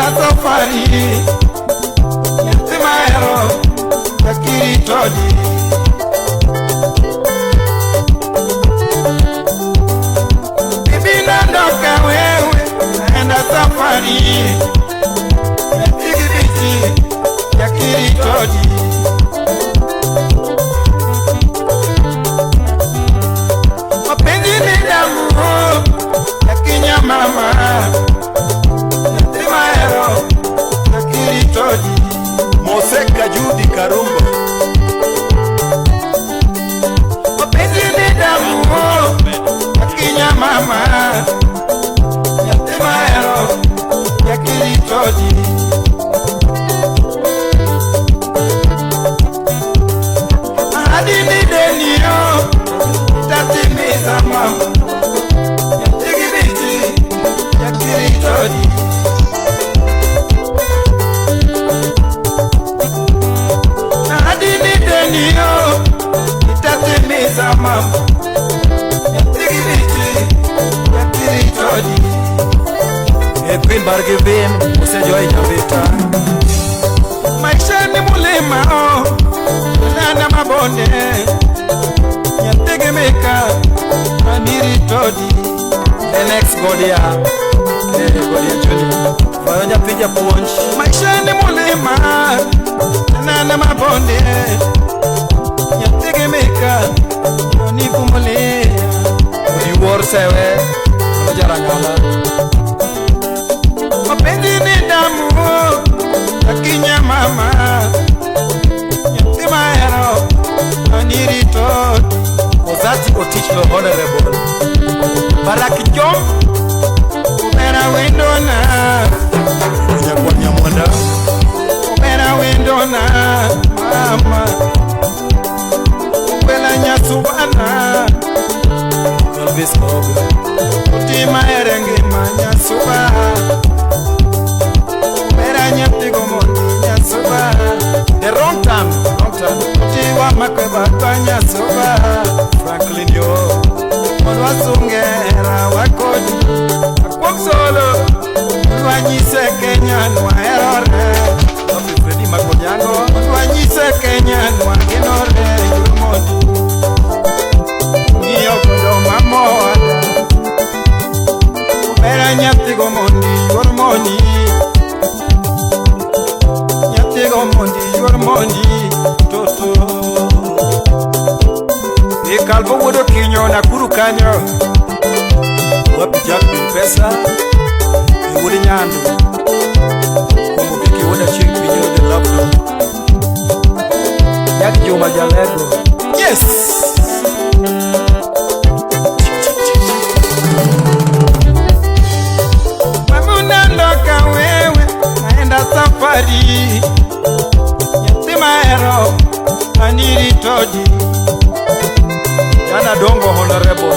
Naenda safari nyathi mahero jakiritoji. Bibi naondoka wewe, naenda safari nyathi gibichi jakiritoji. Mapenzi ni damu ya kinyamama nyathi mahero jakiritoji. Moseka Judy Karumbo. Mapenzi ni damu ya kinyamama nyathi mahero jakiritoji. Ahadi ni deni yo nitatimiza mama nyathi gibichi jakiritoji. Ahadi ni deni yo nitatimiza mama nyathi gibichi jakiritoji. E Queen Bargivin Osejoi Nyavita. Maisha ni mulima oh, nana mabonde nyategemeka aniritoji. Lenex Godia. Godia Junior. Vayo nyathi japuonj. Maisha ni mulima nana mabonde nyategemeka onivumilia. Odiwuor Sewe mano Jarangala. Mapenzi ni damu ya kinyamama nyathi mahero aniritoji. Ozati Otichlo Honorable. Barak Jom. Ubera wendona Nyakwar Nyamwanda. Ubera wendona mama Ubela nyasubana Elvis Oga. Utima erengima nyasuba Ubera nyathigo mondi nyasuba. The wrong time. Wrong time. Utiwa makweba nyasuba Franklin Yo. Olwasungera wakodi Akuom solo Olwanyise Kenya nwaherore. Wapi Freddy Makonyango. Olwanyise Kenya nwagenore yumondi Ng'iyo godo mamoada Ubera nyathigo mondi yuor moni Nyathigo mondi yuor mondi toto. E Kalbo wuod Okinyo Nakuru kanyo. Wapi Jack Bin Pesa. E wuod Nyando. Kombo Biki wuod Achieng' Pinyo the Laptop. Jack Juma Jalego. Yes! Mama unaondoka wewe, naenda safari nyathi mahero aniritoji. Jana Dongo Honorable.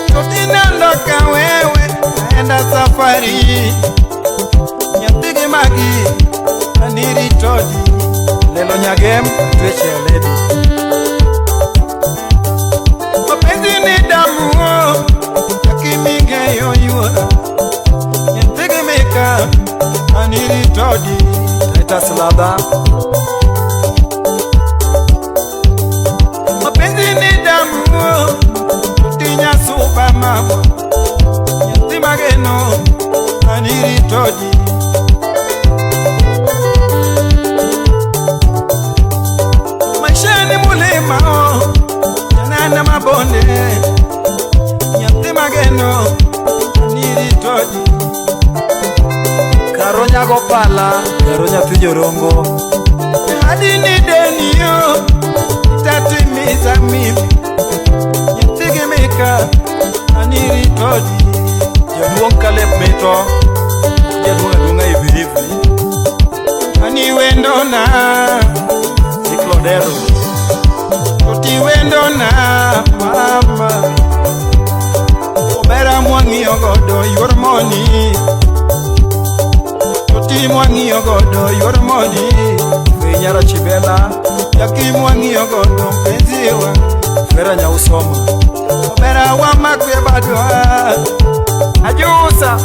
Tutinaondoka wewe, naenda safari nyathi gi magi aniritoji. Lelo Nyagem Tweche Lady. Mapenzi ni damu yakimingeyo yuora nyathi gi mika aniritoji. Titus Lada. Mapenzi ni damu utinyasuba mama nyathi mageno aniritoji. Maisha ni mulima nana mabonde nyathi mageno aniritoji. Karo nyago pala. Karo nyathi jorongo. Ahadi ni deni yo nitatimiza mimi nyathi gi mika aniritoji. Jaduong' Caleb Mito. Jaduong' aduong'a hivi hivi. Ani wendona Nick Lodero. Oti wendona mama Obera mwang'iyo godo yuor moni Oti mwang'iyo godo yuor moni Winyara Chibela. Jaki mwang'iyo godo mpenzi wa Vera Nyausoma. Obera wa makwe badwa Ajusa.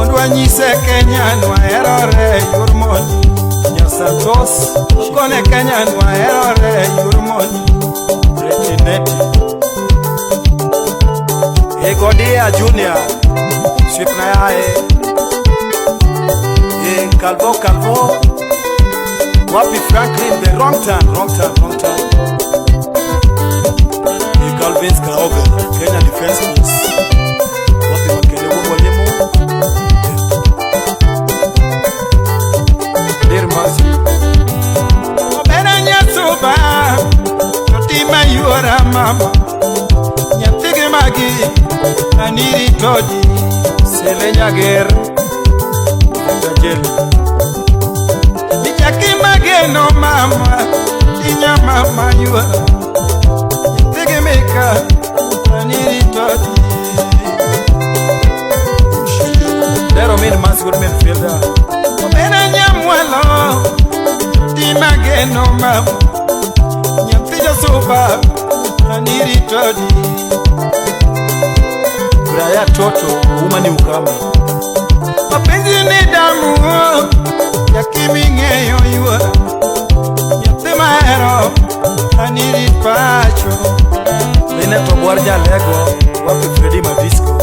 Mondo wanyise Kenya nwaherore yor mondi. Nyasantos Kone Kenya nwaherore yor mondi. Retineti Egodia Junior Sipnae E Calvo Calvo Wapi Franklin the wrong turn, wrong turn, wrong turn. E Calvin Kaoga Kenya Defense Force. Wapi Makele Mwalimu Dir Masi. Obera nyasuba totima yuora mama. Nyathigi magi aniri todi. Sele Nyager Tajeli Ichaki mageno mama tinya mama yuora. Nyathigi mika aniri todi. Dero min Maswood midfielder. Obera nyamwalo totima geno mama. Nyathi jasuba aniri todi. Braya Toto Umani Ukama. Mapenzi ni damu ya kiming'eyo yuora. Nyathi mahero aniri pacho. Linet Obwar Jalego Wapi Freddy Madisco.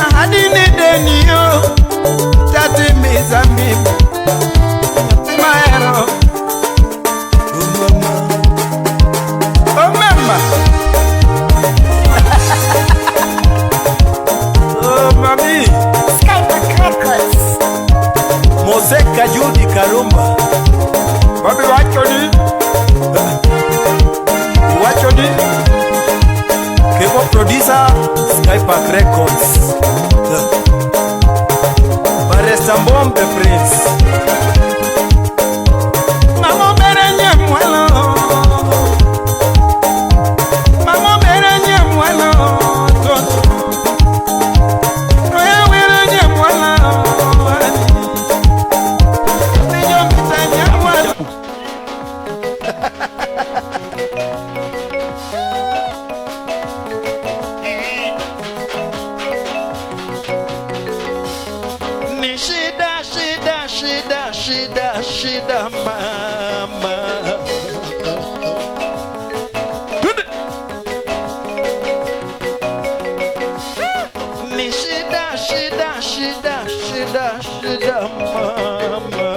Ahadi ni deni yo tatimiza mimi. Nyathi mahero. Oh mama. Oh mami. Skypark Records. Mose Kajudi Karumba. Babi wachoni. Wachoni. Kevo producer Skypark Records. Baresta Mbombe Prince. Mama bere nyamwalo. Mama bere nyamwalo. Toto. Roya were nyamwalo. Ninyo mita nyamwalo. Ni shida, shida, shida, shida, shida, mama. Ni shida, shida, shida, shida, shida, mama.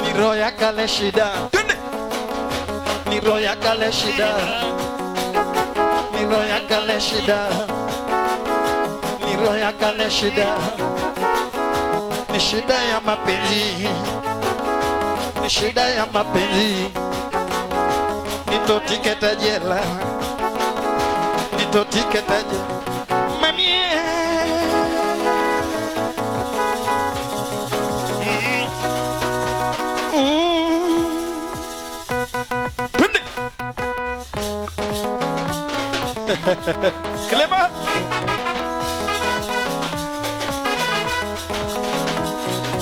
Ni roya kale shida. Ni roya kale shida. Ni roya kale shida. Ni roya kale shida. Ni shida ya mapenzi. Ni shida ya mapenzi. Nitotiketa jela. Nitotiketa jela. Mami. Clema.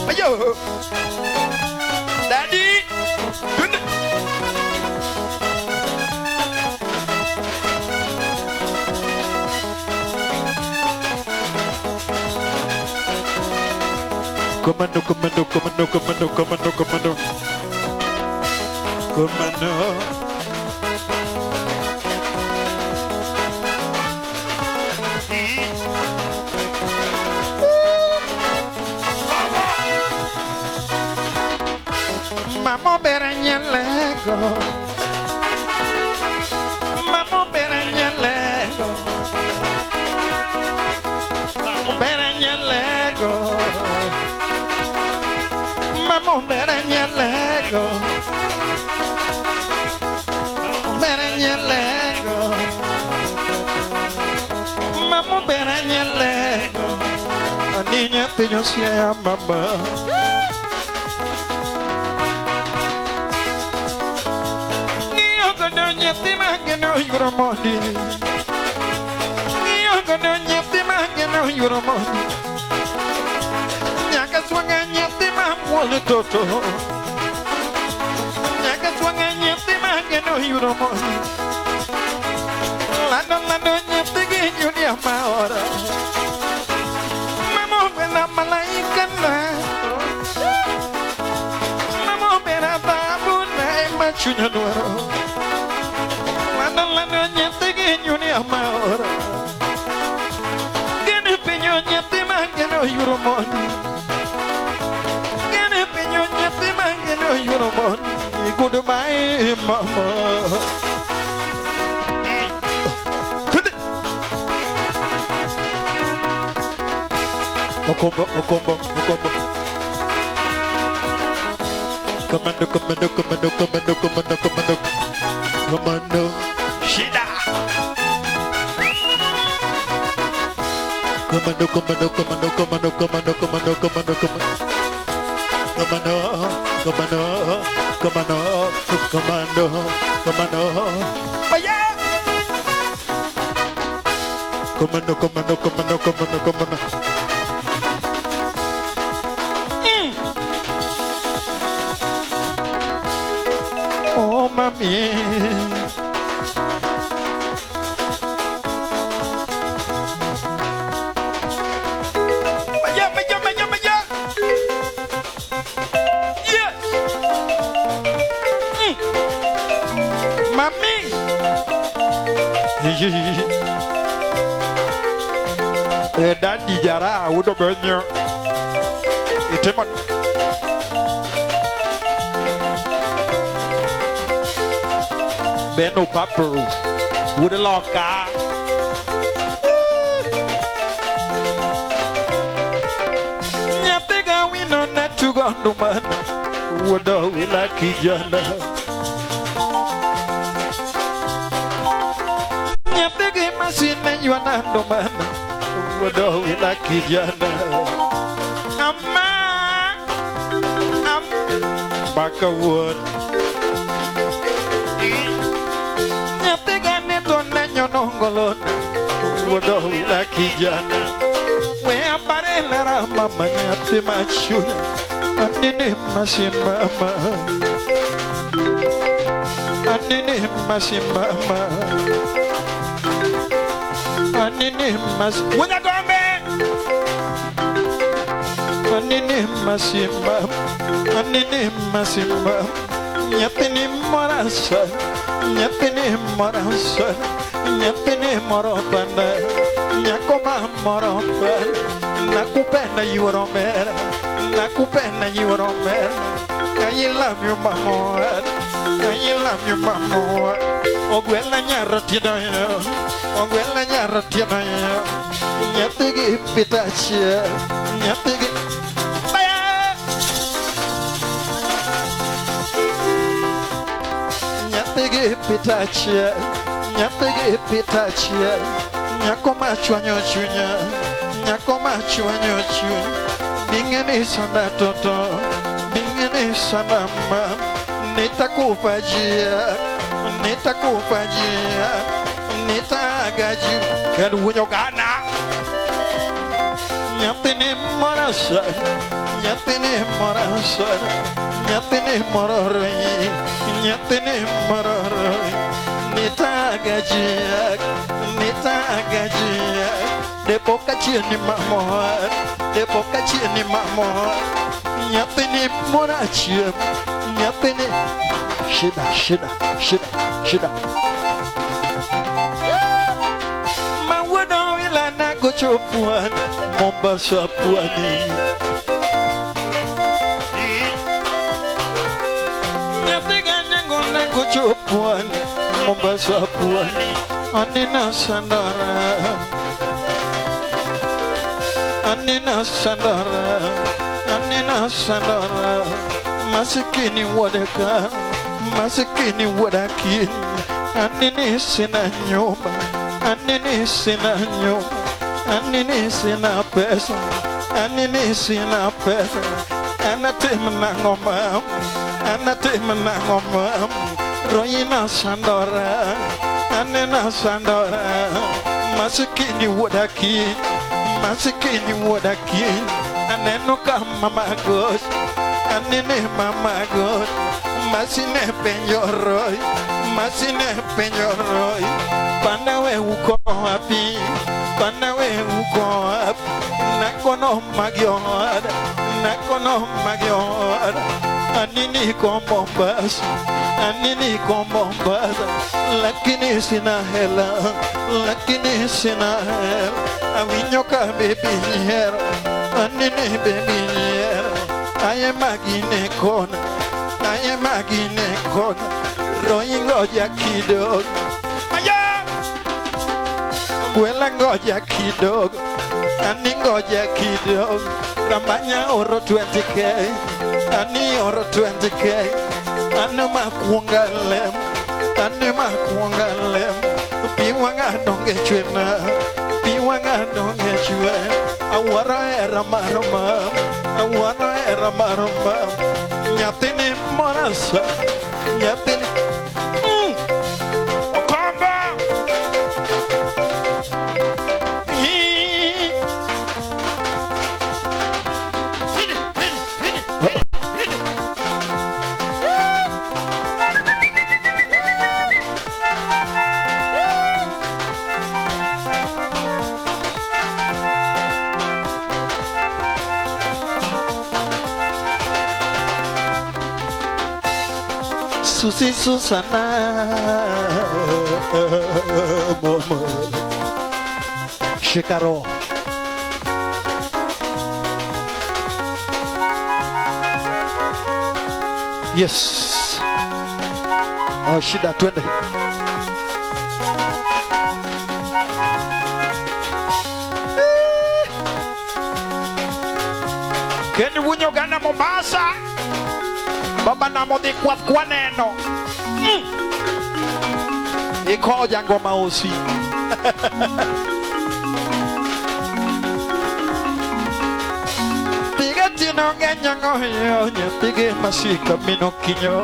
Ayo. Daddy. Twende. Commando, commando, commando, commando, commando, commando. Commando. Mamo berenyelego. Mamo berenyelego. Mamo berenyelego. Mamo berenyelego. Berenyelego. Mamo berenyelego. Niña te sea mamá. Yuromoni, yuromoni, nyaka swanga nyathi ma toto, nyaka swanga nyathi ma geno yuromoni. chunya dwaro. Lando lando nyathi gi nyuni amaoro. Gene pinyo nyathi mangeno yuro moni. Gene pinyo nyathi mangeno yuro moni. Goodbye mama. Okombo, okombo, okombo. Commando, commando, commando, commando, commando, commando, commando. Shida. Commando, commando, commando, commando, commando, commando, commando, commando. Commando, commando, commando, commando, commando. Vaya. Commando, commando, commando, commando, commando. Oh, mami. Vaya, vaya, vaya, vaya. Yes. Mami. Daddy jara udo benyo. Itemon. Beno papo, wuod loka. Nyathi ga wino ne tugo ndumana, wuod owila kijana. Nyathi gi masin ne ywana ndumana, wuod owila kijana. Ama, am, baka wuod. Nongolona, wuod owila kijana. We aparelera mama nyathi machunya, anini masimama, anini masimama, anini mas. Wunya gombe. Anini masimama, anini masimama, nyathini morasa, nyathini morasa. Nyathini moro panda, nyako ma moro panda, nakupenda yuoro mera, nakupenda yuoro mera. I love you mama, I love you mama. Ogwela nyaro tiedo yo, ogwela nyaro tiedo yo. Nyathi gi pitache, nyathi gi. Nyathi gi pitache. Nyathi gi pitache, nyako machwanyo chunya, nyako machwanyo chunya. Bingeni sana toto, bingeni sana ma, nitakupa jia, nitakupa jia, nitagaji. Kendo winyo gana. Nyathini morasa, nyathini morasa, nyathini mororoi, nyathini mororoi. Nitagajia, nitagajia. Depoka chini mama, depoka chini mama. Nyathini morachia, nyathini. Shida, shida, shida, shida. Mawuodo ilana gocho pwani, Mombasa pwani. Nyathi ganyango na gocho pwani, Mombasa pwani. Anina sandara, anina sandara, anina sandara. Masikini wadaka, masikini wadaki. Anini sina nyumba, anini sina nyumba, anini sina pesa, anini sina pesa. Anatimna ngoma, anatimna ngoma. Roina sandora, anena sandora. Masikini wadaki, masikini wadaki. Aneno kama magos, anene mama gos. Masine penyoroi, masine penyoroi. Panawe uko wapi, panawe uko wapi. Nakono magyar, nakono magyar. Anini ko Mombasa, Ani niko Mombasa lakini sina hela, lakini sina hela. Awinjo ka baby nyiero, anini baby nyiero. Aye magine kona, aye magine kona. Roi ngoja kidogo, Gwela ngoja kidogo, ani ngoja kidogo. Ramanya oro 20K, ani oro 20K. Ane makuonga lem, ane makuonga lem. Pi wang'a donge chwena, pi wang'a donge chwe. Awuoro hera mar mam, awuoro hera mar mam. Nyathini mora sa, nyathini. Okomba. Susi Susana, mama. Shikaro. Yes. Oh, shida twende. Ken wunyo gana Mombasa. Baba namo dhi kwath kwaneno. Ikoja ngoma osi. Piga tino ngenyango yo, nyathige masika mino kinyo.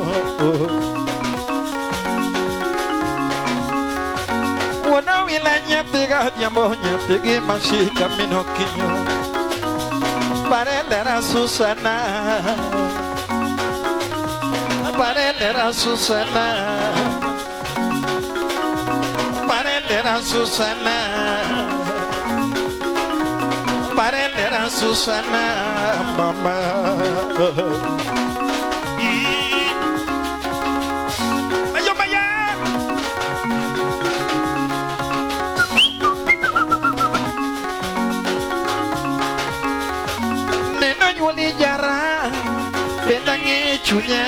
Wana wila nyathiga nyambo nyathige masika mino kinyo. Parelera Susana, parelera Susana, parelera Susana, parelera Susana, mama. Ayo maya. Neno nyuoli jara, benda chunya.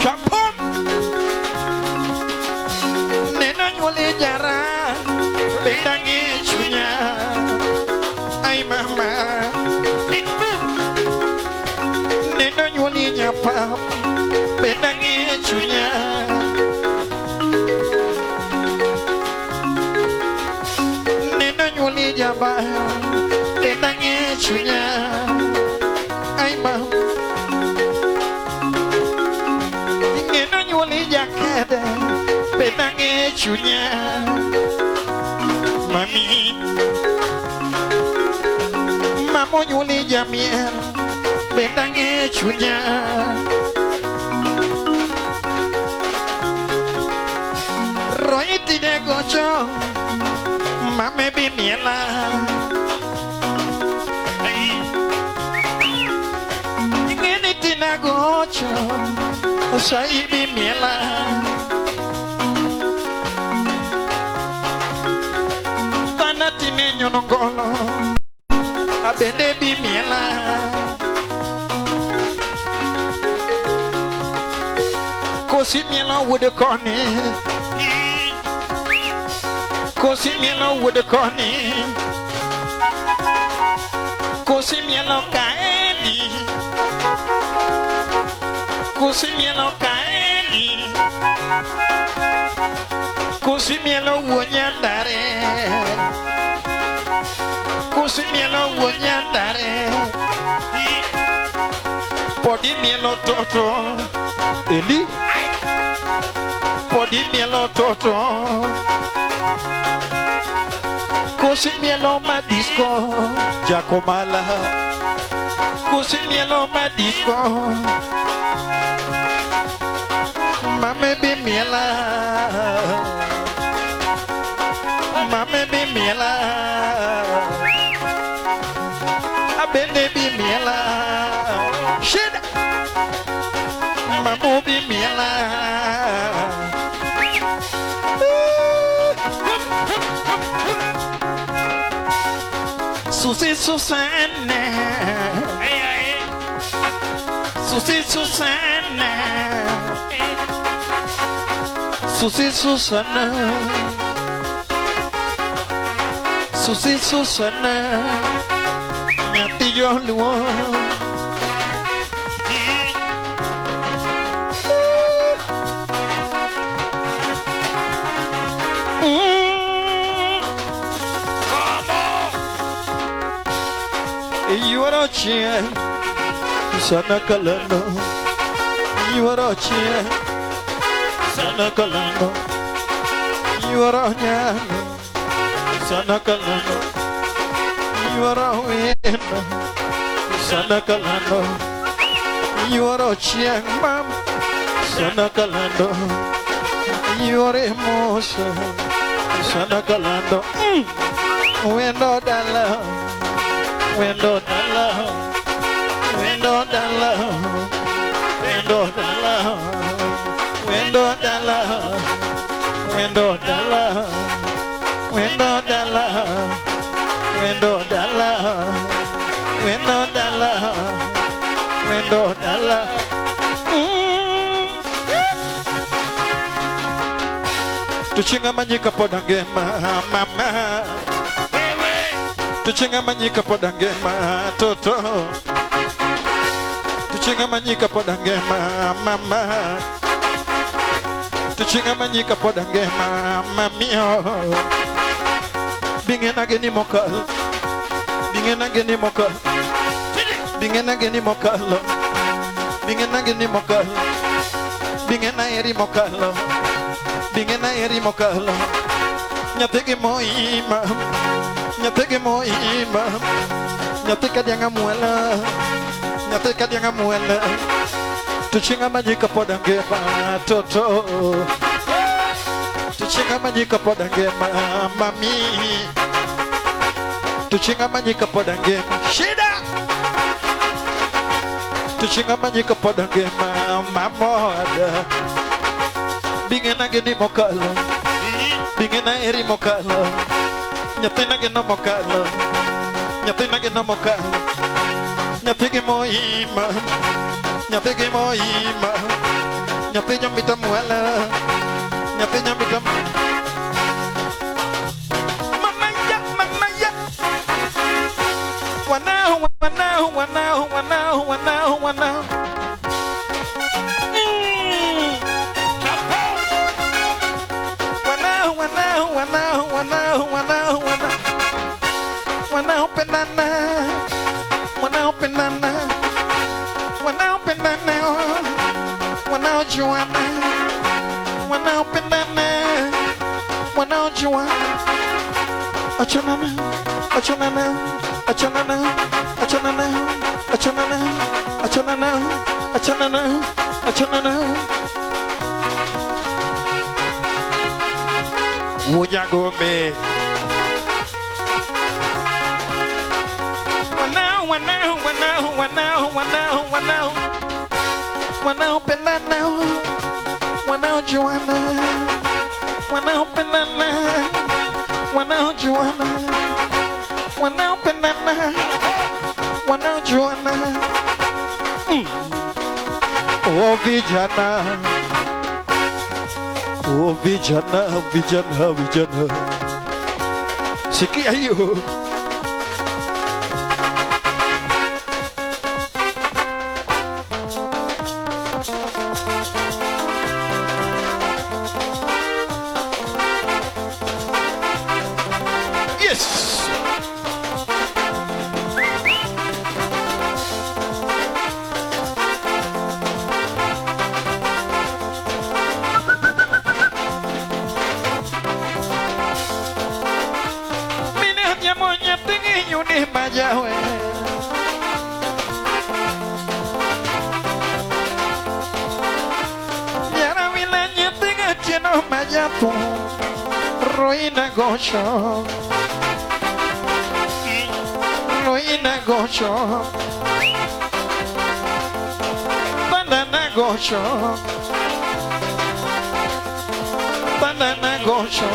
Champum. Neno nyuoli jara, benda chunya. Ay mama. Neno nyuoli nyapa, benda chunya. Neno nyuoli jaba, benda chunya. Ay mama. Neno nyuoli jakede, benda chunya. Mami. Mamo nyuoli jamiel, benda chunya. Roiti de gocho, mame bimiela. Ingeni tina gocho, sai bimiela. Tana tine nyonongolo, abende bimiela. Kosi miela wuode koni, kosi miela wuode koni, kosi miela kaeni, kosi miela kaeni, kosi miela wuo nyandare, kosi miela wuo nyandare, podi mielo toto, eli, podi mielo toto. Kosi mielo madisco, Jacomala. Kosi mielo madisco, mame bi miela, mame bi miela, abende bi miela. Shit, mamu Obi miela. Susi Susanna. Susi Susanna. Susi Susanna. Susi Susanna. Nyathi joluo. Yuoro chien, Susana Kalano. Yuoro chien, Susana Kalano. Yuoro nyano, Susana Kalano. Yuoro wino, Susana Kalano. Yuoro chien mam, Susana Kalano. Yuoro hermosa, Susana Kalano. Wendo dala. Window dala, window dala, window dala, window dala, window dala, window dala, window dala, window dala, window dala. Tuchinga manyika podangema mama. Tuchinga manyika podangema toto. Tuchinga manyika podangema mama. Tuchinga manyika podangema mamio. Bingena geni mokal. Bingena geni mokal. Bingena geni mokal. Bingena geni mokal. Bingena eri mokal. Bingena eri mokal. Nyathigi moima. Nyathigi moima. Nyathi kadianga mwela. Nyathi kadianga mwela. Tuchinga manyika podangema toto. Tuchinga manyika podangema mami. Tuchinga manyika podangema shida. Tuchinga manyika podangema mamoda. Bingena geni mokalo. Bingena eri mokalo. Nyathina geno mokalo. Nyathina geno mokalo. Nyathigi moima. Nyathigi moima. Nyathi nyamita mwala. Nyathi nyamita. Mama ya, mama ya. Wanao, wanao, wanao, wanao, wanao, wanao. Wanao, wanao, wanao, wanao, wanao, wanao. Wanaopendana, wanaopendana, wanaopendana, wanaojuana, wanaopendana, wanaojuana. Achanana, achanana, achanana, achanana, achanana, achanana, achanana, achanana. Wujagombe. Wanao, wanao, wanao, wanao, wanao. Wanaopendana, wanaojuana, wanaopendana, wanaojuana, wanaopendana, wanaojuana. Oh vijana, oh vijana, vijana, vijana. Sikia hiyo. Yes. Mayawe. Yara vila nyetega cheno mayato. Ruina gocho. Ruina gocho. Banana gocho. gosho. Banana gosho.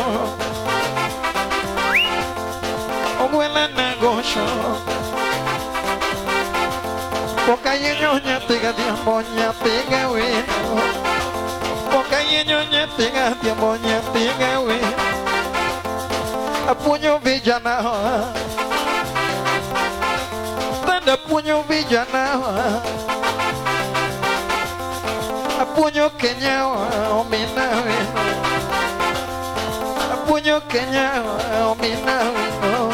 Ogwela na gosho. Pokayenyo nyatiga diambo nyatiga wino. Pokayenyo nyatiga diambo nyatiga wino. Apuño vijana. Tanda puño vijana. Apuño Kenya omina wino. Apuño Kenya omina wino.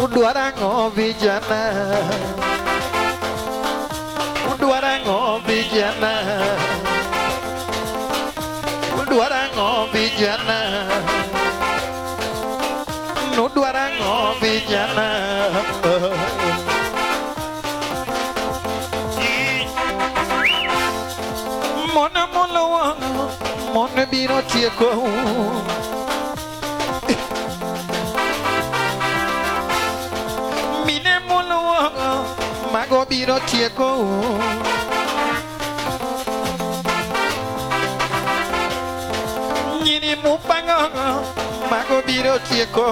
Udwarango vijana. Udwarango vijana. Udwarango vijana. Udwarango vijana. Mona molo mona biro tieko. Mine molo mago biro tieko. Nyiri mupango mago biro tieko.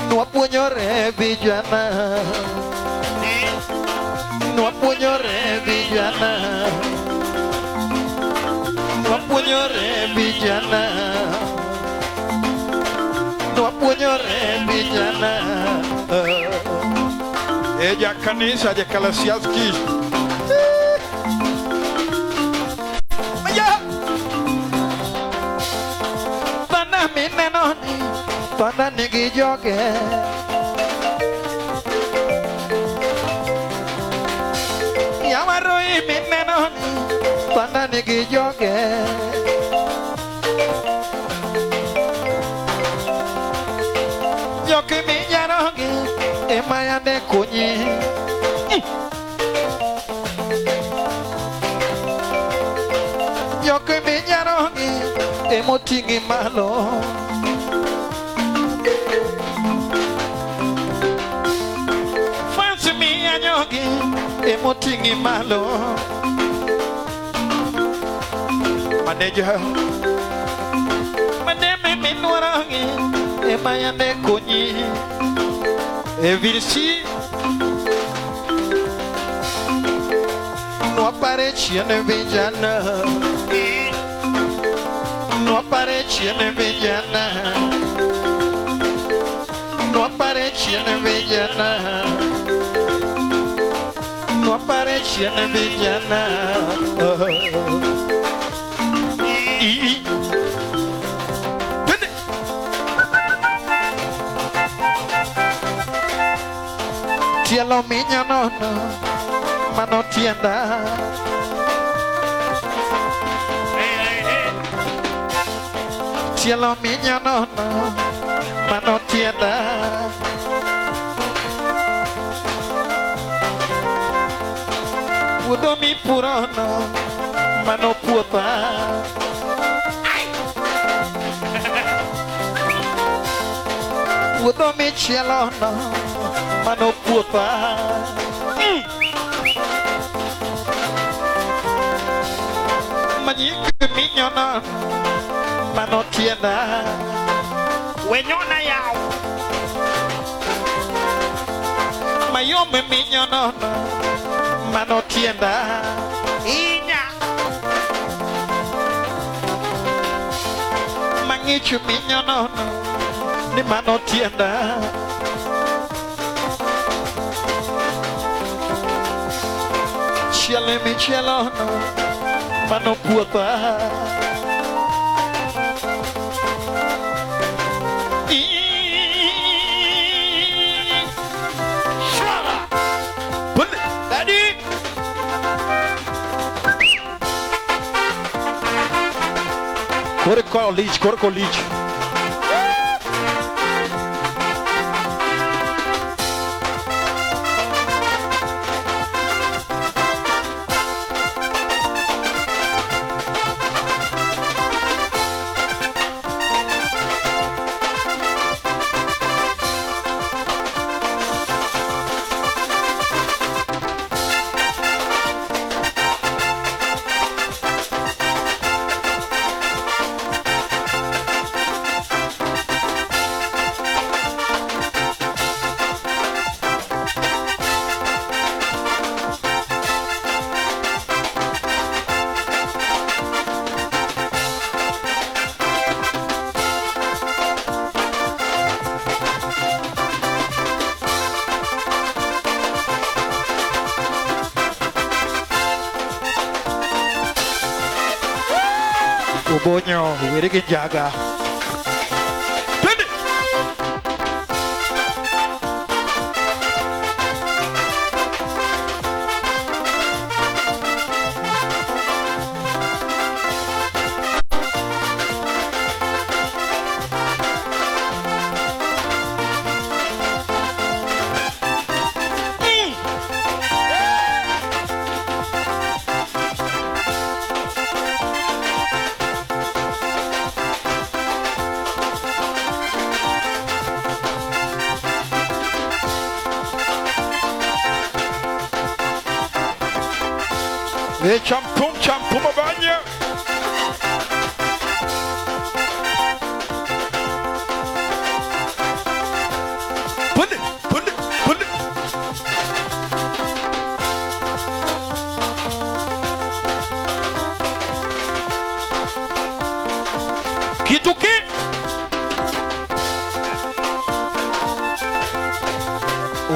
Nwapuonjore vijana. Nwapuonjore vijana. Nwapuonjore vijana. Nwapuonjore vijana. Eja kanisa ja Kalasiaski. Bana minenoni, bana nigi joge. Yamaroi minenoni, bana nigi joge. Jogi minyarogi, emayane kunyi. Jogi minyarogi, emotingi malo. Fancy minyarogi, emotingi malo. Manager. Maneme minwarogi, emayane kunyi. Evirsi. No apareciene villana. No apareciene villana. No apareciene villana. No apareciene villana. Tielo minya no no, mano tienda. Tielo minya no no, mano tienda. Pudo mi purono, mano puota. Pudo mi cielo no, mano puota. Manyik minyona, mano tienda. Wenyona yao. Mayome minyona, mano tienda. Inya. Mangichu minyona, ni mano tienda. Chiele mi cielo no, mano puota. Daddy. Kore kolich, kore kolich. Obonyo weri gi njaga. Twende. Champum champum abanya. Put it, put it, put it. Kituki.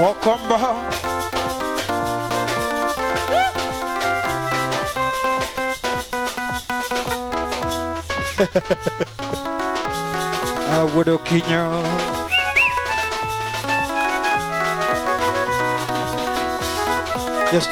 Wakomba. Awuodo kinyo. Yes.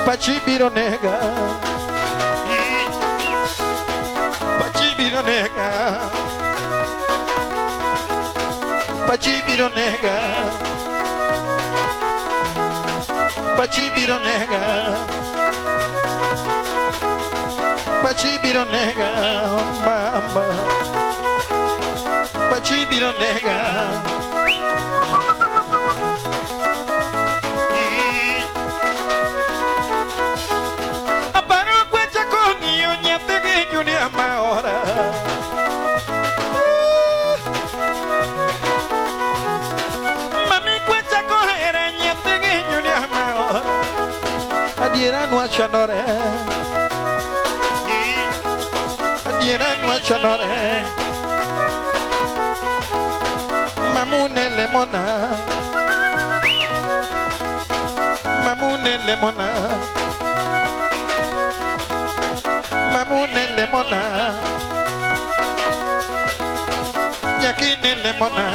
Pachi biro nega, pachi biro nega, pachi biro nega, pachi biro nega, pachi biro nega, mama, pachi biro nega. Adiera nuachanore, adiera nuachanore, mamune lemona, mamune lemona, mamune lemona, yakine lemona,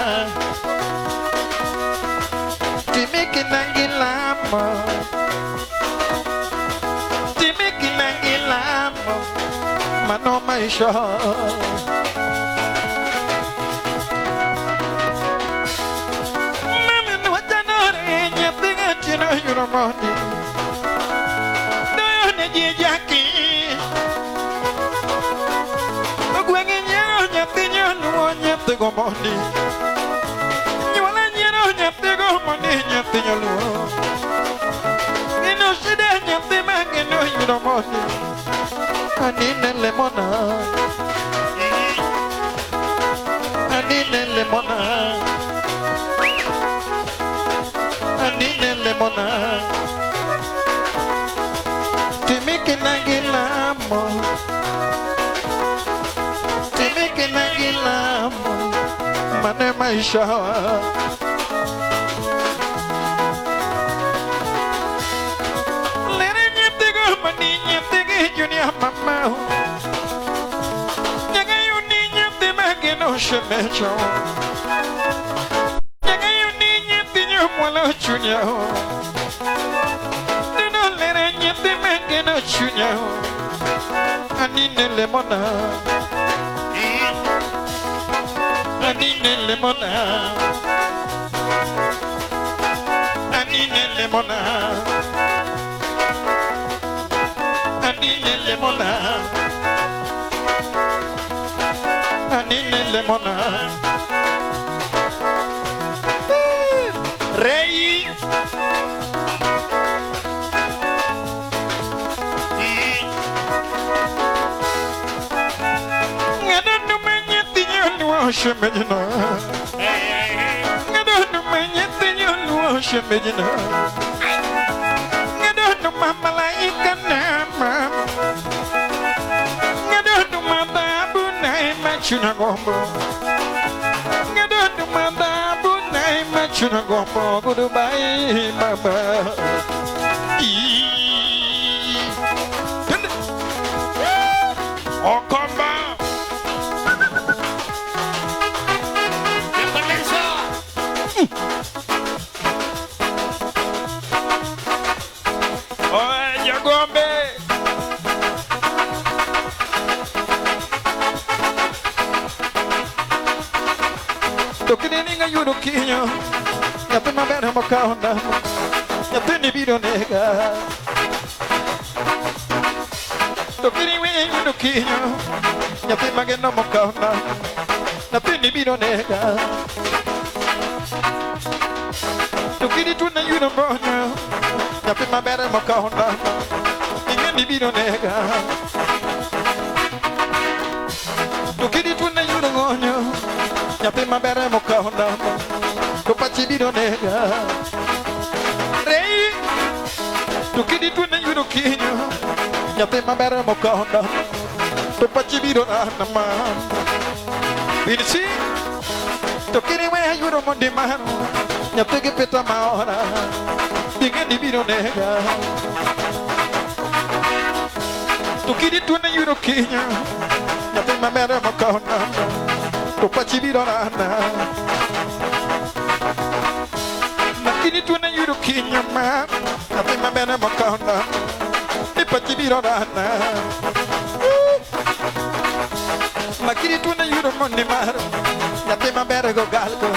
timiki nangilamo. Mano maisha mami nuatanore nyapinga chino yuromoni doyone jijaki ogwenge nyero nyapinyo nuo nyapingo moni nyuola nyero nyapingo moni nyapinyo luo ino shida nyapinga ngeno yuromoni Anine lemona, anine lemona, anine lemona, timiki nangilamo, timiki nangilamo, mane maisha. Junior mama, nyaga yuni nyati mageno shemecho, nyaga yuni nyati nyumwalo junior, neno lere nyati mageno junior, anine lemona, anine lemona, anine lemona. Anine lemona, anine lemona, Rey, ngada numenye tinyo nuo shemenyina. Shemejina. Ngedo mama laika na mama. Ngedo mama bunai machuna gombo. Ngedo mama bunai machuna gombo. Goodbye mama. Okomba. Gombe. Tokininga yudo kinyo, nyathi maber mokawo ndamo, nyathini biro nega. Tokini yudo kinyo, nyathi mageno mokawo ndamo, nyathini biro nega. Tokini tuna yudo mbonyo, nyathi maber mokawo ndamo, ing'eni biro nega. Tokini tuna yudo ng'onyo, nyathi maber mokawo ndamo, to pachi biro nega. Rei, tokini tuna yudo kinyo, nyathi maber mokawo ndamo, to pachi biro nama. Binsi, tokini we yudo mondi mano, nyathi gi pita maora, ing'eni biro nega. Tokini tuna yudo kinyo, nyathi maber mokawo ndamo, to pachi biro nana. Lakini tuna yudo kinyo ma, nyathi maber mokawo ndamo, ni pachi biro nana. Lakini tuna yudo mondi maro, nyathi maber go galgo,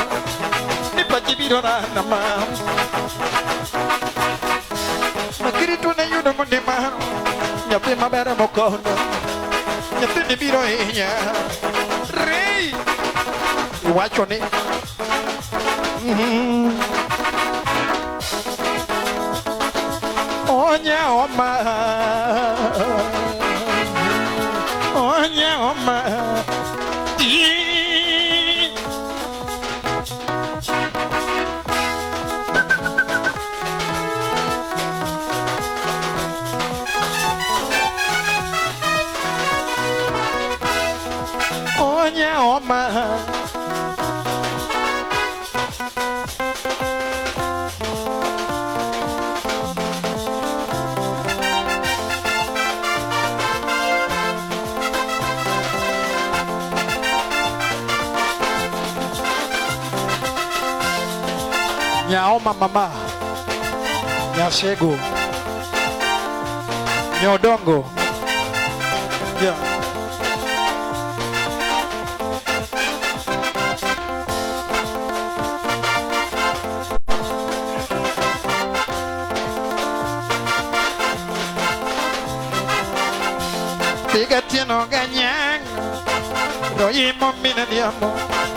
ni pachi biro nana ma. Lakini tuna yudo mondi maro, nyathi maber mokawo ndamo, nyathini biro hinya. Rei, iwacho ni Onya oma, onya oma. Onya oma. Nyaoma mama, Nyashego, Nyodongo. Yeah. Tiga tieno ganyang, roimo mina diamo,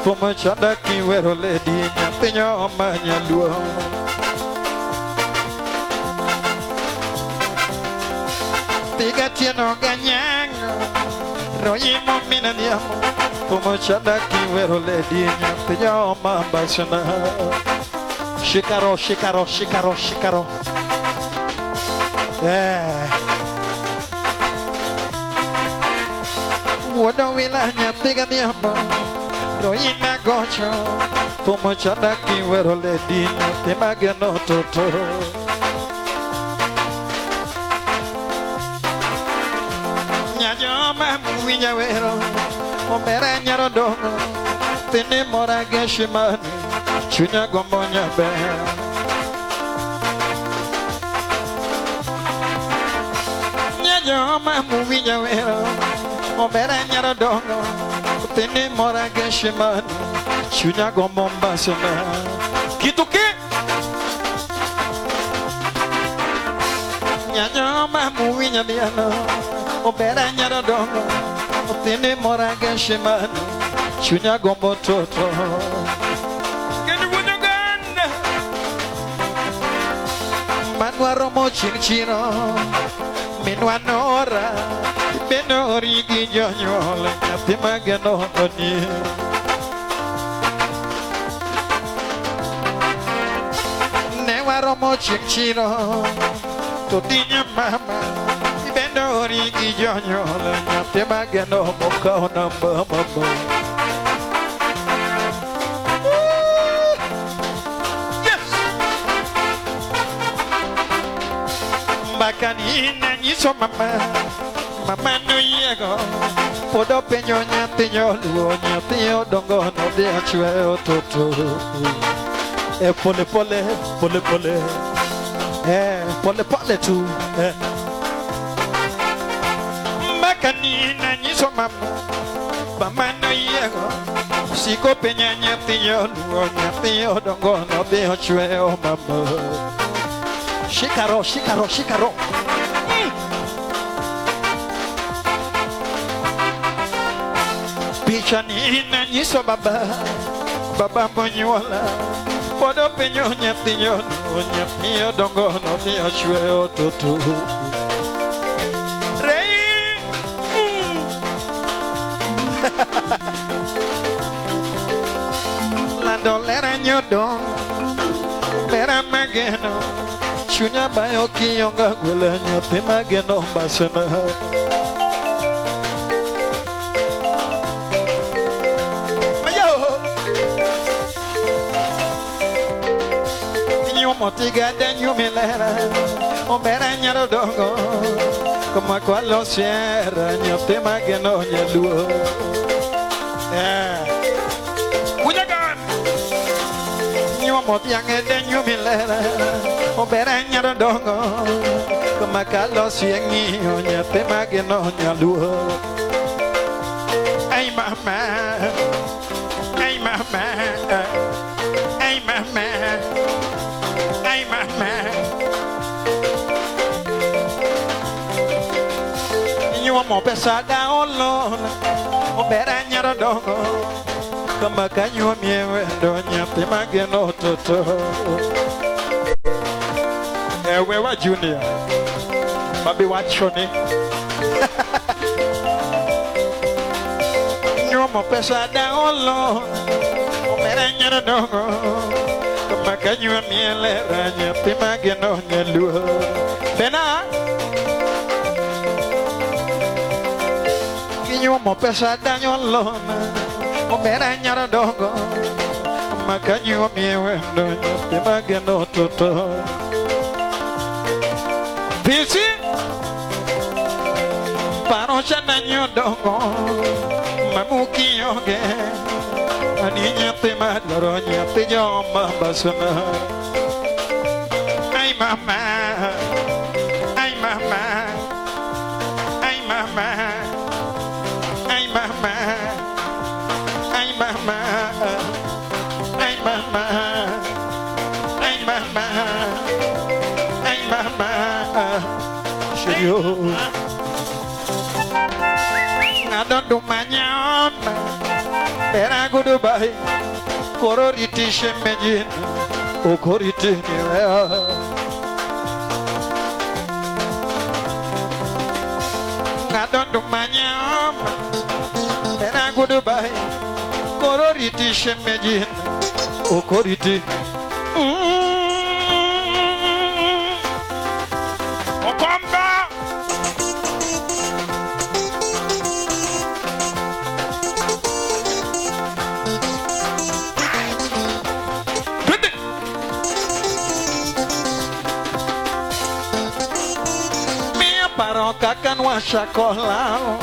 fumo chanda kiwero lady, nyathinyo manyaluo. Tiga tieno ganyang, roimo mina diamo, fumo chanda kiwero lady, nyathinyo mambasana. Shikaro, shikaro, shikaro, shikaro. Yeah. Wuodo wila nyathi gadhiambo, roina gocho, fumo chanda kiwero lady, nyathi mageno toto. Nyajoma muwinja wero, omera nyarodongo, thini mora geshimani, chunya gombo nyaber. Nyajoma muwinja wero, omera nyarodongo, thini mora geshimani, chunya gombo mbasana. Kituki! Nyajoma muwinya diano, omera nyarodongo, thini mora geshimani, chunya gombo toto. Manwa romo chinchino, minwa nora, benori gi jonyuol, nyathi mageno oni. Ne Waromo chieng' chiro to dinya mama ibendo ori gi jonyuol nyathi mageno mokawo namba mama. Yes! Mbaka ni nanyiso mama, mama noyiego pod openjo nyathi nyoluo nyathi odongo nodhi achweyo toto. Pole pole pole pole, pole pole tu. Mbaka ni nanyiso mama, mama noyiego siko penjo nyathi nyoluo nyathi odongo nodhi achweyo mama. Shikaro shikaro shikaro. Picha ni nanyiso baba, baba monyuola pod openjo nyathi nyoluo nyathi odongo nodhi ochweyo toto. Rei! Lando lera nyodong, lera mageno, chunya bayo kionga gwelo nyathi mageno mbasena. Motiga denyu milera, omera nyaro dongo, kama kwalo sierra nyathi mageno nyaluo. Unyagan. Nyumo tiange denyu milera, omera nyaro dongo, kama kwalo siengi nyathi mageno nyaluo. Ay mama, ay mama, ay mama. Ay mama, nyuomo pesa da olona, obera nyaro dongo, kama kanyuomie wendo nyathi mageno toto. Wewa junior, babi wachoni. Nyuomo pesa da olona, obera nyaro dongo. Makanywa mielera nyathi mageno nyaluo. Bena kinyuomo pesa danyolona omera nyaro dongo makanywa miewendo nyathi mageno toto. Pisi paro chana nyodongo mamukionge ani nyathi madwaro nyathi joma mbasana. Ay mama, ay mama, ay mama, ay mama, ay mama, ay mama, ay mama, ay mama. Shiyo ng'ado manyama Era goodbye, kororiti shemejin, okoriti niwea. Ngadondo manyama, era goodbye, kororiti shemejin, okoriti. Okomba. Paroca canoa chacolao,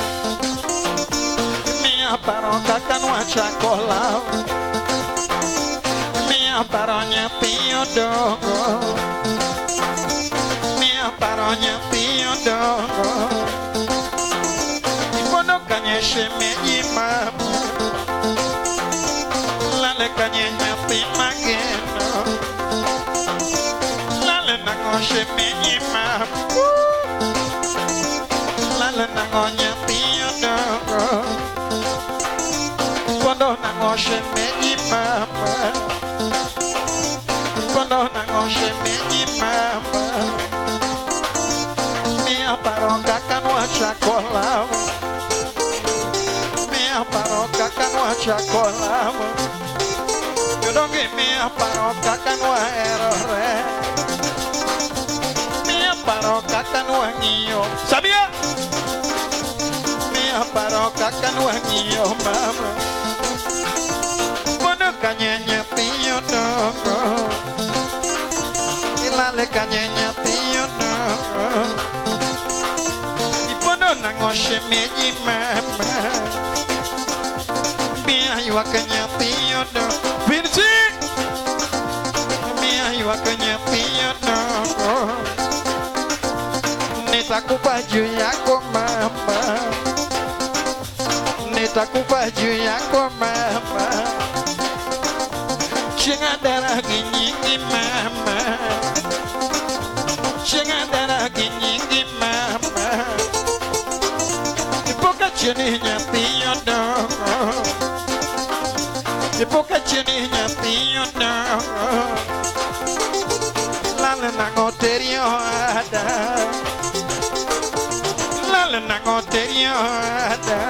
minha paroca canoa chacolao, minha paronha pinho dongo, minha paronha pinho dongo. E quando canheche me imamo, lale canhenha pimageno, lale nangoche me imamo. Lale nangonya pinho dongo, quando nangoshe me imama, quando nangoshe me imama, minha paroca canoa chacolao, minha paroca canoa chacolao, eu don't give minha paroca canoa error. paro kaka nwang'iyo Samia. Miya paro kaka nwang'iyo mama. Mondo kanye nyathi odongo. Ilale kanye nyathi odongo. Ipondo nang'o shemeji mama. Miya ywak nyathi odongo. Vinci. Miya ywak nyathi odongo. Nitakupa juu yako mama. Nitakupa juu yako mama. Chieng' adara gi nyingi mama. Chieng' adara gi nyingi mama. Ipoka chieni nyathi odongo. Ipoka chieni nyathi odongo. Lale nang'o teri oada. Lale nang'o teri oada.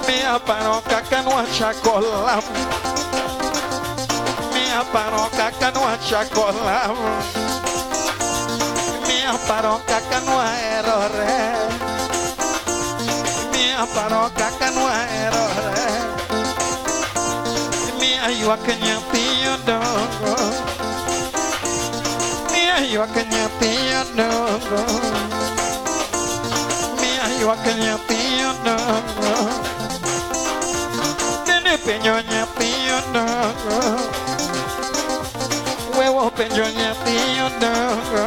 Miya paro kaka nwachako lamo. Miya paro kaka nwachako lamo. Miya paro kaka nwaherore. Miya paro kaka nwaherore. Miya ywak nyathi odongo. Miya ywak nyathi odongo. Miya ywak nyathi odongo. Nene penjo nyathi odongo. Wewo penjo nyathi odongo.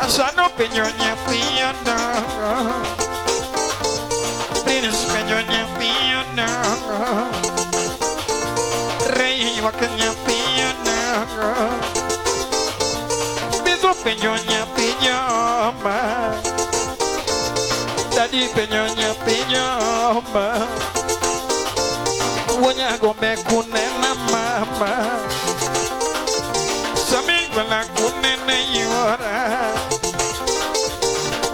Asano penjo nyathi odongo. Prince penjo nyathi odongo. Rey ywak nyathi odongo. Bizo penjo nyathi joma. Daddy penjo nyathi joma. Wuonyago me kunena mama. Sami gwela kunene yuora.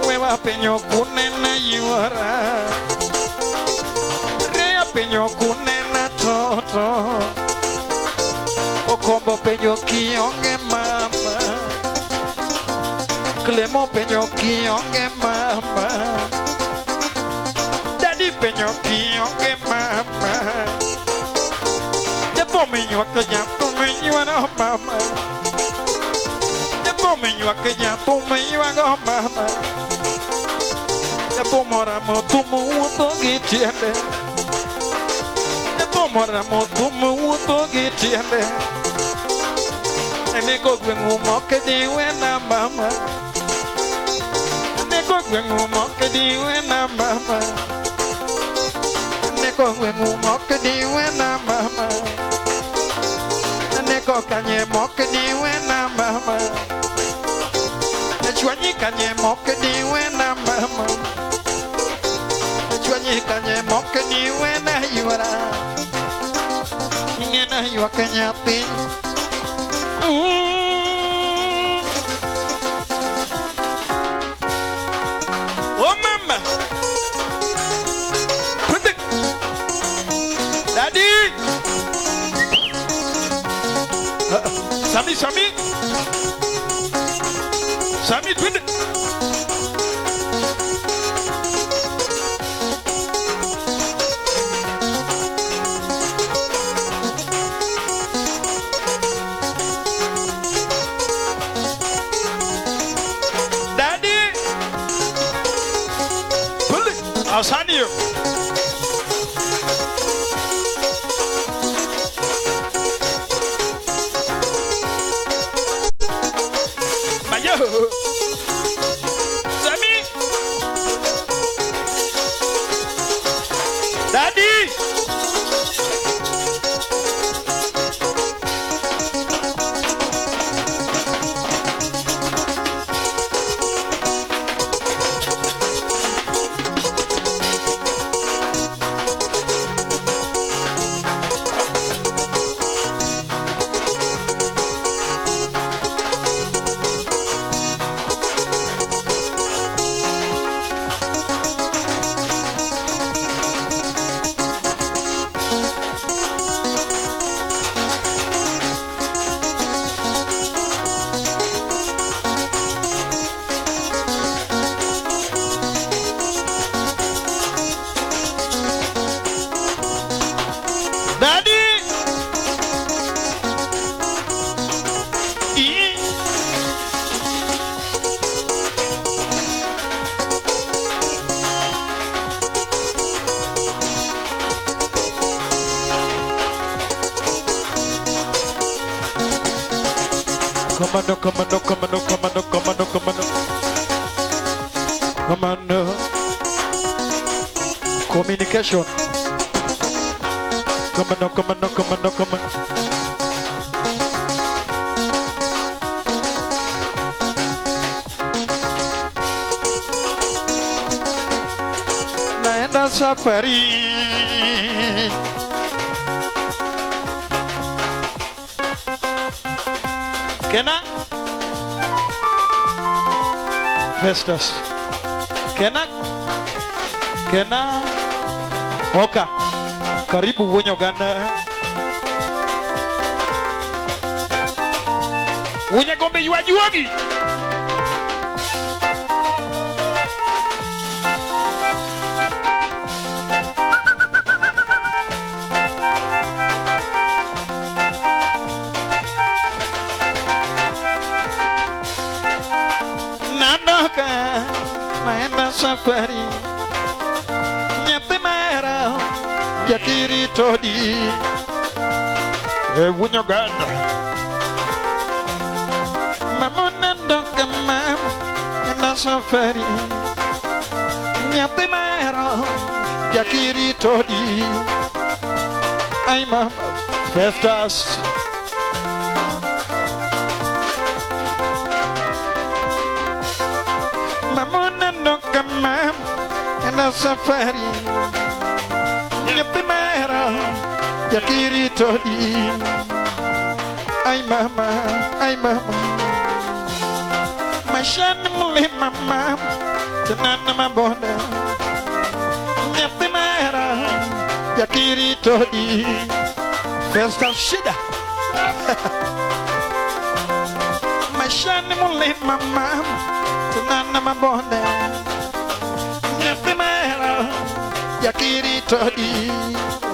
Wewa penjo kunena yuora. Rea penjo kunena toto. Okombo penjo kionge mama. Clemo penjo kionge mama. Daddy penjo kionge mama. Japo minywak japo minywak mama. Japo minywak japo minywak mama. Japo moramo tumu wuotho gi tiende. Japo moramo tumu wuotho gi tiende. Anego gweng'u mok dhi wena mama. Anego gweng'u mok dhi wena mama. Anego gweng'u mok dhi wena mama. Anego kanye mok dhi wena mama. Achwanyi kanye mok dhi wena mama. Achwanyi kanye mok dhi wena yuora. Ing'ena ywak nyathi. Oh mama. Put it. Daddy. Sami Sami. Sami twende. Daddy. Pull it. I'll sign you. Mayo. Sami. Daddy. Commando, commando, commando, commando, commando, commando. Commando. Communication. Commando, commando, commando, commando. Naenda safari. Kena Festus. Kena Kena Oka. Karibu Wuonyo Oganda. Wuonyo Gombe ywa juogi. Naondoka naenda safari, nyathi mahero jakiri todi e Wuonyo Oganda. Mama naondoka mama naenda safari, nyathi mahero jakiri todi. Ai mama Festus. Mama naondoka mama naenda safari, nyathi mahero jakiri todi. Ai mama, ai mama, maishani mlima mama tena mabonde, nyathi mahero jakiri todi. Festus shida. Maishani mlima mama tena mabonde, nyathi mahero jakiri todi.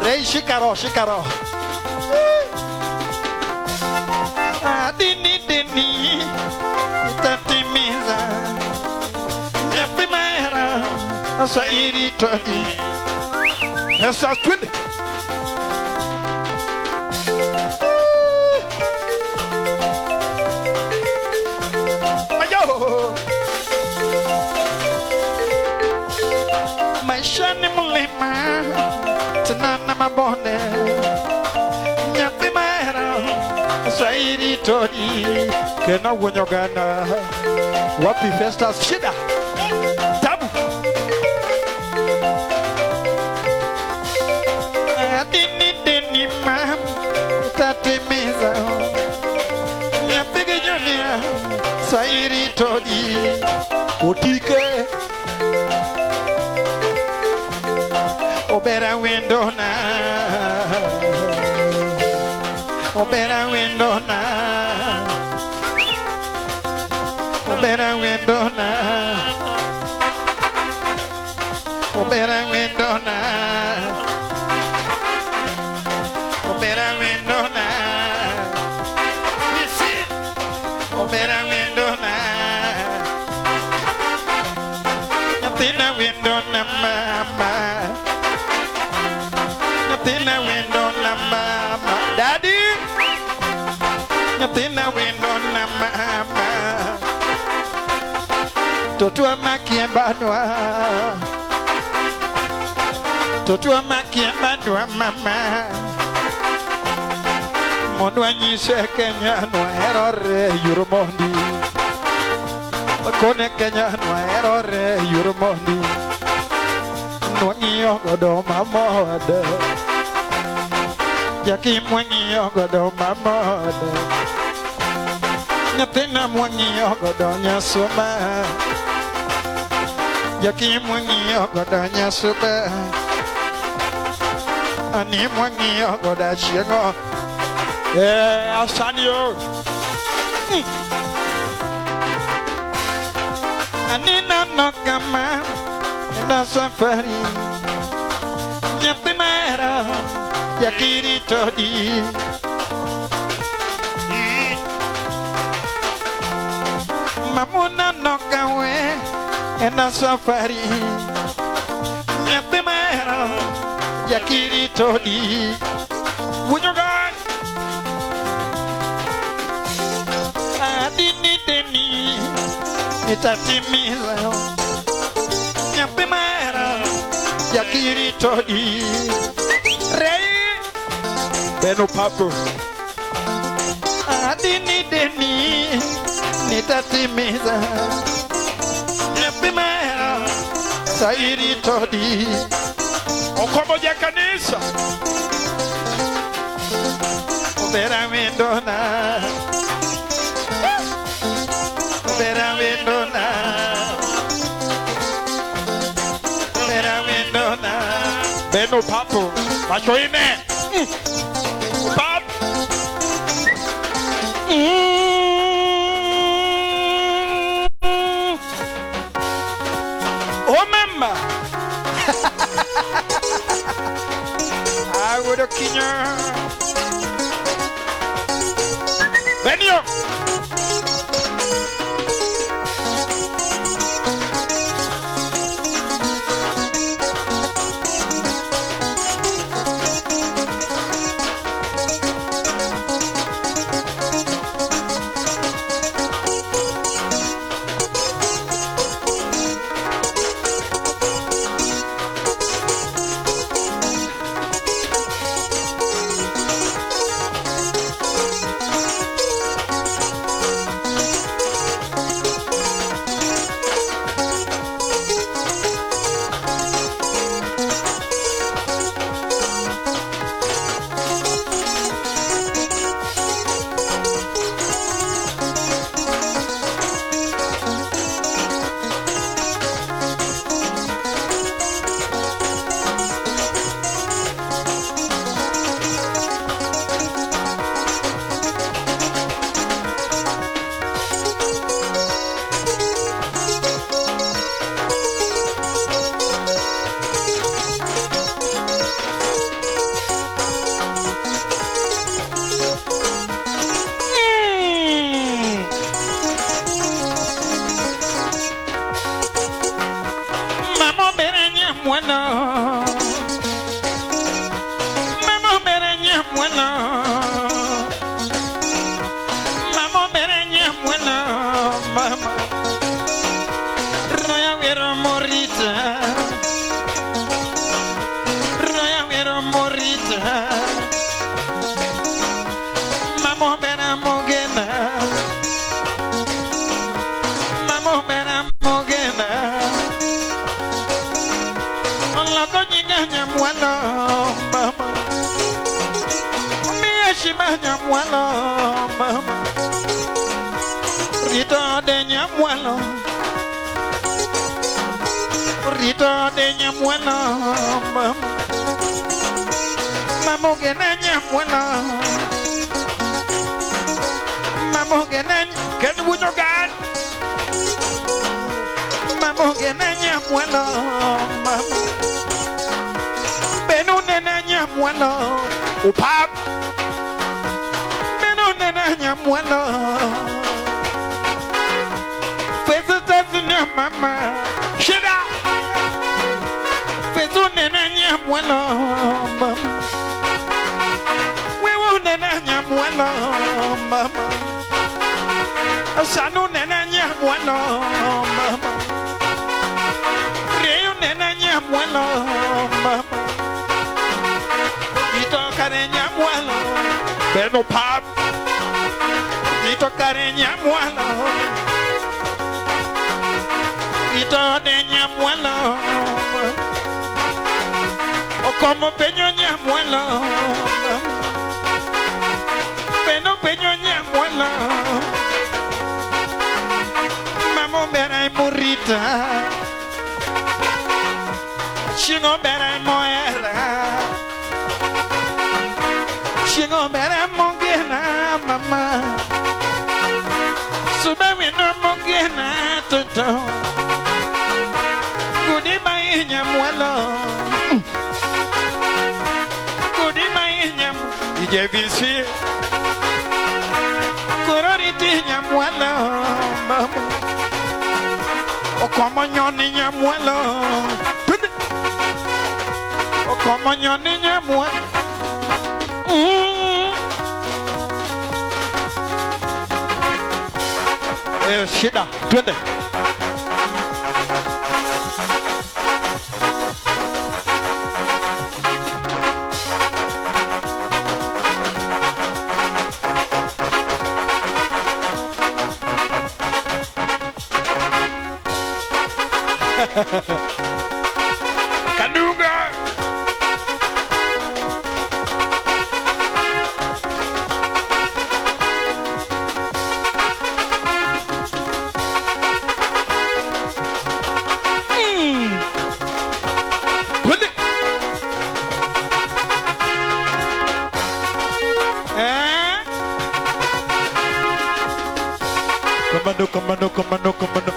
Rei shikaro shikaro. Dini dini itatimiza, nyathi mahero asairi todi. Festus twende. Mayo. Maishani mlima tena na mabonde, nyathi mahero asairi todi. Kena Wuonyo Oganda. Wapi Festus shida tabu. Dini dini mam itatimiza, nyathi gi Junior sairi todi. Otike obera wendona, obera wendona, obera wendona, obera wendona, obera wendona, obera wendona, nyathina wendona mama, nyathina wendona mama, daddy, nyathina wendona mama, totwa makiembanwa, totwa makiembanwa mama, mondo anyise Kenya nwaherore yoro mondi, kone Kenya nwaherore yoro mondi, nwang'iyo godo mamode, jaki mwang'iyo godo mamode, nyathina mwang'iyo godo nyasuma, jaki mwang'iyo godo nyasuma, ani mwang'iyo godo achieng'o. Asanio. Anina no kama na safari, nyathi mahero jakiri todi. Mamuna no kawe na safari, nyathi mahero jakiri todi. Wuonyo Oganda. Nitatimiza nyathi mahero jakirito di Rei Beno Papo adini deni nitatimiza nyathi mahero sairito di Okomo ja kanisa Obera wendona Obera wendona Obera wendona Beno Papo Machoine Pap Oh mama Awuodo kinyo Benio Mama obera nyamwano Mama obera nyamwano Mama obera nyamwano Mama Roya wero morita Roya wero morita Mama obera mogena Mama obera mogena Oloko nyinga nyamwalo mama Miyashima nyamwalo mama Rito de nyamwalo Rito de nyamwalo mama Mama gena nyamwalo Mama gena Ken wujo gan Mama gena nyamwalo mama Beno nena nyamwalo Upap Beno nena nyamwalo Fezu tazu nya mama Shida Fezu nena nyamwalo mama Wewe nena nyamwalo mama Sanu nena nyamwalo mama Reyo nena nyamwalo mama Ito kare nyamwalo Beno Pap Ito kare nyamwalo Ito de nyamwalo Okomo penyo nyamwalo Peno penyo nyamwalo Mamo bera morita Chingo bera moera Chingo bera mongena mama Sube wino mongena toto Gudi mai nyamwalo Gudi mai nyam DJ VC Kororiti nyamwalo mama Okomo nyoni nyamwalo Okomo nyoni nyamwalo Shida, twende. Kadunga. Twende. Commando, commando, commando, commando.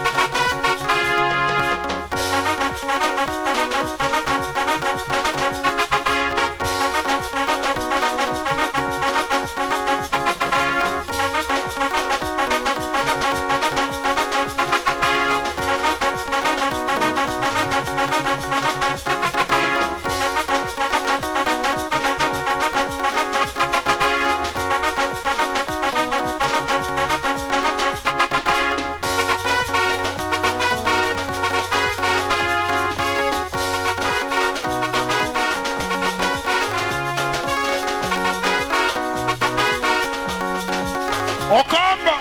Okamba.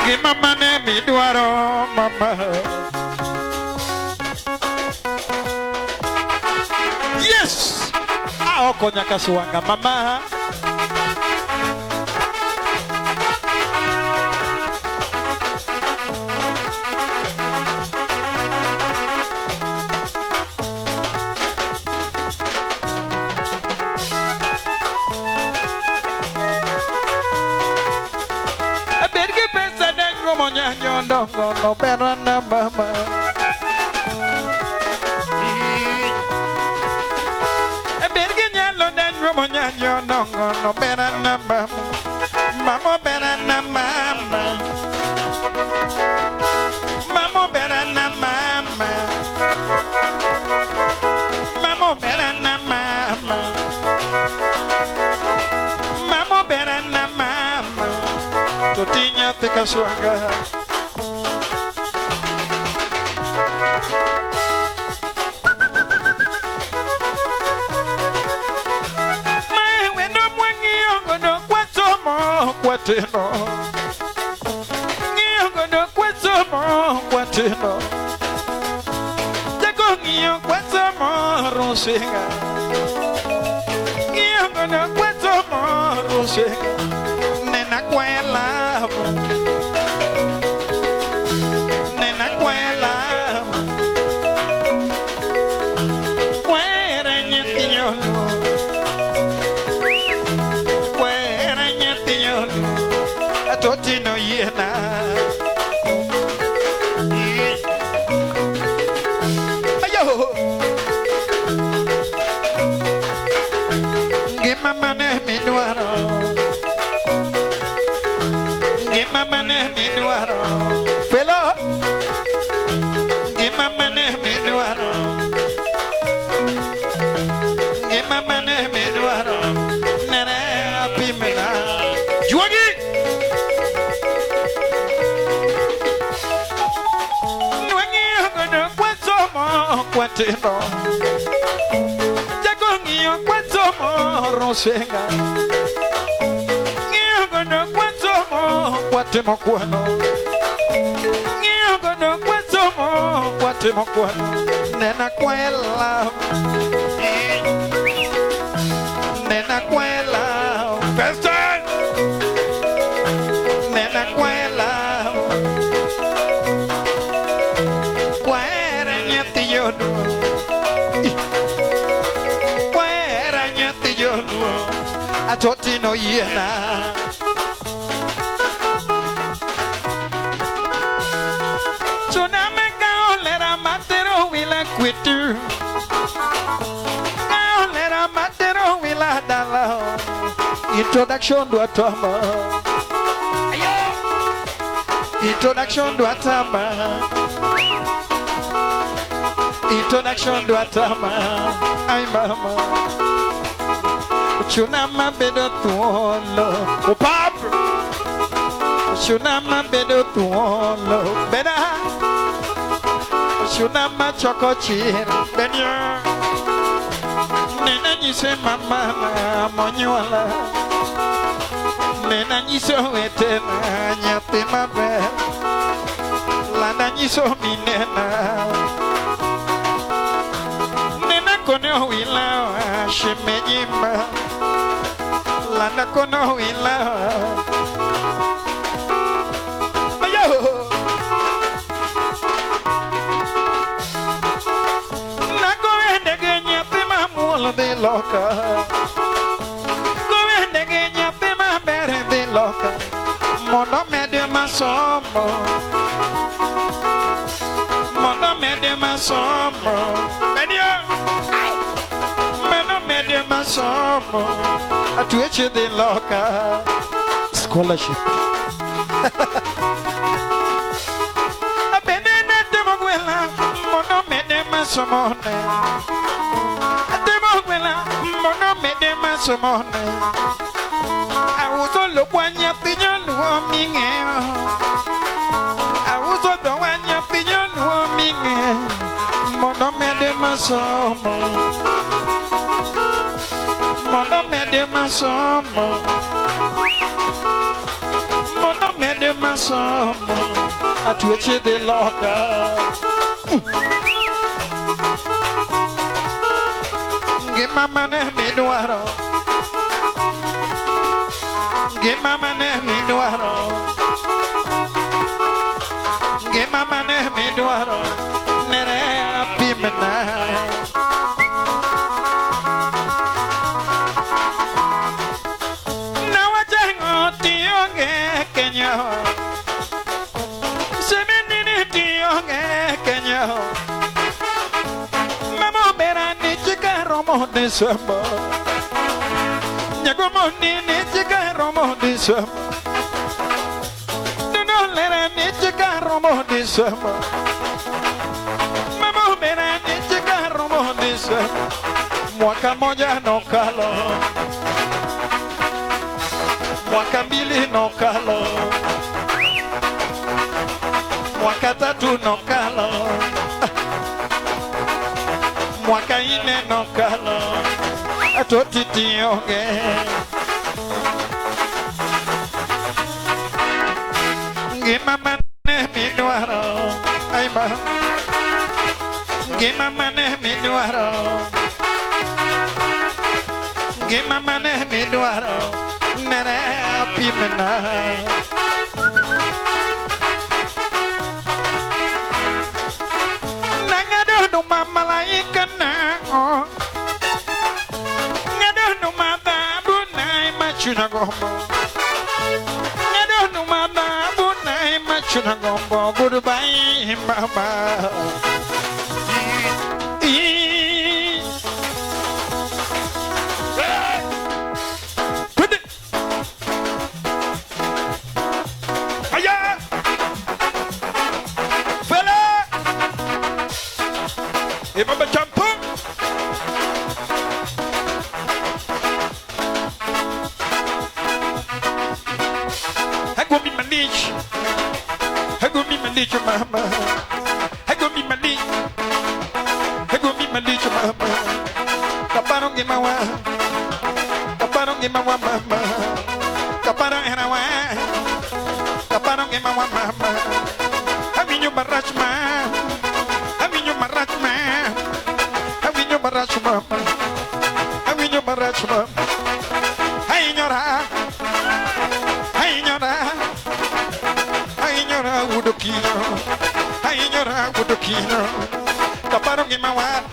Gima mane midwaro mama. Yes. Aoko nyakasuanga mama. No berana mama. Berginyalo dan romonyanyo nongo no berana mama. Mama berana mama. Mama berana mama. Mama berana mama. Mama berana mama. Totinya tekasuanga. Kwatino ngiyo godo kwasomo kwatino jago ngiyo kwasomo rusinga ngiyo godo kwasomo rusinga nena kwela nena kwela kwera nyatino Totino yena. Ayo. Gima mane midwaro. Gima mane midwaro. Felo. Gima mane midwaro. Gima mane midwaro. Nere apimena. Juagi. Kwatino jago ngiyo kwasomo rusinga ngiyo godo kwasomo kwatimo kwano ngiyo godo kwasomo kwatimo kwano nena kwela nena kwela Feston nena kwela Atotino yena. Tsunami kaolera matero wila kwitu. Kaolera matero wila dala. Introduction do atama. Introduction do atama. Introduction do atama. Ay mama. Ochuna mabedo thuolo. Opap. Ochuna mabedo thuolo. Beda. Ochuna machoko chir. Benyo. Nena nyise mama na monyuola. Nena nyiso wetena nyathi maber. Landa nyiso minena. Nena kono wila shimejima. Landa kono wila. Ayo. Nago nyathi mamuol dhi loka. Gowende nyathi maber dhi loka. Mondo mede masomo. Mondo mede masomo. Benio. Mondo mede masomo. Atweche dhi loka. Scholarship. Abenene temo gwela. Mondo mede masomo ne. Temo gwela. Mondo mede masomo ne. Auso lokwa nyathi nyaluo ming'eyo. Auso dhowa nyathi nyaluo ming'eyo. Mondo mede masomo. Mondo mede masomo. Mondo mede masomo. Atweche dhi loka. Ngima mane midwaro. Ngima mane midwaro. Ngima mane midwaro. Nere apimna. Nawachango tionge Kenya. Semenini tionge Kenya. Mamo berani chika romo Desemba. Nyagomo nini chika romo Desemba. Nuno lera ni chika romo Desemba. Mamo berani chika romo Desemba. Mwaka moja nokalo. Mwaka mbili nokalo. Mwaka tatu nokalo. Mwaka ine nokalo. Atoti tionge. Ngima mane midwaro. Ay ma. Ngima mane midwaro. Ngima mane midwaro. Nere apimna. Nangado no malaika na oh. Ngado no madhabu na machuna gombo. Ngado no madhabu na machuna gombo. Goodbye mama. Aya! Fela! Ibaba champu! Hagomi malich. Hagomi malich mama. Hagomi malich. Hagomi malich mama. Kaparo gimawa. Kaparo gimawa mama. Kaparo erawa. Kaparo gimawa mama. Awinyo marach ma. Awinyo marach ma. Awinyo marach mama. Awinyo marach mama. Ainyora. Ainyora. Ainyora wudokino. Ainyora wudokino. Kaparo gimawa.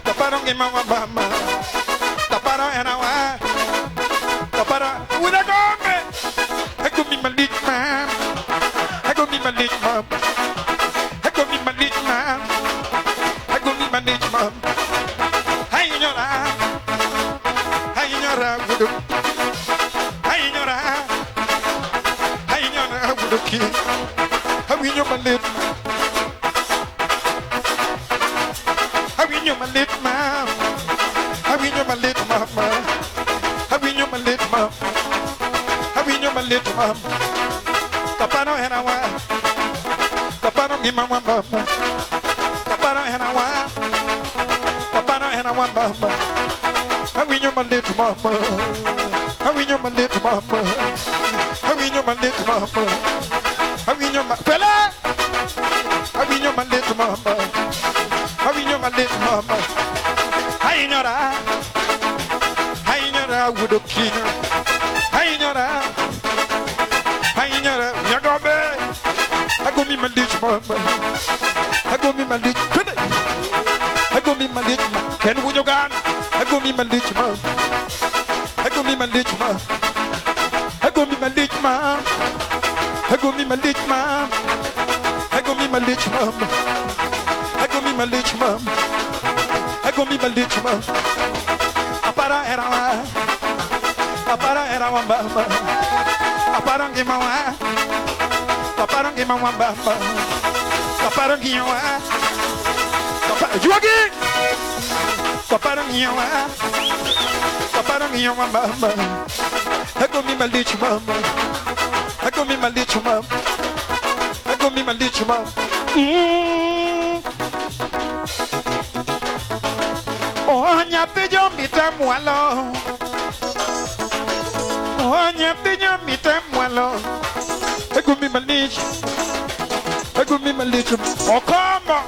Kaparo gimawa mama. Kaparo erawa. Kaparo wudagombe. Hagomi malik ma. Hagomi malik ma. Hagomi malik ma. Hagomi malik ma. Ainyora. Ainyora wudok. Ainyora. Ainyora wudoki. Awinyo malit. Awinyo malit ma. Awinyo malit mama. malit ma. Awinjo malit ma. Kapano hera wa. Kapano ngima wa mama. Kapano hera wa. Kapano hera wa mama. Awinjo malit mama. Awinjo malit mama. Awinjo malit mama. Awinjo ma fela. Awinjo malit mama. Awinjo malit mama. Ainyora. Ainyora wudo kinyo. Ainyora. Ainyora nyagobe. Agomi malit mama. Agomi malit. Twende. Agomi malit mama. Ken wujogan. Agomi malit mama. Agomi malit mama. Agomi malit mama. Agomi malit mama. Agomi malit mama. Agomi malit mama. Agomi malit mama. Apara era wa. Apara era wa mama. Apara ngima wa. Apara ngima wa mama. Apara ngima wa. Juagi. Apara ngima wa. Apara ngima wa mama. Agomi malit mama. Agomi malit mama. Agomi malit mama. Oh nyathi jomita mwalo. Oh nyathi jomita mwalo. Agomi malit. Agomi malit. Okama.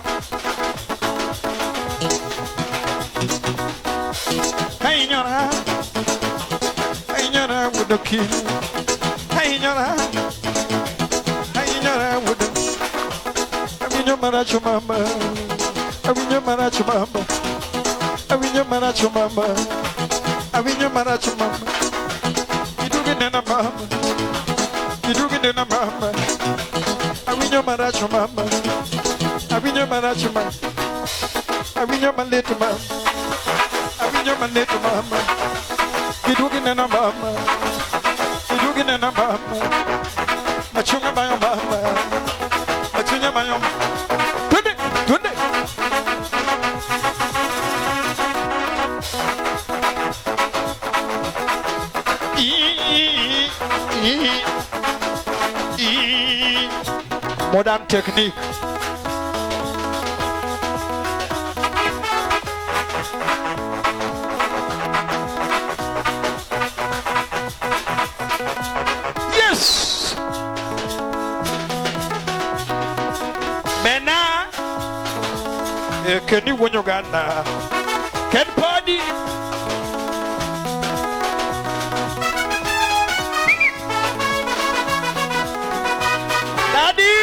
Ainyora. Ainyora wudoki. Ainyora. Ainyora wudo. Awinjo maracho mama. Awinjo maracho mama. Awinjo maracho mama. Awinjo maracho mama. Idugi nena mama. Idugi nena mama. Awinjo maracho mama. Awinjo maracho mama. Awinjo malit mama. Awinjo malit mama. Idugi nena mama. Idugi nena mama. Machunga bayo mama. Machunga bayo. Twende, twende. Modern technique. Yes. Mena. Keni wonyogana. Ken party. Daddy.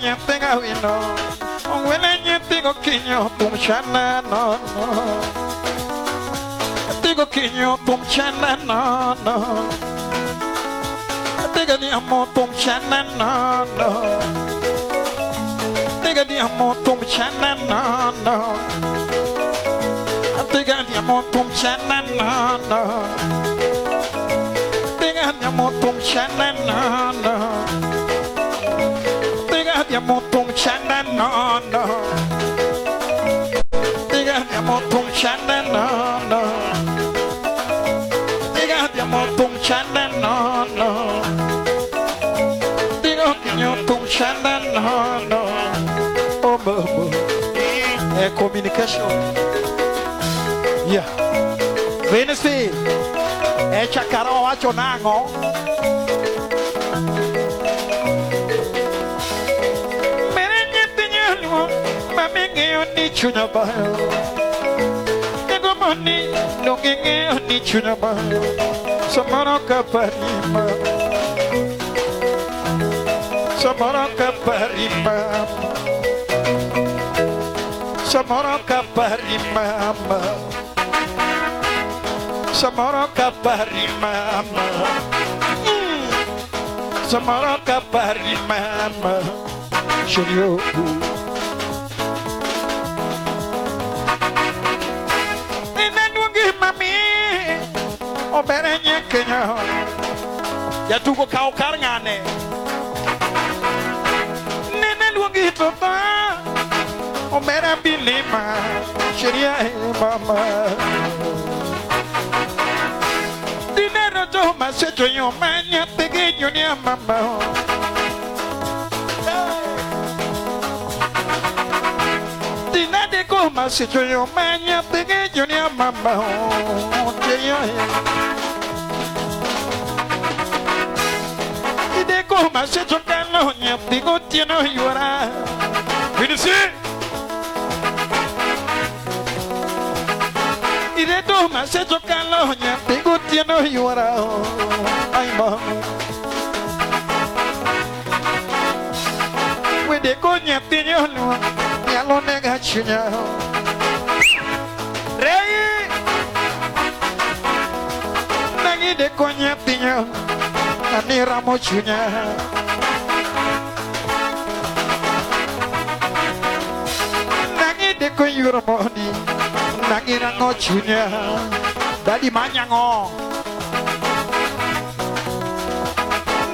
Nyathinga wino ongwele nyathingo kinyo tumchana no no nyathingo kinyo tumchana no no nyathingo ni amo tumchana no no nyathingo ni amo tumchana no no nyathingo ni amo tumchana no no nyathingo ni amo tumchana no no Diga tum chana no no. Diga tum chana no no. Diga tum chana no no. Diga tum chana no no. Oh mama. Communication. Yeah. Venesi. Chakara wacho nango. Ni chunya bayo, ego moni nongenge ni chunya bayo, samara kaparima, samara kaparima, samara kaparima, samara kaparima, samara kaparima, shiryo. Oberenye Kenya. Jatugo kawo kar ng'ane. Nene luongi to tho. Omera bilima. Sheria e mama. Dinero to masecho yo manya pequeño ni a mama. Dinade ko masecho yo manya pequeño ni a mama. Ide ko masecho kalo nya pigo tieno yora. Finisi. Ide to masecho kalo nya pigo tieno yora. Ay mama. Wede ko nya tinyo no. Nyalo nega chunya. Rey. Nangi de ko nya tinyo. Nani ramo chunya. Nangi de ko yura moni. Nangi rango chunya. Dadi manyango.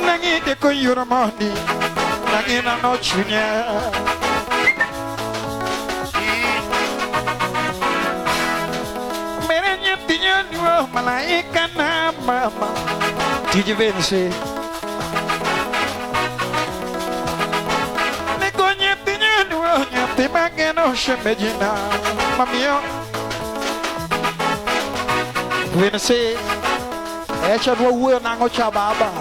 Nangi de ko yura moni. Nangi rango chunya. Mere nyatinyo nuo malaika na mama. DJ Vinci. Neko nyatinyo nuo nyati mageno shemejina. Mamio. Vinci. Echa dwa wuoyo nang'o cha baba.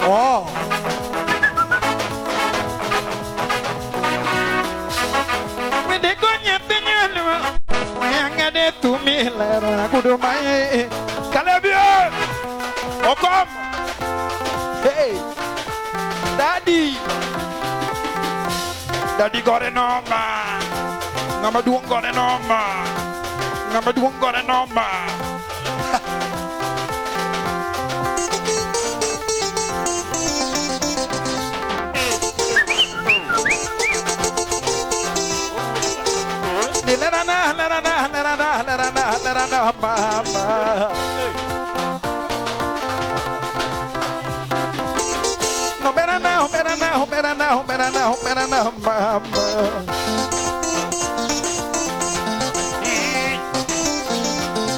Oh. Neko nyatinyo nuo mayanga de tumi lera kudumaye. Kalebio. Okom. Hey. Daddy. Daddy gore noma. Ngama duong gore noma. Ngama duong gore noma. Na na na na na na na na na na na mama. No better now, better now, better now, better now, better now, mama.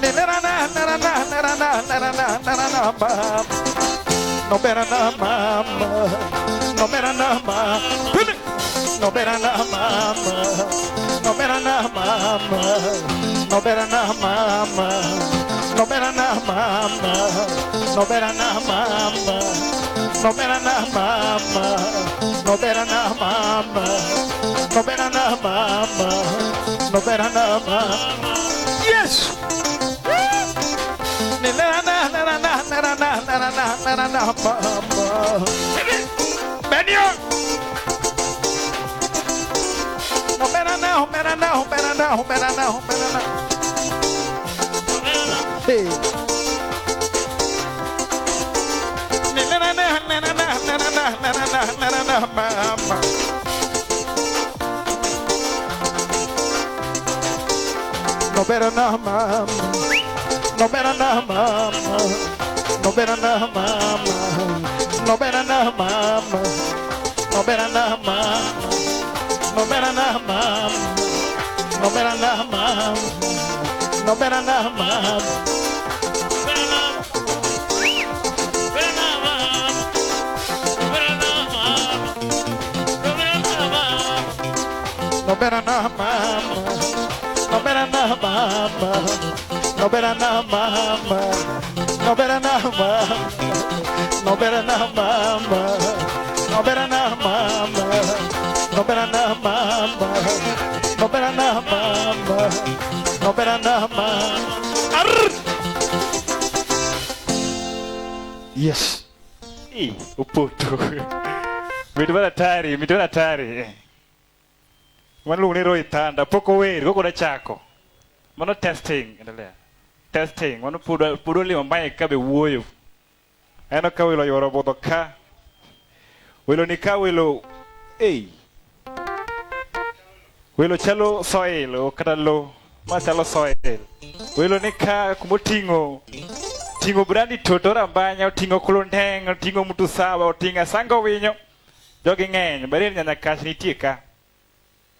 Na na na na na na na na na na na mama. No better now, mama. No better now, mama. No better now, mama. No better now, mama. No better now, mama. No better now, mama. No better now, mama. No better now, mama. No better now, mama. No better now, mama. No better now, mama. Yes. Na na na na na na na na na na na mama. Benio. No better now, better now, better now, better now, better now. Hey. Na na na na na na na na na na na mama. No better now, mama. No better now, mama. No better now, mama. No better now, mama. No better now, mama. No better now, mama. No better now, mama. No better now, mama. No better now, mama. No better now, mama. No better now, mama. No better now, mama. No better now, mama. No better now, mama. No better now, mama. No better now, mama. No better now, mama. Yes. Upoto. Mitwara tari, mitwara tari. Mano luongo ni Roy Thunder, pok ower, koko chako. Mano testing, endelea. Testing, mano pod olimo mic ka be wuoyo. Aneno ka welo oyuoro budho ka. Welo ni ka welo, ei. Welo chalo soil, kata lo, ma chalo soil. Welo ni ka kumoting'o Oting'o Brandi Toto Rambanya, oting'o Kulundeng, oting'o Mutusawa, oting'o Asango Winyo. Jogi ng'eny, Baril Nyanyakach nitie ka.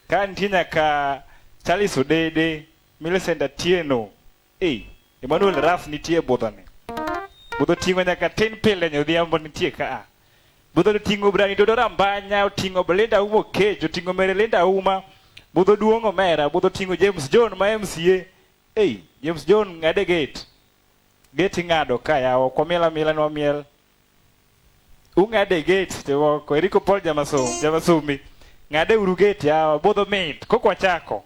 Ka nitie nyaka Charles Odede, Millicent Atieno. Ei, Emmanuel Raf nitie e budhoni. Budho oting'o nyaka Tin Pile Nyodhiambo nitie ka. Budho oting'o Brani Dodo Rambanya, oting'o Belinda Umo Kech, oting'o Mary Linda Uma. Budho duong' omera, budho oting'o James John ma MCA. Ei, James John ng'ade gate. Gate ing'ado ka yawa, ok wamiel amiela ni wamiel. Ung'ade gate jomoko. Eriko Paul Jamasom, Jamasumi. Ng'ade uru gate yawa, budho mit. Kok wachako.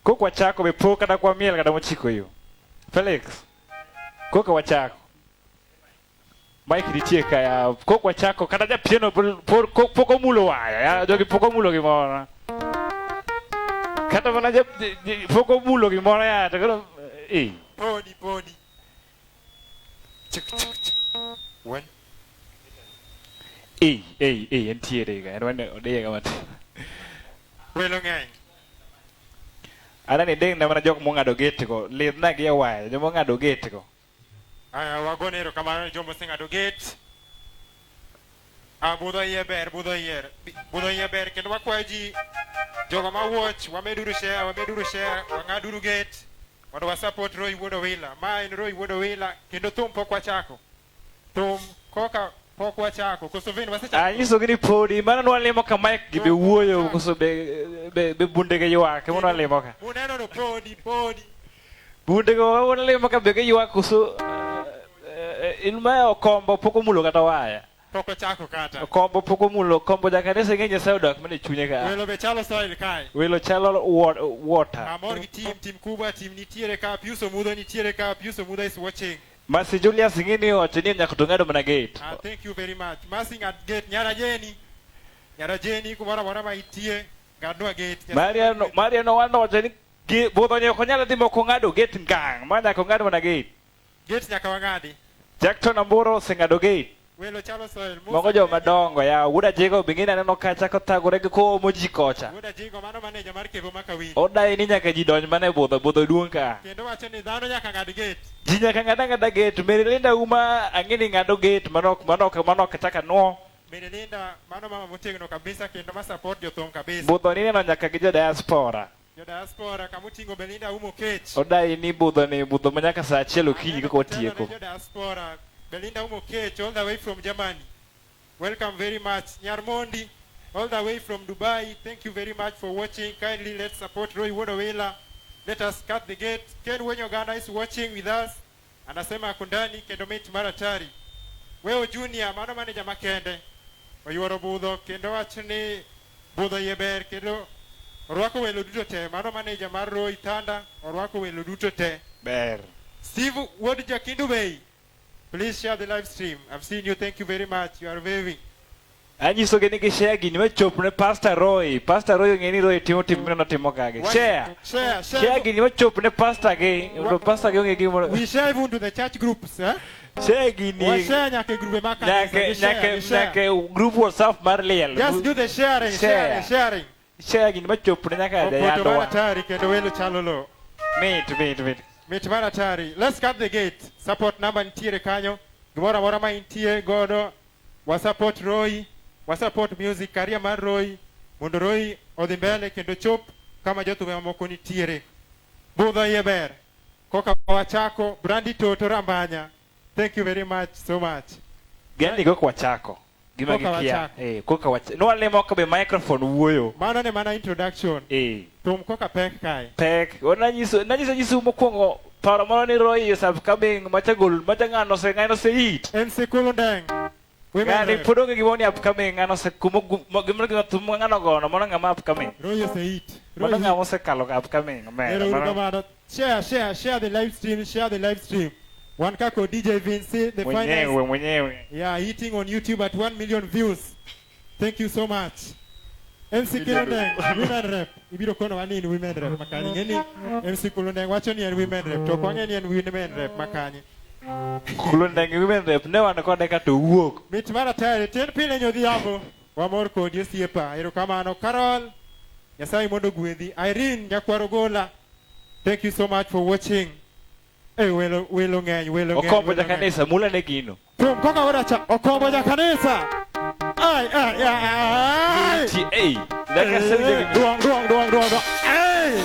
Kok wachako be pok kata kwa miel kata mochiko yo. Felix. Kok wachako. Mike nitie ka ya. Kok wachako kata japieno pok omulo waya. Ya, jogi pok omulo gimoro. Kata mana ja, pok omulo gimoro ya. To koro eh. Podi, podi. Chik, chik, chik. One. Ei, ei, ei, entiere ga. En wane odiye ga matin. Welo ng'eny. Anani deng na mana jok mong'ado gate go. Lidhna gi e waya, joma ong'ado gate go. Aya, wagone erokamano ne joma oseng'ado gate. Ah, budho iye ber, budho iye, budho iye ber kendo wakwayo ji jogo ma watch, wameduru share, wameduru share, wang'aduru gate mondo wa support Roy Wuod Owila. Ma en Roy Wuod Owila kendo thum pok wachako. Thum koka pok wachako. Koso Vin wasechako. Anyisogi ni podi, mano nwalimo ka mic gi be wuoyo, koso be bunde gi ywak, ema nwalimo ka. Muneno no podi, podi. Bunde go nwalimo ka be giywak koso in ma okombo pok omulo kata waya. Pok ochako kata. Okombo pok omulo, okombo jakanisa ing'e Nyasaye odak mana e chunye ka. Welo be chalo soil kae. Welo chalo water. Amor gi team, team kubwa, team nitiere ka, Pius Omudho nitiere ka, Pius Omudho is watching. Masi Julius ing'e ni owacho ni nyaka to ng'ado mana gate. Ah, thank you very much. Masi ng'ad gate, Nyara Jeni. Nyara Jeni kumoro amora ma itie, ng'adnwa gate. Mariano, Mariano wano wacho ni budho ni ok onyal dhi mok ong'ado gate ngang', ma nyaka ong'ad mana gate. Gate nyaka wang'adi. Jackton Amburo oseng'ado gate. Welo chalo soil. Musa Moko joma Kenya. dongo ya, Wuod Ajigo be ing'e ni aneno kacha kothagore gi koomo ji kocha. Wuod Ajigo mano manager mar Kevo Makawili. Odayi ni nyaka ji donj mana e budho, budho duong' ka. Kendo wacho ni dhano nyaka ng'ad gate. Ji nyaka ng'ad ang'ada gate. Mary Linda Uma ang'e ni ng'ado gate, mano ok mano ok mano ok chak anwo. Mary Linda mano mama motegno kabisa kendo ma support jothum kabisa. Budho ni ineno nyaka gi jo diaspora. Jo diaspora kamuting'o Belinda Umo Kech. Odayi ni budho ni budho ma nyaka saa achiel okinyi kaka watieko. Jo diaspora Belinda Umo Kech all the way from Germany. Welcome very much. Nyarmondi all the way from Dubai. Thank you very much for watching. Kindly let's support Roy Wuod Owila. Let us cut the gate. Ken Wenyogana is watching with us. Anasema ako ndani kendo mit mar atari. Weo Junior mano manager makende. Oyuoro budho kendo wacho ni budho iye ber kendo orwako welo duto te. Mano manager mar Roy Thanda orwako welo duto te. Ber. Steve Wuod Jakindu Bay. Please share the live stream. I've seen you. Thank you very much. You are waving. Anyisogi ni gishare gini machop ne Pastor Roy. Pastor Roy ong'e ni Roy timo tim mineno timo kage. Share. Share, share. Share gini machop ne pastor gi. Mondo pastor gi ong'e gimoro. We share even to the church groups, eh? Share gini. Wa share nyaka e grube mag kanisa. Nyaka We share, nyaka we share. nyaka group WhatsApp mar liel. Just do the sharing, Share. sharing, sharing. Share gini machop ne nyaka Opoto mar jayandwa. atari kendo welo chalo lo. Mit mit mit. Mit mar atari. Let's cut the gate. Support number nitiere kanyo. Gimoro amora ma intie godo. Wa support Roy. Wa support music career mar Roy. Mondo Roy odhi mbele kendo chop kama jothumbe mamoko nitiere. Budho iye ber. Koka wachako Brandi Toto Rambanya. Thank you very much so much. Gani go wachako. Gima Koka gikia. wachako. Eh, koka wachako. Nwalemo ka be microphone wuoyo. Mano ne mana introduction. Eh. Thum koka pek kae. Pek. Nanyiso nanyiso nyiso mokwongo paro moro ni Roy is upcoming macha gol macha ng'ano se ng'ano se hit. MC Kulundeng. Women Ng'ani rep. pod onge gimoro ni upcoming ng'ano se kumo gimoro gima thum ng'ano gono mano ng'ama upcoming. Roy osehit. Roy Mano ng'ama osekalo ka upcoming omera. Ero uru Mano kamano. Share, share, share the live stream, share the live stream. Wan kako DJ Vinci, the finest. mwenyewe mwenyewe. Yeah, hitting on YouTube at 1 million views. Thank you so much. MC Kulundeng, women rep. Ibiro kono wani in women rep makanyi. Ng'eni MC Kulundeng wacho ni en women rep. To ok wang'e ni en women rep makanyi. Kulundeng women rep ne wan kode ka to wuok. Mit mar atari, tien pile nyodhiambo. Wamor kodi osiepa. Erokamano. Carol, Nyasaye mondo ogwedhi. Irene Nyakwaro Gola, thank you so much for watching. Welo welo ng'eny, welo ng'eny. Okombo welo ja kanisa, mula ne gino. Thum koka wadacha, okombo ja kanisa. Ai ai ai. Ti ei. Dakika sewinjo gimi. Duong duong duong duong duong. Ai.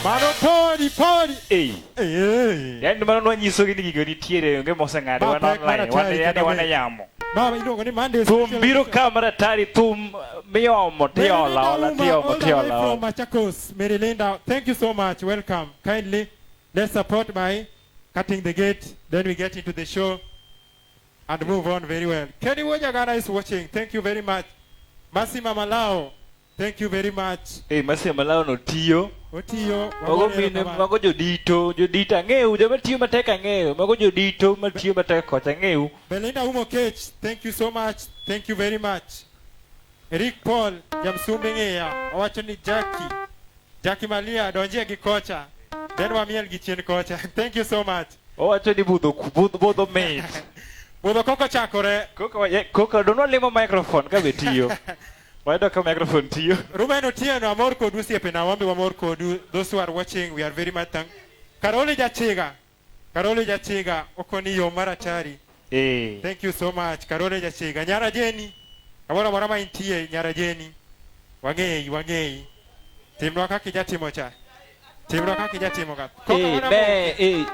Mano podi podi. Ei. Eh. Yaani mano nwanyisogi ni gigo nitiere onge moseng'adi Ma wan pek mar online, wan atari yani kendo wan e mit. yamo. Mama iluongo ni Monday. Thum Special biro Edition. ka mar atari thum miomo tiola ola Mary Linda tiomo Uma, all the way tiola from ola. Machakos. Mary Linda, thank you so much. Welcome. Kindly, let's support by cutting the gate. Then we get into the show and move on very well. Kenny Wojagana is watching. Thank you very much. Masi Mamalao, thank you very much. Eh, Masi Malao no tiyo. Otiyo. Mago mine, mago jodito, jodito ang'eyo, joma tiyo matek ang'eyo, mago jodito matiyo matek kocha ang'eyo. Belinda Umo Kech, thank you so much. Thank you very much. Eric Paul, Jamsumbi ng'iya, owacho ni Jackie. Jackie Malia, donjie gi kocha. Then wamiel gi chien kocha. Thank you so much. Owacho ni budho budho budho mit. Budho koko chakore. Koko koko donwa limo microphone ka be tiyo. Wayudo ka microphone tiyo. Ruben Otieno, amor kodu osiepena, wan be wamor kodu. Those who are watching, we are very much thank. Karoli Jachiga. Karoli Jachiga, okoni yo mar atari. Eh. Thank you so much. Karoli Jachiga. Nyara Jeni. Kamoro amora ma intie, Nyara Jeni. Wang'eyi, wang'eyi. Timnwa kaka ijatimo cha. Timnwa kaka ijatimo ka. Koka Eh, wadamoke. ne eh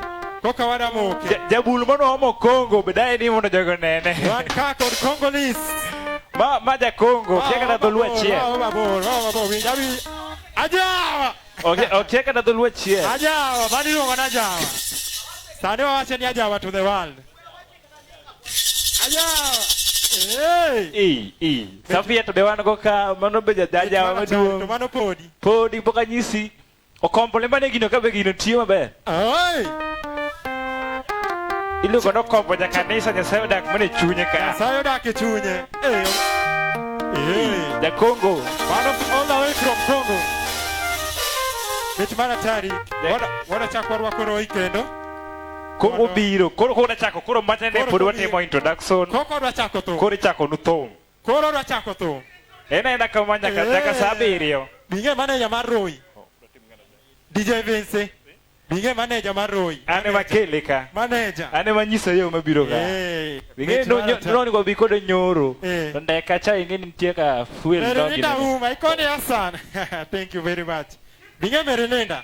Koka wadamoke. Jabul mano omo Kongo be dae ni mondo jogo nene. Wan ka kod Congolese. Ma ma ja Kongo, kia kata dholuo achiel. Wa mabor, wa mabor. Winj abi. Ajawa! Okia kata dholuo achiel. Ajawa, mano iluongo ni ajawa. Sani wawacho ni ajawa to the world. Ajawa. Hey! Eh, eh. Safia to be wan go ka mano be jajawa To maduong'. mano podi. Podi pok anyisi. Okombo lemba ne gino ka be gino tiyo maber. Oi! Iluongo ni okombo ja kanisa Nyasaye odak mana e chunye ka. Nyasaye odak e chunye. Eh. Eh. Ja Kongo. Mano all the way from Congo. Mit mar atari. Wadachako warwako Roy kendo. Koro biro, koro koro chako, koro macha ne Koro pod kobiro. watimo introduction. Koko wadwa chako thum. Koro ichako nu thum. Koro wadwa chako thum. En aena kama nyaka Eh. nyaka saa abiriyo. Bing'e manager mar Roy. DJ Vince. Bing'e manager mar Roy. An ema kele ka. Manager. An ema nyiso yo mabiro ka. Eh. Ing'e mit mar atari. nonego bi kode nyoro. Eh. To ndeka cha ing'e ni nitie ka fuel Merilinda donjo. Uma, ikoni Hassan. Thank you very much. Bing'e Merilinda.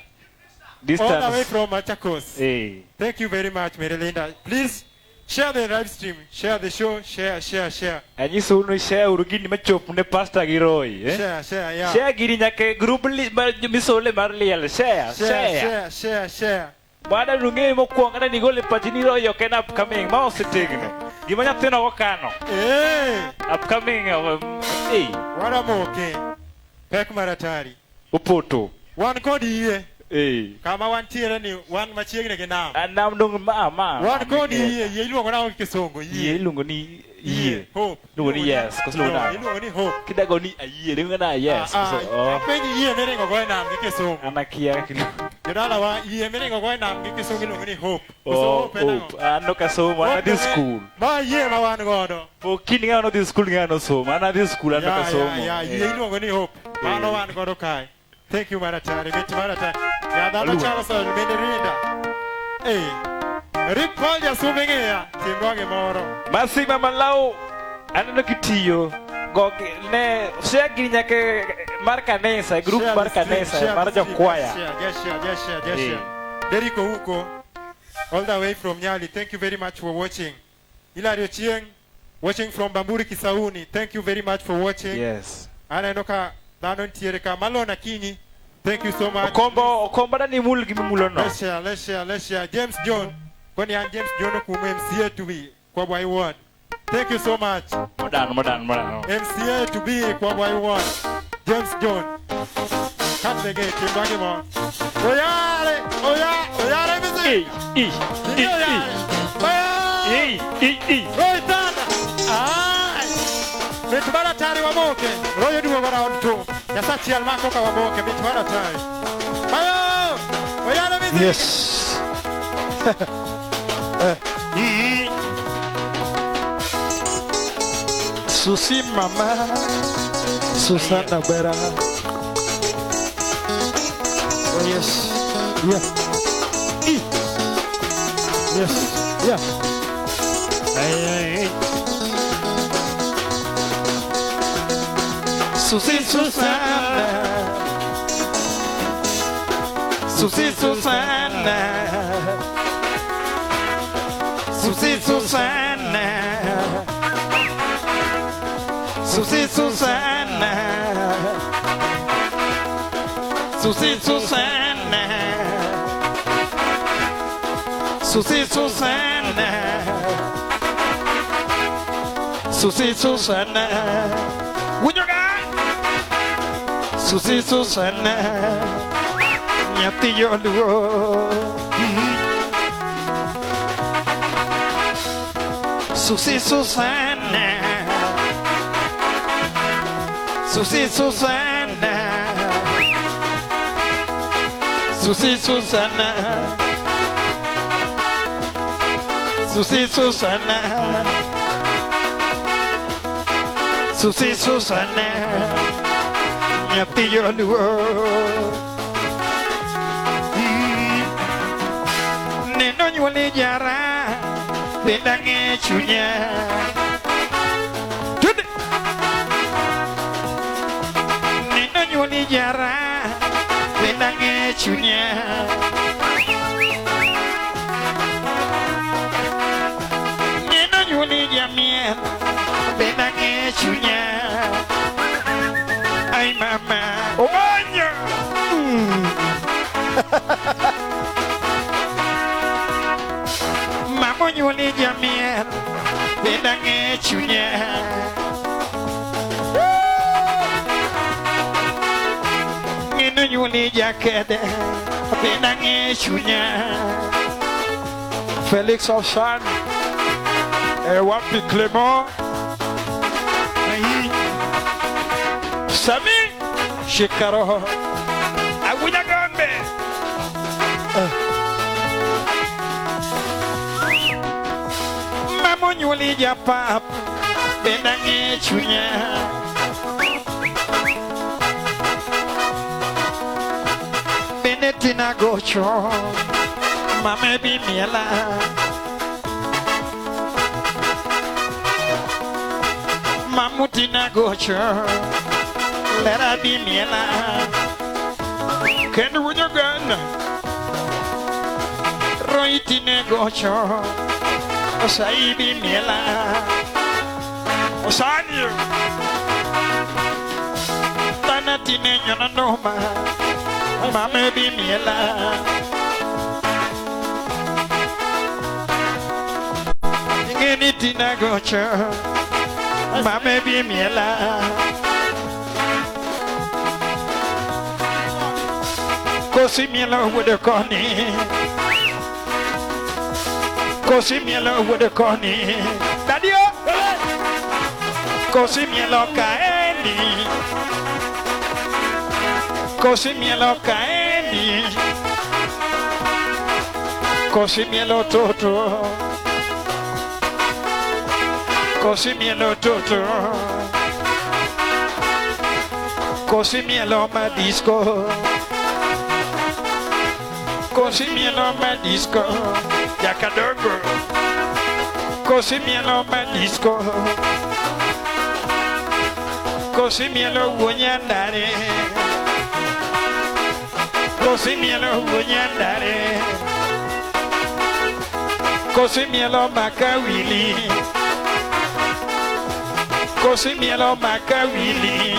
All the way Distance. from Machakos. Eh. Thank you very much, Merilinda. Please share the live stream, share the show, share, share, share. Anyisou ni share uru gini machop ne pastor gi Roy. Eh? Share, share, yeah. Share gini nyaka e group mar misole mar liel. Share, Share, share. share, share, share. Bada nung'e mokwongo kata nigol e pachi ni Roy ok en upcoming, ma osetegno. Gima nyathino okano. Eh, Upcoming eh, waramoke. Pek mar atari. opoto. Wan kod yie. Eh. Kama wantiere ni wan machiegni gi nam. Ah, Nam dong ma ma. Wan ma- kod yie, yie iluongo nang'o gi kisungu? Yie Yie. iluongo ni yie. Hope. Iluongo ni yes, koso iluongo No, nang'o? Iluongo ni hope. Kidago ni ayie, iluongo na yes. Ah, koso ah, oh. apenji yie miringo go e nam gi kisungu. An akia kaka iluongo. Jodalawa, yie miringo go e nam gi kisungu iluongo ni hope. Koso Oh, hope en ang'o? hope. An ok asomo, an adhi Hope en- skul. Ma yie ma wan godo. Pok kiny ng'ano dhi skul ng'ano somo. An adhi skul an ok Ya, ya, asomo. ya, Eh. yie iluongo ni hope. Mano wan godo kae. Thank you maratari, mit maratari. Ya dhano Aluor. Charles bende rinda. Eh. Rick Paul Jasumbi ng'iya, timnwa gimoro. Masi Mama Lau aneno kitiyo go ne share gini nyaka mar kanisa, group Share mar the stream, kanisa share mar the stream, jokwaya. Just share, just share, just share, just Eh. share. Derek Ouko, all the way from Nyali. Thank you very much for watching. Hilary Ochieng, watching from Bamburi Kisauni. Thank you very much for watching. Yes. Aneno ka dhano nitiere ka. Malon Akinyi, thank you so much. Okombo okombo dani mul gimimulo no. Let's share, let's share, let's share. James John, kwani an James John kuom MCA to be Kwabwai Ward. Thank you so much. Modano modano modano. MCA to be Kwabwai Ward. James John. Cut the gate, timwa gimoro. Oyare, oya, oyare I music. i i i Oyare. Oya. i i i. Roy Thunder. Ai. Mit mar atari wamoke. Roy oduogo round 2. Nyasachiel ma koka wamoke. Mit mar atari. Ayo! Oyare music. Yes. Susi mama, Susana Bera. Oh yes. Yeah. I. Yes. Yeah. Hey, hey. Susi Susana, Susi Susana, Susi Susana, Susi Susana, Susi Susana, Susi Susana, Susi Susana, Susi Susana, nyathi joluo. Susi Susana, Susi Susana, Susi Susana, Susi Susana, Susi Susana, nyathi joluo. Neno nyuoli jara, benda ng'e chunya. Neno nyuoli jara, benda ng'e chunya. Neno nyuoli jamiel, benda ng'e chunya. Ay mama, Omanyo. Mama nyuoli jamiel, benda ng'e chunya. Neno nyuoli jakede, benda ng'e chunya. Felix Oshan, Wapi Clement, Sami Shikaro, Awunya Gombe. Mama nyuoli japap, benda ng'e chunya. Bende tina gocho, mama bi miela. Mamu tina gocho, lera bi miela. Kendo Wunya Gana, Roy tina gocho, osai bi miela. Osanyo, Tana tine nyona noma, mama bi miela. Ngeni tina gocho, mama bi miela. Kosi miela wuode koni, kosi miela wuode koni, Dadio, kosi miela kaeni, kosi miela kaeni, kosi miela toto, kosi miela toto, kosi miela madisco, kosi miela madisco, Jakadongo, kosi miela madisco, kosi miela wuonyandare, kosi miela wuonyandare, kosi miela makawili, kosi miela makawili,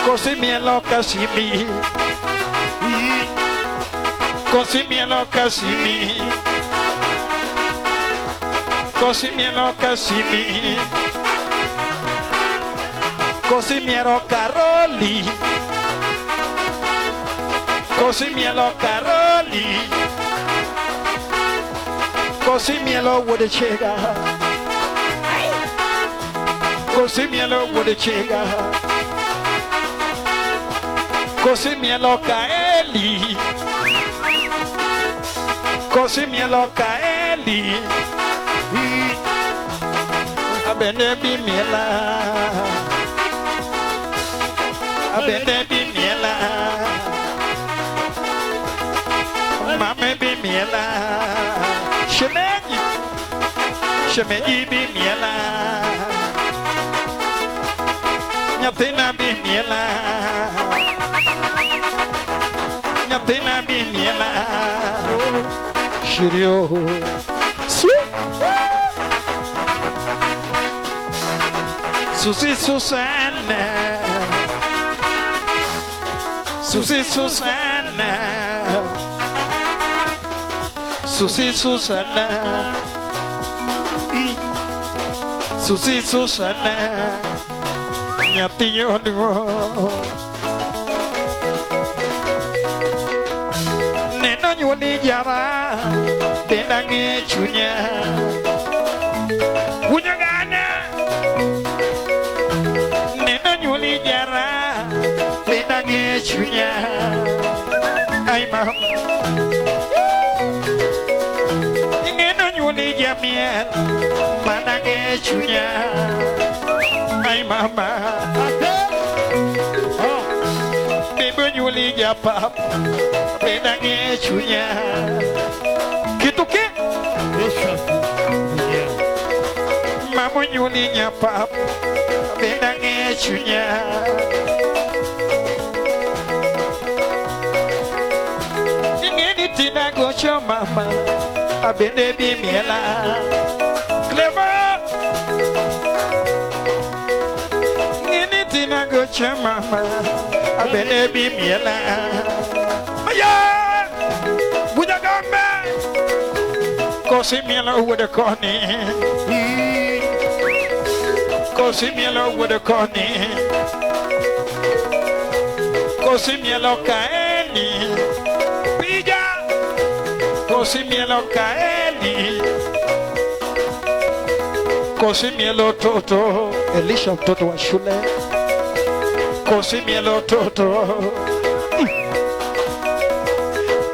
kosi miela kasimi, kosi miela kasimi, kosi miela kasimi, kosi miela Karoli, kosi miela Karoli, kosi miela wuode chega, kosi miela wuode chega, kosi miela kaeli, kosi miela kaeli, abende bi miela, abende bi miela, mama bi miela. Shemeji. Shemeji bi miela. Nyathina bi miela. Nyathina bi miela. Shirio. Susi Susanna. Susi Susanna. Susi Susanna. Susi Susanna. Nyathi yoduo. Neno nyuoli jara. Tena ng'e chunya. Wunyogana. Neno nyuoli jara. Tena ng'e chunya. Ai mama. Neno nyuoli jamiel. Mana ng'e chunya. Ai mama. Bebo nyuoli japap. Tena ng'e chunya. Kituke. Mamo nyuoli nyapap. Tena ng'e chunya. Ingeni tina gocho mama. Abende bi miela. Clever. Ingeni tina gocho mama. Abende bi miela. Maya. Bujagambe. Kosi miela uwode koni. Kosi miela uwode koni. Kosi miela kaeni. Pija. Kosi mielo kaeni. Kosi mielo toto. Elisha mtoto wa shule. Kosi mielo toto.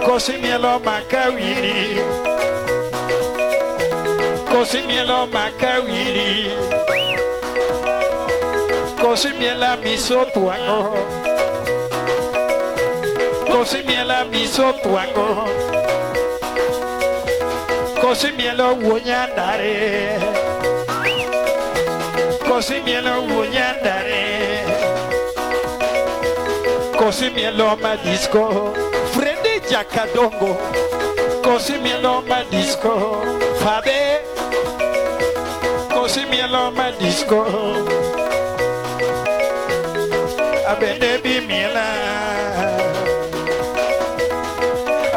Kosi mielo makawiri. Kosi mielo makawiri. Kosi miela miso tuango. Kosi miela miso tuango. Kosi mielo wunyandare. Kosi mielo wunyandare. Kosi mielo madisco. Frende Jakadongo. Kosi mielo madisco. Fabe. Kosi mielo madisco. Abende bi miela.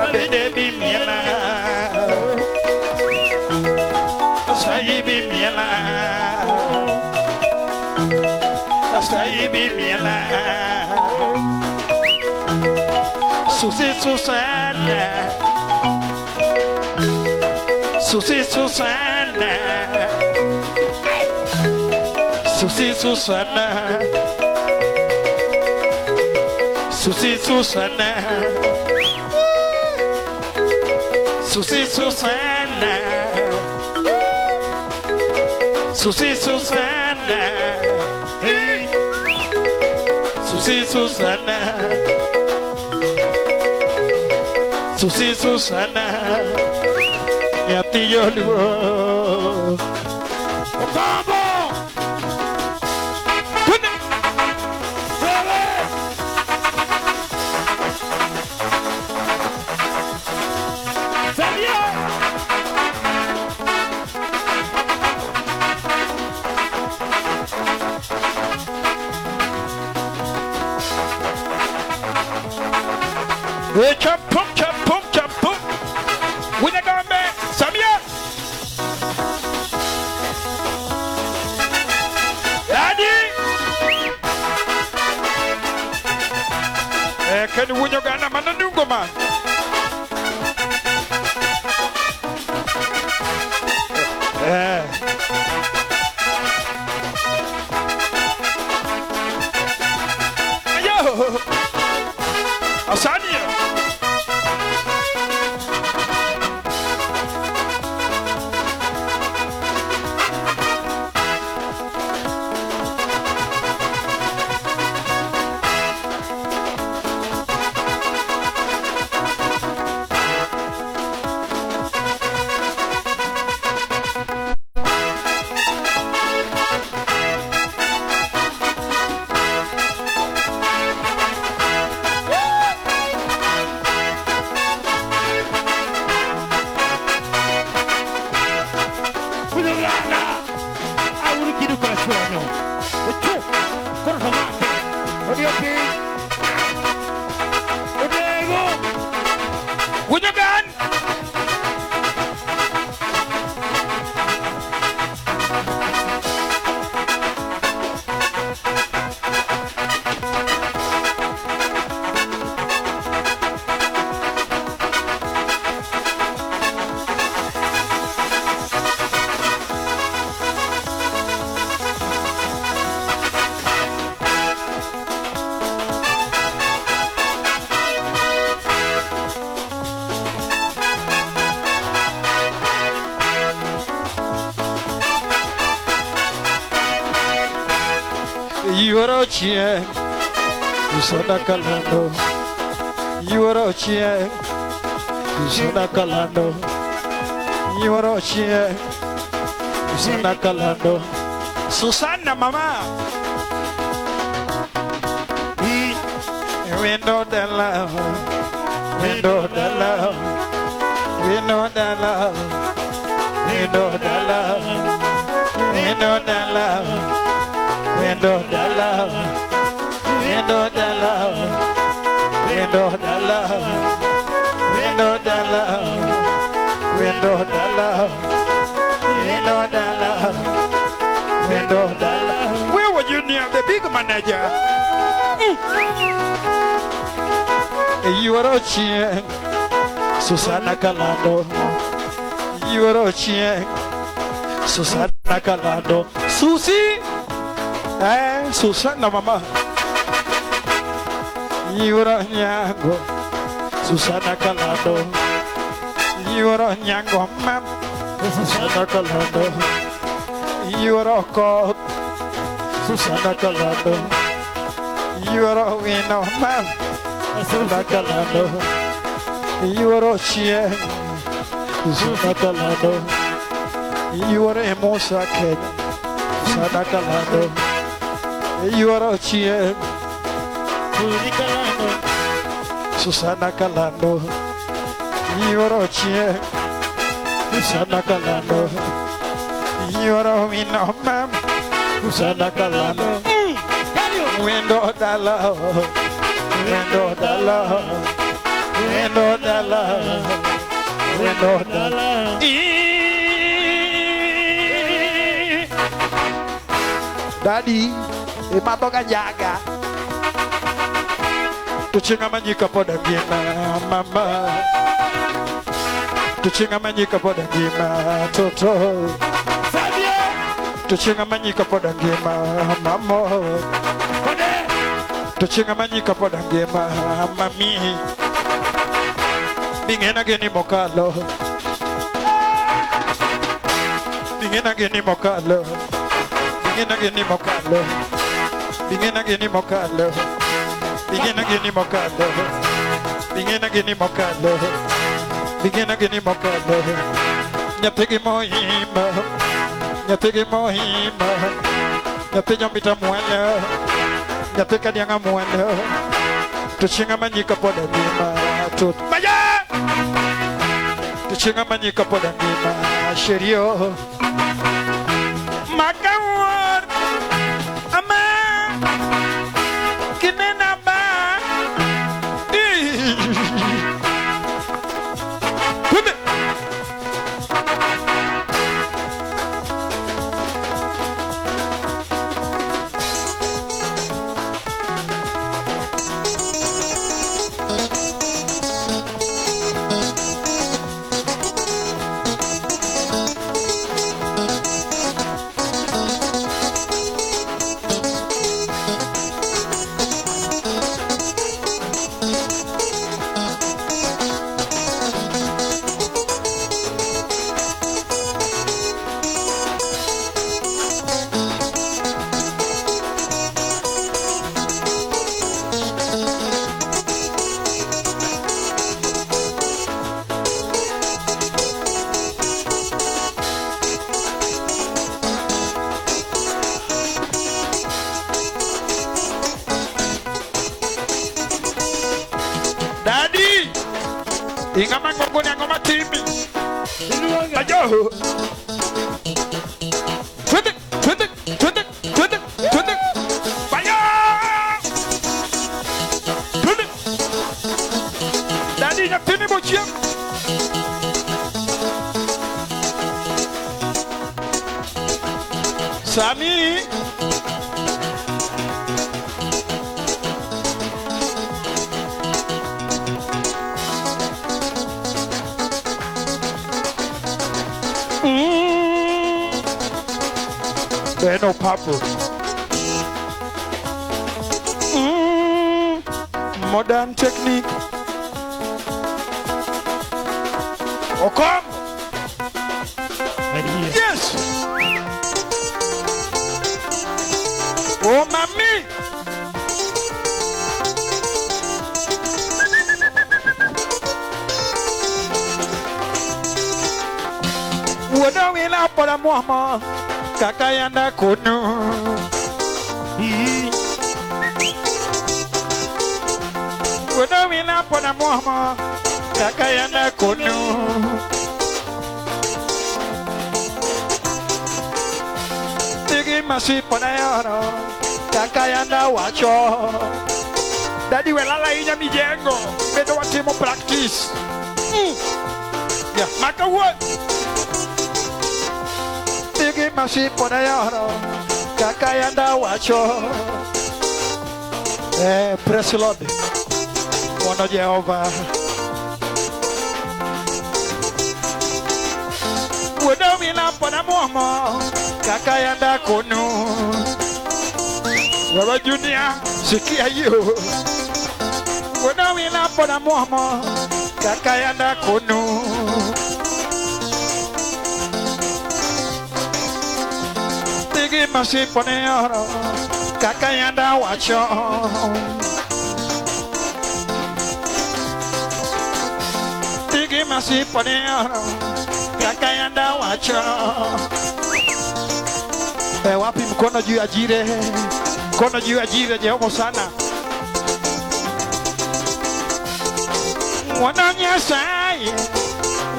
Abende bi miela. Asayi bi miela. Asayi bi miela. Susi Susanna. Susi Susanna. Susi Susanna. Susi Susanna. Susi Susanna. Susi Susanna. Hey. Susi Susanna. Susi Susanna. Nyathi yoluo. Obambo. Chapum, chapum, chapum. Winagambe, Samia. Daddy. Can Winyogana Mananungoma? Ayo. Asania. Ochwanyo. Ochu. Koro to make. Odiyo piny. Odego. Winjo gan. Yuoro chieng', Susana Kalando. Yuoro chieng', Susana Kalando. Yuoro chieng', Susana Kalando. Susana mama. Window dala, window dala, window dala, window dala, window dala, window dala, window dala, window dala, window dala, window dala, window dala, window dala. Where were you near the big manager? Yuoro chieng', Susana Kalando. Yuoro chieng', Susana Kalando. Susi. Susana mama. Yuoro nyango, Susana Kalando. Yuoro nyango mam, Susana Kalando. Yuoro koth, Susana Kalando. Yuoro wino mam, Susana Kalando. Yuoro chieng', Susana Kalando. Yuoro Musa Kenya, Susana Kalando. Yuoro chieng', Susana Kalando. Yuoro chieng', Susana Kalando. Yuoro wino mam, Susana Kalando. Window dala, window dala, window dala, window dala. Daddy, imadho ga njaga. To chieng' amanyika pod angima, mama. To chieng' amanyika pod angima, toto. To chieng' amanyika pod angima, mamo. To chieng' amanyika pod angima, mami. Bing'ena gini mokalo. Bing'ena gini mokalo. Bing'ena gini mokalo. Bing'ena gini mokalo. Bing'ena gini mokalo. Bing'ena gini mokalo. Bing'ena gini mokalo. Nyathigi mohima. Nyathigi mohima. Nyathi nyomita mwalo. Nyathi kadiang'a mwalo. To chieng' amanyika pod angima. To Maya. To chieng' amanyika pod angima. Sherio. Makawar. Ama. Kinena ba. Kumbe. Daddy. Ing'ama ng'ongo ni ang'o matimi. Ajo. Twende, twende, twende. En opapo. Modern technique. Okom. Yes. Oh, mami. Wodo wila pola muama kakayanda kunu. Wodo wila pola muama kakayanda kunu. Tigi masi ponayoro kakayanda wacho. Daddy welala inya mijengo bedo watimo practice. Yeah, maka what? Tigi masi ponayoro kakayanda wacho. Praise the Lord. Mwana Jehova. Wodo wila pona muama kakayanda kunu. Baba Junior, sikia hiyo. Wodo wila pona muama kakayanda kunu. Tigi masi poneyoro kakayanda wacho. Tigi masi poneyoro kakayanda wacho. Wapi mkono juu ya Jire? Mkono juu ya Jire, Jehova sana. Mwana Nyasaye,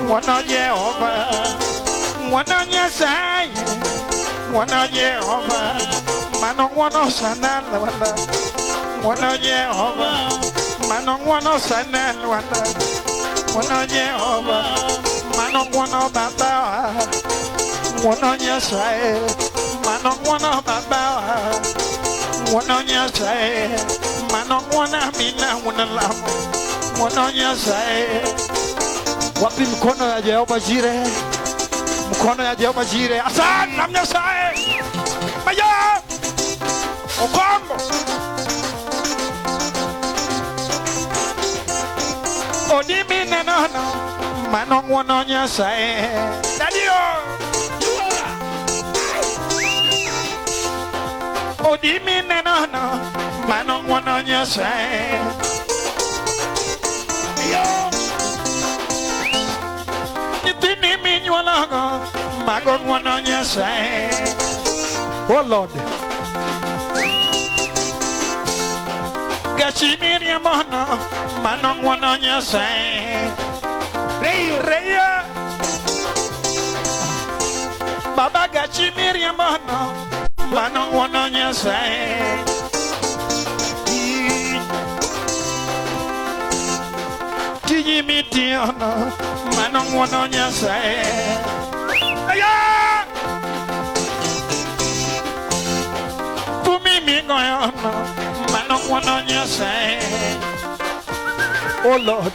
mwana Jehova, mwana Nyasaye, mwana Jehova, mano mwana sana lwanda, mwana Jehova, mano mwana sana lwanda, mwana Jehova, mano mwana baba, mwana Nyasaye, mano mwana baba, mwana Nyasaye, mano mwana mina mwana lamo, mwana Nyasaye. Wapi mkono ya Jehova Jire? Mkono ya Jehova Jire. Asante na Nyasaye. Maya. Okombo. Odimi nenono mano mwana Nyasaye. Dadio. Odimi nenono mano mwana Nyasaye. Nyithini minyuologo mago ng'wono Nyasaye. Oh Lord. Gachi miriambono mano ng'wono Nyasaye. Reyo. Baba gachi miriambono mano ng'wono Nyasaye. Tiji mitiyono mano ng'wono Nyasaye. Aya! Fumi migoyono mano ng'wono Nyasaye. Oh Lord.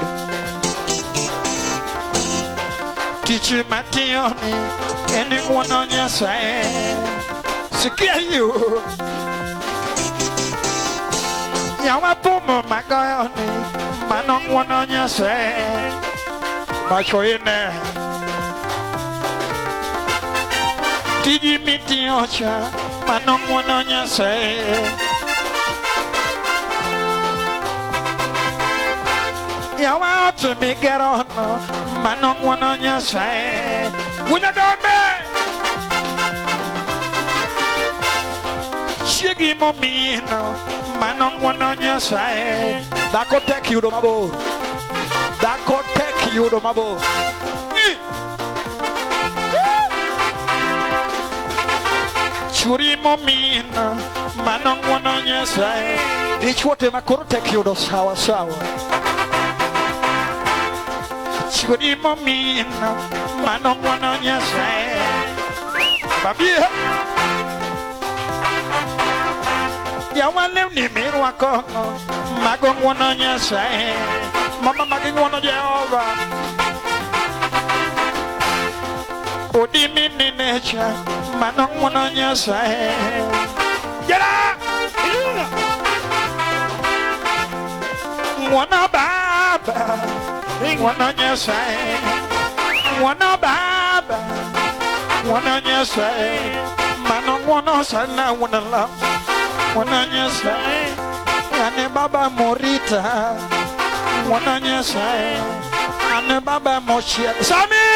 Tiji matiyoni eni ng'wono Nyasaye. Sikia hiyo. Nyawa pumo magoyoni mano ng'wono Nyasaye. Macho ine. Tiji mitiyocha mano ng'wono Nyasaye. Yawa ot migerono mano ng'wono Nyasaye. Wunyadome. Chiegi momino mano ng'wono Nyasaye. Dhako tek yudo mabor. Dhako tek yudo mabor. Churi momino mano ng'wono Nyasaye. Dichwo te makoro tek yudo sawa sawa. Churi momino mano ng'wono Nyasaye. Babia. Yawa lewni mirwako mago ng'wono Nyasaye. Mama magi ng'wono Jehova. Odi minine ng'uononecha mano ng'uono Nyasaye. Jera! Ng'uono Baba, ng'uono Nyasaye, ng'uono Baba, ng'uono Nyasaye, mano ng'uono sana wuon lam, ng'uono Nyasaye, ane Baba morita, ng'uono Nyasaye, ane Baba mochiel, Sami!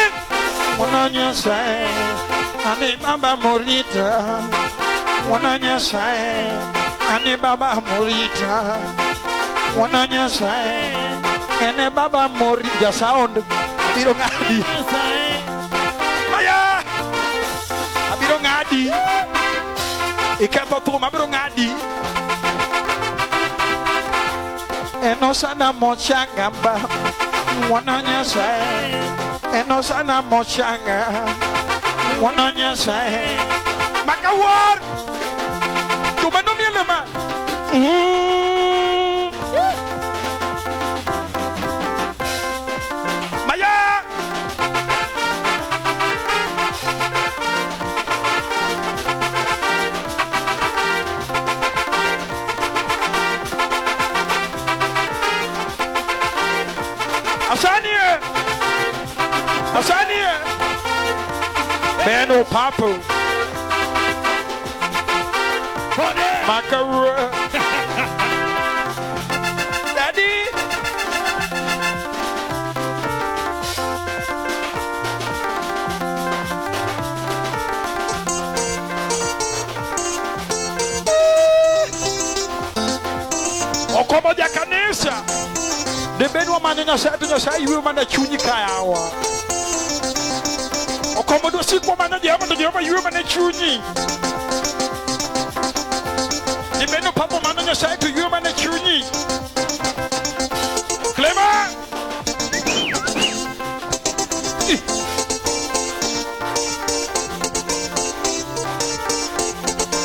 Ng'uono Nyasaye, ane Baba morita, ng'uono Nyasaye, ane Baba morita. Ng'uono Nyasaye, ene Baba morita. Sound abiro ng'adi. Maya! Abiro ng'adi. Iketho thum, abiro ng'adi. Eno sana mochanga ba. Ng'uono Nyasaye, eno sana mochanga. Ng'uono Nyasaye. Makawuor! Joma nomielo ma. Maya! Asanie! Asanie! Beno Papu. Makara. Daddy. Okomo ja kanisa. Debedwa manyo Nyasaye to Nyasaye yweyo mana chunyi kayawa. Okomo dwasikwa manyo Jehova to Jehova yweyo mana chunyi. Debedwa papo manyo Nyasaye to yweyo mana chunyi. Clever!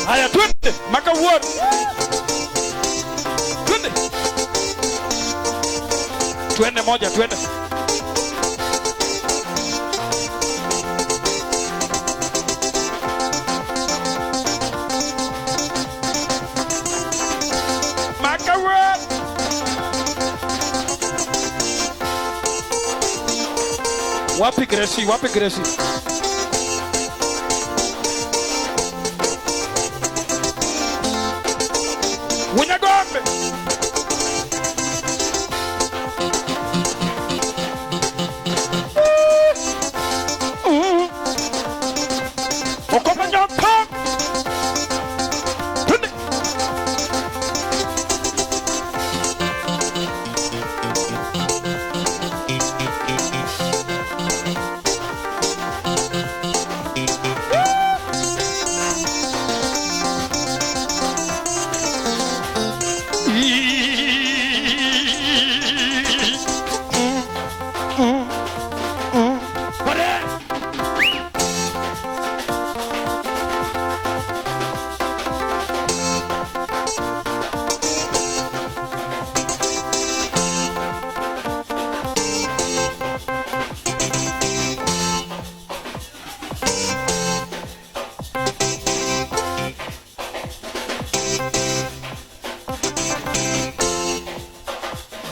Haya, twende makawuon. Twende. Twende moja, twende. Makawuon. Wapi Gracie, wapi Gracie? Wunyagombe. Okomo nyapa. Twende.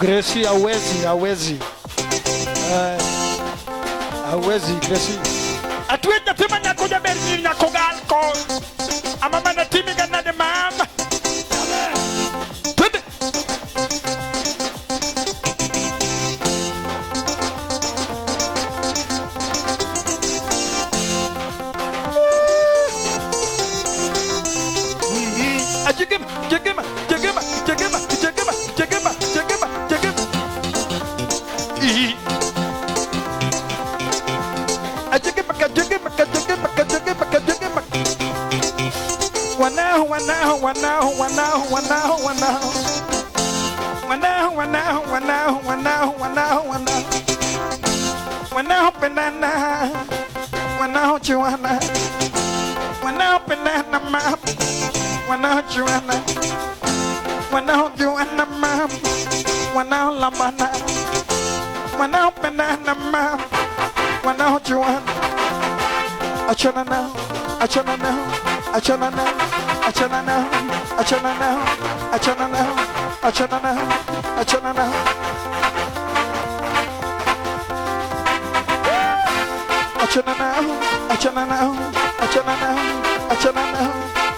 Gracie hawezi, hawezi. Hawezi Gracie. Atwe nyathi ma nyako jaber nyiri nyako gal ko. Ama mana timi ga nade mama. Twende. Ajigima, jigima, jigima, jigima, jigima, jigima, jigima, jigima. Ajigima, jigima, jigima, jigima, jigima. Wanahu, wanahu, wanahu, wanahu, wanahu, wanahu. Wanahu, wanahu, wanahu, wanahu, wanahu, wanahu. Wanahu penana, wanahu chiwana. Wanahu penana ma. Wanahu chiwana. Wanahu chiwana ma. Wanahu lamana. Wanahu penana ma. Wanahu chiwana. Achana nao, achana nao, achana nao, achana nao, achana nao, achana nao, achana nao, achana nao. Achana nao, achana nao, achana nao, achana nao,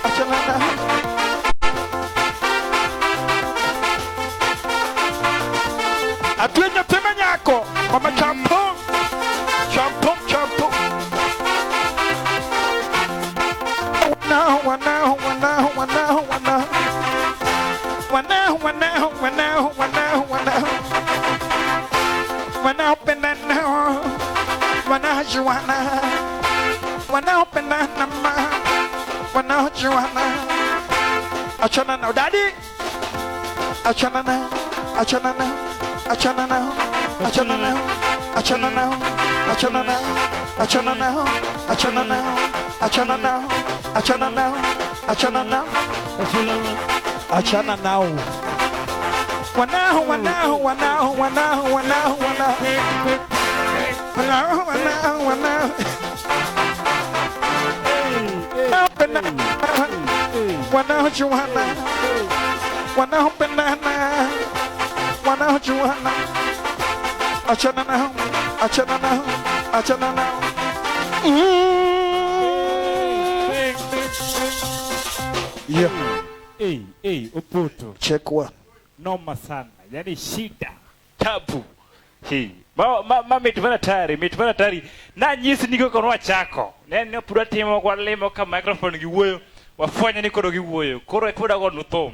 achana nao. Atwe nyathi manyako, mama champong, champong, champong. Wana, wana, wana, wana, wana. Wana, wana, wana, wana, wana. Wana pendana, wana juana. Wana pendana ma, wana juana. Achana nao, daddy. Achana nao, achana nao. Achana nao, achana nao, achana nao, achana nao, achana nao, achana nao, achana nao, achana nao, achana nao, achana nao. Wanao, wanao, wanao, wanao, wanao, wanao. Wanao, wanao, wanao. Wanao juana, wanao banana. Wanao juana. Achana nao, achana nao, achana nao. Yeah. Hey, hey, Opoto. Check one. Noma sana. Yani shida. Tabu. Hii. Ma mit mana tari, mit mana tari. Na nyisi niko kono chako. Ne pura timo kwa lemo ka microphone gi wuoyo. Wafwenya ni koro gi wuoyo. Koro koda go nuthum.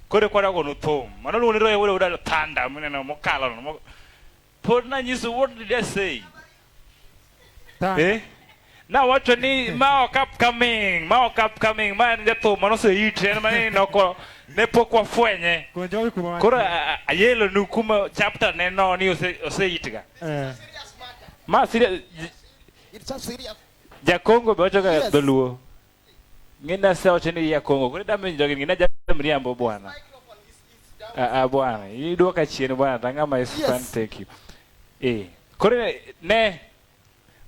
Koro koda go nuthum. Mano luongo ni roye wuoyo uda thanda mineno mokalo no. Pod na nyiso what did I say? Eh? Na wacho ni ma ok upcoming, ma ok upcoming, ma en jathum mano osehit en mane noko ne pok wafwenye. Koro ayelo nu kuma chapter ne no ni oseitga. Ma serious. It's a serious. Jakongo be wacho ga dholuo. Ng'ina se wacho ni ya Kongo. Koro dame jogi ng'ina jamriambo bwana. Ah bwana, idwoka chien bwana tang'ama is fun thank you. Eh, koro ne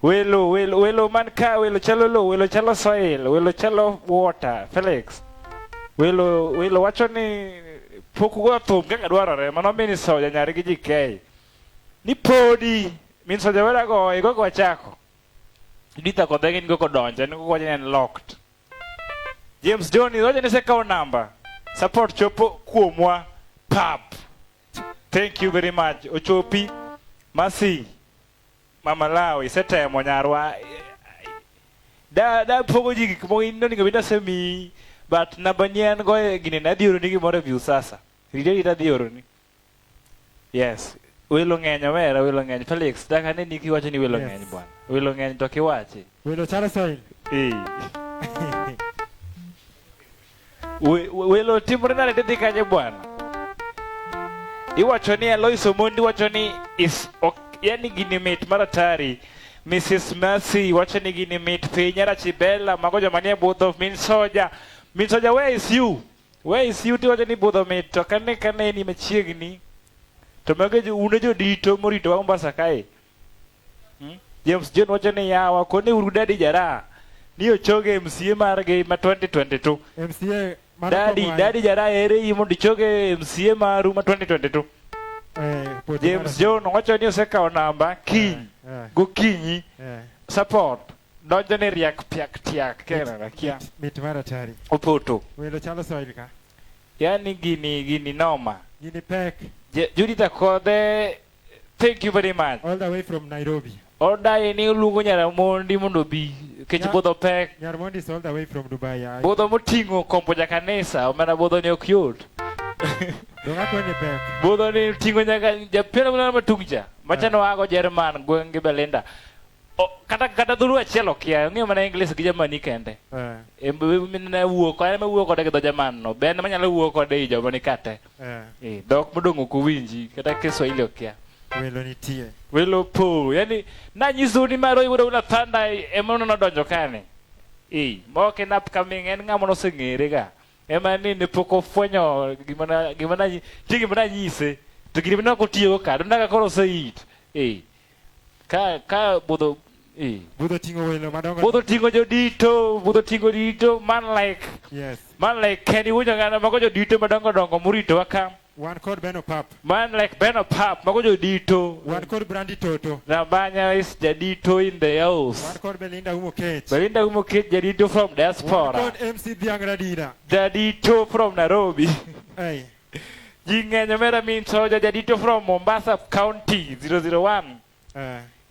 welo welo welo man ka welo chalo lo welo chalo soil welo chalo water Felix. Welo welo wacho ni pok ugo thum kaka dwarore mano min soja nyari gi JK. Ni podi min soja wera go igo go chako. Dita kodhe gin go kodonjo ni go en locked. James John wacho ni sekawo namba. Support chopo kuomwa pap. Thank you very much. Ochopi Masi Mama Lao isetemo nyarwa. Da pogo ji gik moko in onego bed asemiyi but namba ni an go gini ne adhi oroni gimoro e view sasa. Rite rita adhi oroni. Yes. Welo ng'eny omera, welo ng'eny. Felix, dak aneni kiwacho ni welo ng'eny bwana. Welo ng'eny to kiwachi. Welo chalo soil. Eh. Welo timore nade tidhi kanye bwana? Iwacho ni Alois Omondi wacho ni is ok, yani gini mit mar atari. Mrs. Mercy wacho ni gini mit piny Arachibela mago joma nie budho min soja. Min soja where is you? Where is you tiwacho ni budho mit to kane kaneni machiegni. To mago un e jodito moritowa Mombasa kae. James John wacho ni yawa kone uru dadi jara. Ni ochoge MCA margi ma 2022. MCA mano Daddy, komwaye. daddy jara ere yi mondo ichoge MCA maru ma 2022. James John wacho ni osekawo namba kiny gokinyi support donjo ni riak piak tiak kera rakia Mit mar atari. opoto. Welo chalo soil ka. Yani gini noma. Gini pek. Judith Akodhe, thank you very much. All the way from Nairobi. Odaye ni oluongo Nyaramondi mondo obi nikech budho pek. Nyaramondi is all the way from Dubai. Budho moting'o kombo jakanisa, omera budho ni ok yot. Dong akone pek. Budho ni oting'o nyaka japielo mana matung' cha. Machano wago Jerman gweng' gi Belinda. Kata dholuo achiel okia, ong'eyo mana English gi Germany kende. Ne wuok, en ema wuok kode gi dho Jerman no. Be en ema nyalo wuok kode i joma ni kate. Dhok modong' ok owinji, kata Kiswahili okia. Welo nitie. Welo po, yani nanyisou ni maro yudo una thanda ema nodonjo kane. Mok en upcoming en ng'ama noseng'ere ga. Ema ni ne pok ofwenyo gima nanyise. To gima ne ok otiyogo ka, donda ka koro oseit. Ka budho Eh. Budho ting'o welo madongo. Budho ting'o jodito, budho ting'o jodito, man like Yes. man like Kenny Wunyangana, mago jodito madongo dongo moritowa ka. Wan kod Ben Opap. Man like Ben Opap, mago jodito. Wan kod Brandy Toto. Rabanya is jadito in the house. Wan kod Belinda Umo Kech. Belinda Umo Kech, jadito from Wan diaspora. kod MC Dhiang' Radida. Jadito from Nairobi. Hey. Ji ng'eny omera min soja, jadito from Mombasa County 001.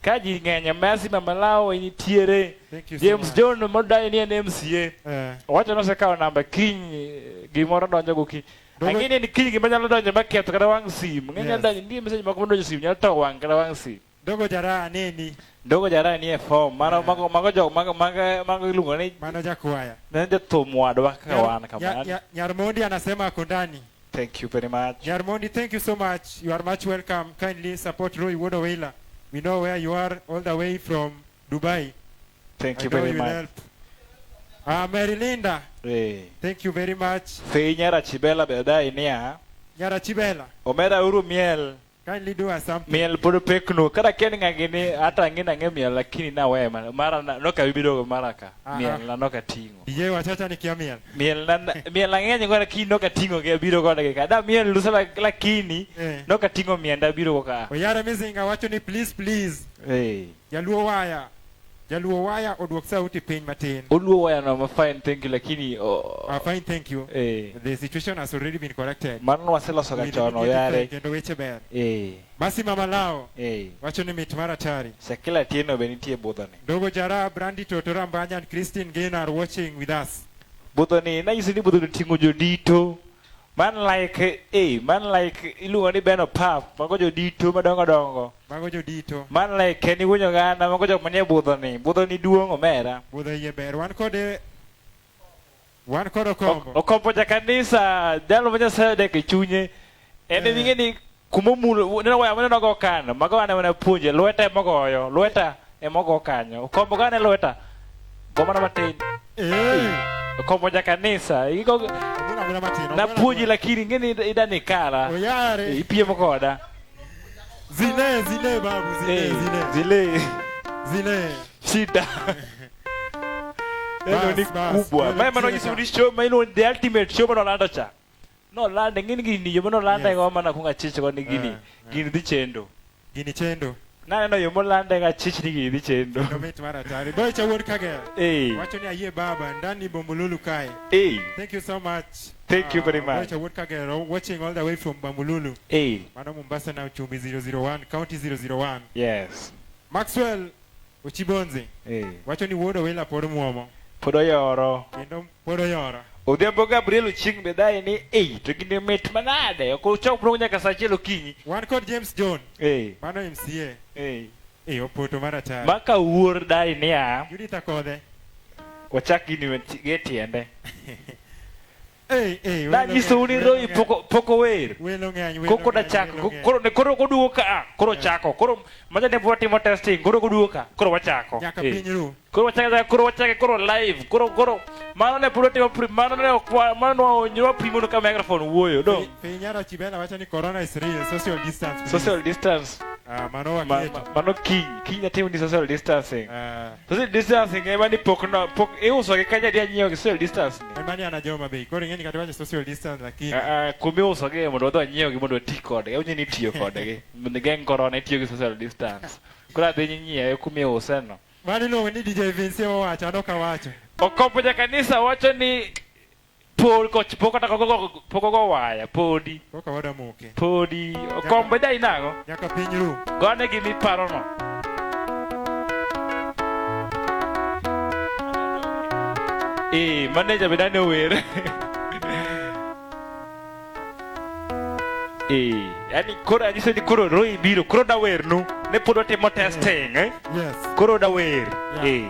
Ka ji ng'eny Mercy Mamalao nitiere. Thank you so James much. John modai ni en MCA. Owacho ni osekawo namba kiny gimoro donjo gokinyi. Ang'e ni en kiny gima nyalo donjo maketho kata wang' sim. Ng'e nyalo Yes. donjo nitie message moko madonjo e sim nyalo towo wang' kata wang' sim. Dogo Jara aneni. Dogo Jara nie form. Mano mago mago jok mago mago mago iluongo ni Mano jakwaya. Ne jathum wadwa kaka wan kamano. Nyarmondi anasema ako ndani. Thank you very much. Nyarmondi, thank you so much. You are much welcome. Kindly support Roy Wuod Owila. We know where you are all the way from Dubai. Thank I you know very you will much. help. Mary Linda. Thank you very much. Fei Nyara Chibela be dai niya. Nyara Chibela. Omera uru miel. Kindly do us something. Miel pod pekno. Kata kia ni ng'agi hata ang'e nang'e miel lakini naweyo mana. Mara noka bibirogo mara ka. Aha. Miel na noka ting'o. DJ wachacha ni kia miel. Miel na miel ang'eny go lakini noka ting'o gi abiro kodgi ka. Da miel lusa lakini noka ting'o mienda abiro go ka. Oyara Mizinga wacho ni please please. Jaluo waya. Jaluo waya oduok sauti piny matin. Oluo waya no ma fine thank you lakini oh, Fine thank you. The situation has already been corrected. Mano waseloso ga With chon immediate oyare. effect, Kendo weche ber. Masi Mama Lao. Wacho ni mit mar atari. Shakila Atieno be nitie budhoni. Dogo Jara, Brandy Toto Rambanya and Christine Gaynor are watching with us. Budhoni nanyisi ni budhoni oting'o jodito. Man like man like iluongo ni Ben Opap, mago jodito madongo dongo. Mago jodito. Man like Kenny Winyo Ganda, mago jok manie budhoni. Budhoni duong' omera. Budho iye ber. Wan kod wan kod Okombo. Okombo ja kanisa, jalo ma Nyasaye odeko e chunye. En ing'e ni kumomulo, neno waya maneno go kano, mago an ema napuonje, lweta emogoyo, lweta emogo kanyo. Okombo gane lweta, go mana matin. Okombo ja kanisa, igo napuonji lakini ing'e ni idani kara. Oyare. Ipiemo koda. Zile, zile babu, zile, zile. Zile. Zile. Shida. Eno ni Bas, bas. kubwa. Welo Mae mano nitiere nyiso ka. ni show ma iluongo ni the ultimate show manolando cha. Nolande ng'in gini yo manolande go mana kunga chich go ni gini. Gini dhi chendo. Gini chendo. Naneno yo molande ga chich ni gini dhi chendo. Kendo mit mar atari. Boy cha wuod Kagera. Wacho ni ayie baba ndani Bombolulu kae. Thank you so much. Thank you very Boy much. cha wuod Kagera watching all the way from Bombolulu. Mano Mombasa na Uchumi 001, County 001. Yes. Maxwell Ochibonzi. Wacho ni wuod Owila pod muomo. Pod oyoro. Kendo pod oyoro. Odhiambo Gabriel Ochieng' be dhaye ni to gini mit manade. Ok uchok bro nyaka saa achiel okinyi. Wan kod James John. Mano MCA. Opoto mar atari. Maka wuor dai niya. Judith Akodhe. Wachak gini gi tiende. Welo Nanyisou ni ng'eny, Roy welo ng'eny. pok ower. Welo ng'eny, welo Koko da ng'eny, chako. welo ng'eny. Koro ne koro koduogo ka koro chako. Koro macha ne pod watimo testing. Koro koduogo ka koro wachako. Nyaka piny ru. Koro wachako koro wachako koro live. Koro koro mano ne pod watimo mano ne ok mano ne wapimo ka microphone wuoyo. Do. Piny Nyara Chibela wacho ni corona is real, social distance. Please. Social distance. Mano waketo. Mano kiny, kiny natimo ni social distancing. Social distancing ema ni pok no pok iuso gi kanya dia nyiewo gi social distance ni. Ema ni ana joma bei. Koro ing'e ni kata wacho social distance lakini. Kuma iuso gi mondo wadhi wanyiew gi mondo wati kodgi. Awinjo ni itiyo kodgi. Mondo igeng' corona itiyo gi social distance. Koro adhi nyiewe kuma iuse no. Mano iluongo ni DJ Vince ema owacho, an ok awacho. Okombo ja kanisa wacho ni pok pok ogo waya podi. Pok awada moke. Podi. Okombo dai nang'o? Nyaka piny ru. Gone gi miparo no. Manager be dane wer. Yani koro anyiso ni koro Roy biro, koro da wernu. Ne pod watimo testing, eh? Yes. Koro da wer. Yeah.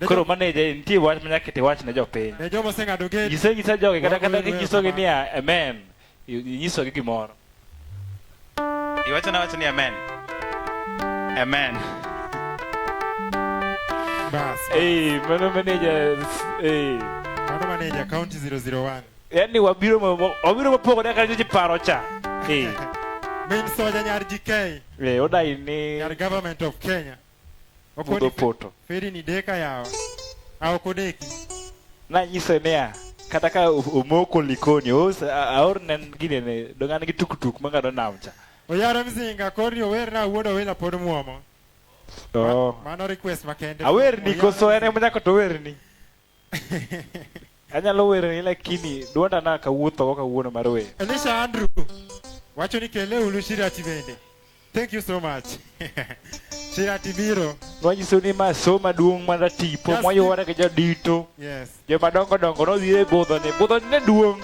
Koro manager nitie wach ma nyaka iwach ne jopiny. Ne joma oseng'ado gate. Nyise nyisa jogi kata kata Wagoyo kinyisogi erokamano. niya amen. Inyisogi gimoro. Iwacho na wacho ni amen. Amen. Bas. Mano manager Mano manager County 001. Yani wabiro wabiro mopogore kaka ji paro cha. Min Soja nyar GK. Odai ni Nyar Government of Kenya. Budho poto. Feri ni deka yawa. A ok odeki. Nanyise niya, kata ka omoko likoni, aorne ginene, dong' an gi tuktuk mang'ado nam cha. Oyaro Mzinga kori owerna Wuod Owila pod muomo. Oh. Mano request makende. Awerni Oyaro koso en ema nyaka to werni. Anyalo werni lakini duonda na kawuotho go kawuono mar wer. Elisha Andrew wacho ni kele ulu Shirati bende. Thank you so much. Shirati biro. Nwanyiso ni ma so maduong' mar tipo Just mwaywore gi jodito. Yes. Joma dongo dongo nodhi e budho ni. Budho ni ne duong'.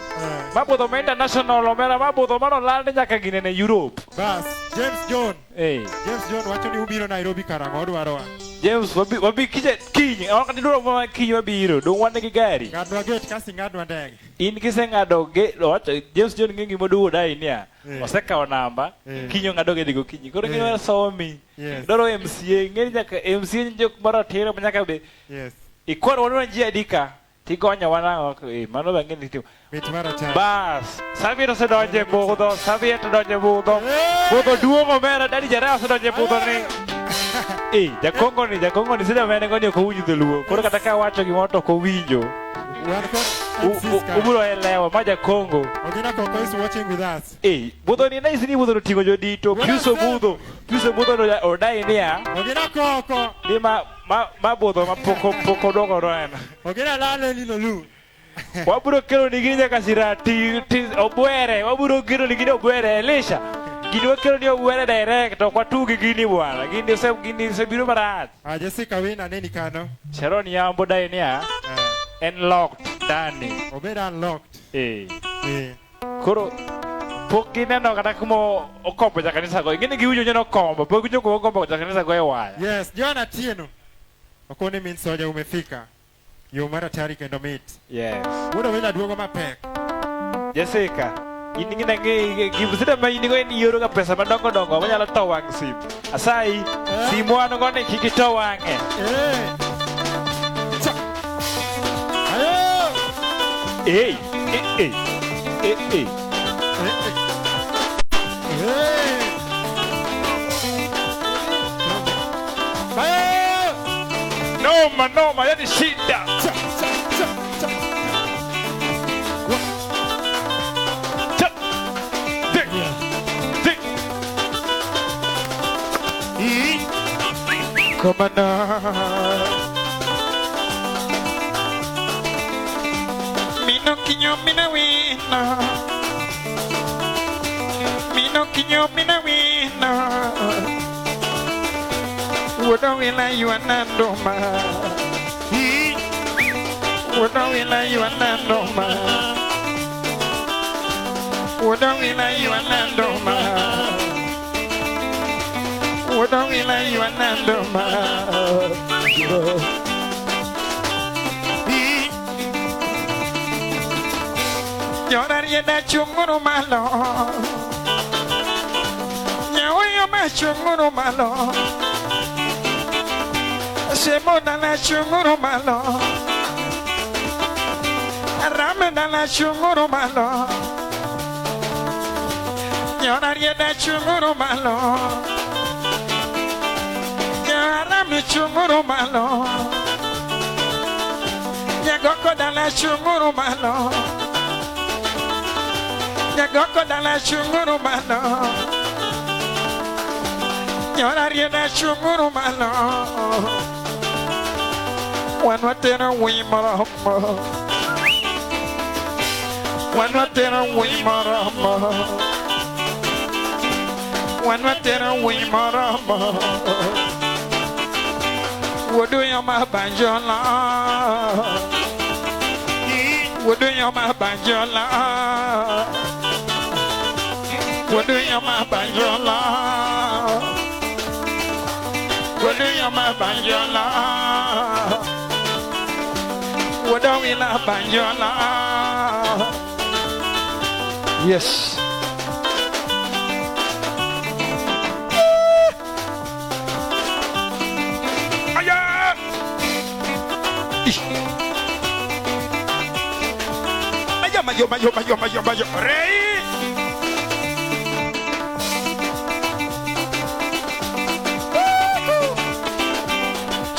Ma budho ma international omera ma budho manolandi nyaka ginene Europe. Bas, James John. Eh. James John wacho ni ubiro Nairobi karang'o odwarowa. James wabi kije kiny, ok didwaro mana kiny wabiro, dong wan gi gari. Ng'adwa gate kasi ng'adwa ndege. In kiseng'ado ge owacho James John ng'e gima oduogo dai niya. Osekawo namba, kiny ong'ado gede gokinyi. Koro gidwaro somi. Yes. Dwaro MCA, ng'eni nyaka MCA en jok maratiro ma nyaka be. Yes. Ikwano wan ji adi ka, tigonyo wan ang'o, mano be ang'e ni timo. Mit mar atari. Bas, Saviet osedonjo e budho, Saviet odonjo e budho. Budho duong' omera, Daddy Jared osedonjo e budho ni. Jakongo ni, jakongo ni sida mene go ni ok owinjo dholuo. Koro kata ka awacho gimoro to ok owinjo. Wan kod MCs ka. Ubiro elewa, ma jakongo. Ogina Koko is watching with us. Budho ni naisi ni budho oting'o jodito, Pius Obudho, Pius Obudho odai niya. Ogina Koko. Ni ma budho ma pok odwoko neno. Ogina lale lilo lu. Wabiro kelo ni gini nyaka Shirati, Obwere, wabiro kelo ni gini Obwere, Elisha. Gini wakelo ni Obwere direct, ok watugi gini bwana. Gini osebiro marach. Jessica Wina neni kano. Sharon Yambo dai niya, en locked ndani. Obed unlocked. Koro pok gineno kata kuma okombo ja kanisa go. Ing'eni giwinjo nyono okombo, pok giwinjo kuma okombo ja kanisa go e waya. Yes, Joan Atieno. Okoni min soja umefika. Yo mar atari kendo mit. Yes. Wuod Owila duogo mapek. Jessica, in gi nang'e gima ma in go en ioro ga pesa madongo dongo manyalo to wang' sim. Asayi, simu an go ni kik ito wang'e. Ei, ei, ei, ei, ei. Noma, noma, yani shida. Cha, cha, cha, cha. Cha. Tik. Tik. Komana. Mino kinyo mina wina. Mino kinyo mina wina. Wuod Owila ywana nduma. Wuod Owila ywana nduma. Wuod Owila ywana nduma. Wuod Owila ywana nduma. Yorarieda chunguru malo. Nyaoyo ma chunguru malo. Shemo dala chunguru malo. Rame dala chunguru malo. Yorarieda chunguru malo. Nyarame chunguru malo. Nyagoko dala chunguru malo. Nyagoko dala chunguru malo. Yorarieda chunguru malo. Wan watero wi moromo. Wan watero wi moromo. Wan watero wi moromo. Wuodu yo ma banjola. Wuodu yo ma banjola. Wuodu yo ma banjola. Wuodu yo ma banjola. Wuod Owila banjola. Yes. Aya! Aya, mayo, mayo, mayo, mayo, mayo. Rey!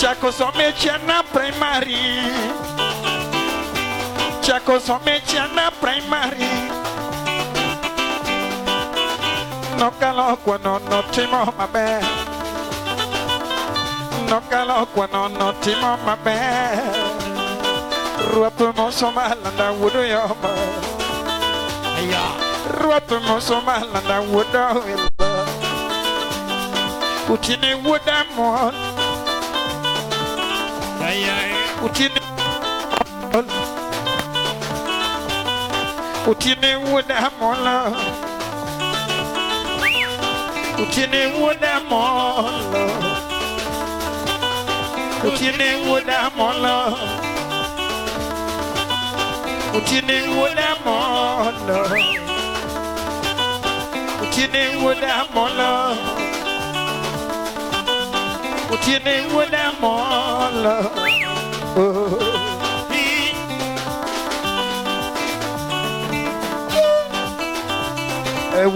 Chako some chana primary. Chako some chana primary. No kalo kwano no timo maber. No kalo kwano no timo maber. Ruoth moso malanda wuodo yoma. Ruoth moso malanda wuodo wila. Utine wuoda mon. Utine Utine wuoda mola. Utine wuoda mola. Utine wuoda mola. Utine wuoda mola. Utine wuoda mola. Utine wuoda mola. Oh.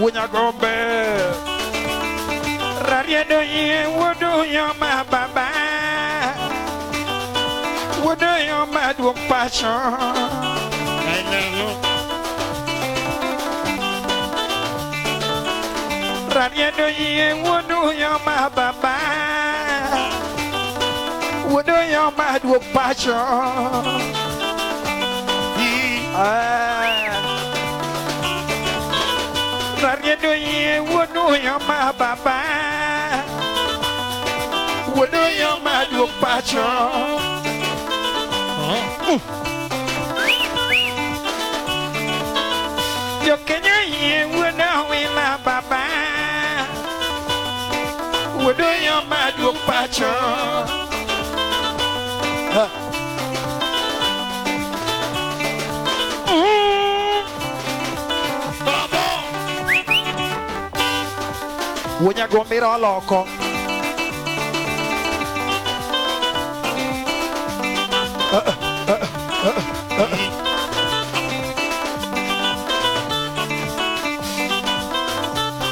Wunya gombe. Rariedo ye wuodo yo ma baba. Wuodo yo ma duok pacho. Rariedo ye wuodo yo ma baba. Wuodo yo ma duok pacho. Rariedo ye wuodo yo ma baba. Wuodo yo ma duok pacho. Yo Kenya ye wuodo wila baba. Wuodo yo ma duok pacho. Wunya gombiro loko.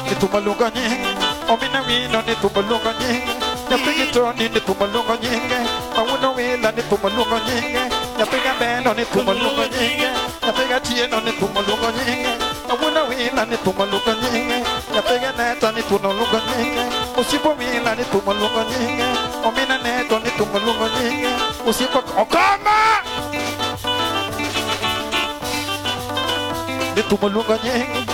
Nitumalunga nyinge, omina wino nitumalunga nyinge, nyapiga toni nitumalunga nyinge, mawuno wila nitumalunga nyinge, nyapiga beno nitumalunga nyinge, nyapiga tieno nitumalunga nyinge, mawuno wila nitumalunga nyinge, nyapiga neto nitumalunga nyinge, usipo wila nitumalunga nyinge, omina neto nitumalunga nyinge, usipo okama nitumalunga nyinge.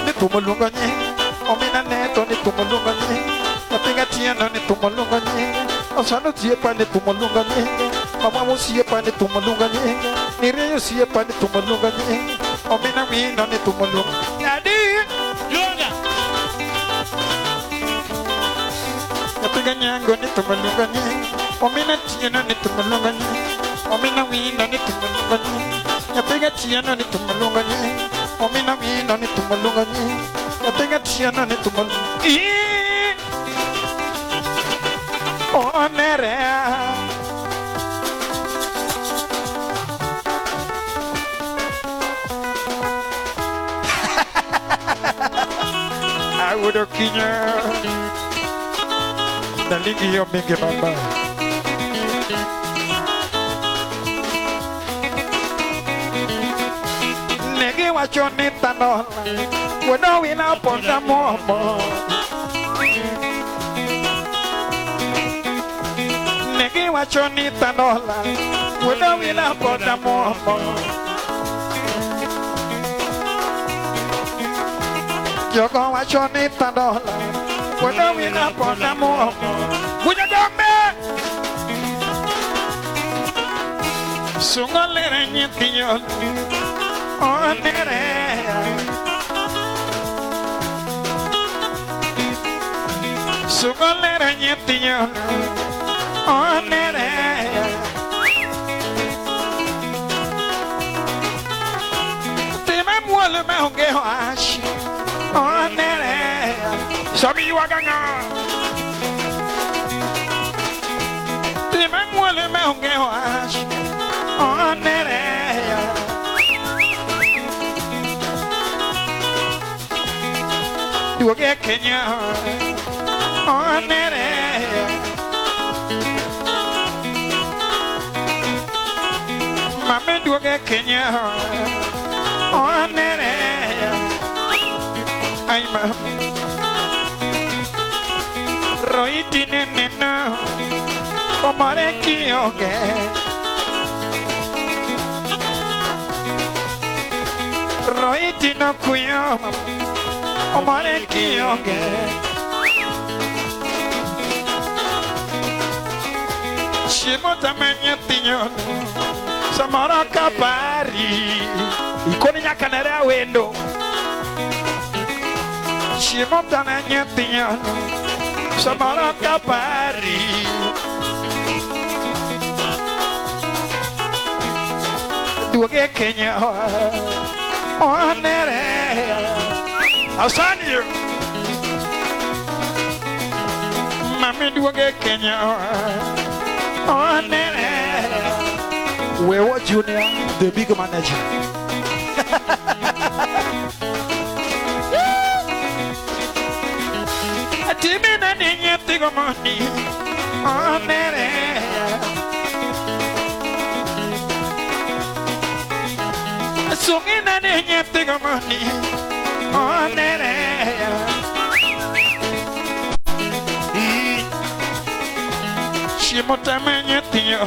Nitumalunga nyinge, omina neto nitumalunga nyinge, nyapiga tieno nitumalunga nyinge, osano siepa nitumalunga nyinge, mama siepa nitumalunga nyinge, nireyo siepa nitumalunga nyinge, omina wino nitumalunga. Daddy, Lunga. Nyapiga nyango nitumalunga nyinge, omina tieno nitumalunga nyinge, omina wino nitumalunga nyinge, nyapiga tieno nitumalunga nyinge. Omina wino nitumalunga nyinge, nyapiga tieno nitumalunga. Onerea. Awuodo kinyo. Nalingi yo mingi baba. Negi wacho ni tanola. Wuodo wila ponda momo. Negi wacho ni tanola. Wuodo wila ponda momo. Jogo wacho ni tanola. Wuodo wila ponda momo. Wuodo gombe. Sungo lere nyithiyo. Onerea. Sungo lere nyithiyo. Onerea. Time muol ma onge wach. Onerea. Somi yuaganga. Time muol ma onge wach. Onerea. Duoge Kenya. Onerea. duoge Kenya onere ai mami Roiti nene omare kionge Roiti no kuyo omare kionge Chiemo tamanya tinyo samara kapari ikoni nyaka nere awendo Chiemo tamanya tinyo samara kapari Duoge Kenya onere Asani Mami duoge Kenya onere Wewo Junior, the big manager. Atimina ninye tigo moni onere Sungina ninye tigo moni onere Chiemo tamenye tiyo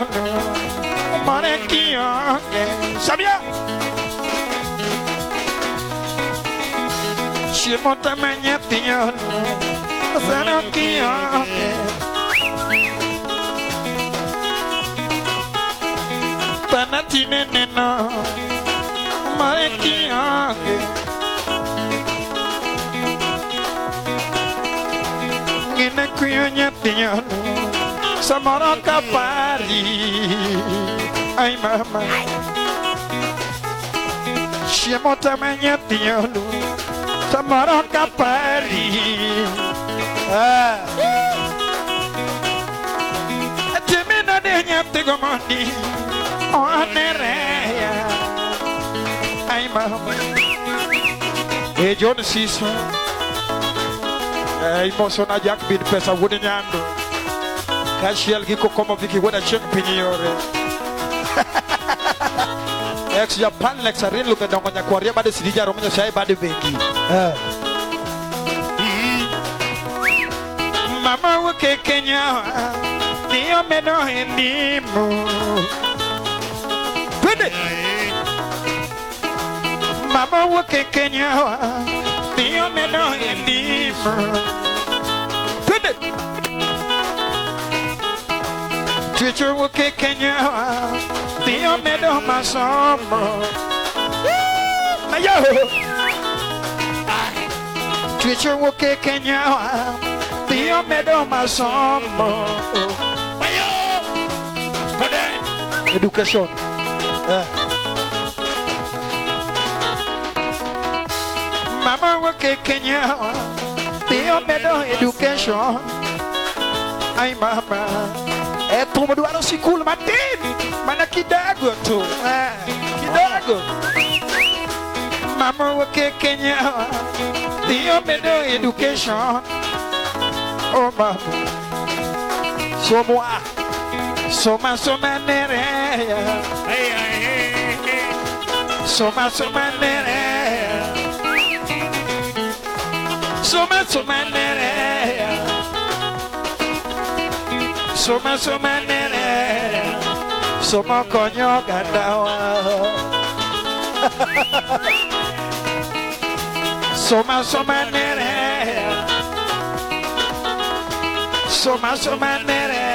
mare kionge Sabia Chiemo tamenye tiyo sano kionge Panatine neno mare kionge Ngine kuyo tiyo samara kapari ai mama Chiemo tamenye tiyo samara kapari Timina de tigo moni onere ai mama E John Siso imosona Jack bin pesa wuod Nyando kaachiel gi Kokomo Viki wuod Achieng' piny yore Ex Japan Lex Arin Luke dongo nyakwaria bade sidija romo Nyasaye bade bengi Mama wuok Kenya ni omedo elimu Twende Mama wuok Kenya ni omedo elimu Twende Teacher wuok Kenya ni omedo masomo Ayo Teacher wuok Kenya ni omedo masomo Ayo Education Mama wuok Kenya ni omedo education ai mama E thum dwaro sikul matin mana kidogo tu kidogo Mama wuok Kenya ni omedo education oh mama Somwa soma soma nere Soma soma nere Soma soma nere Soma soma nere Soma konyo gandawa Soma soma nere Soma soma nere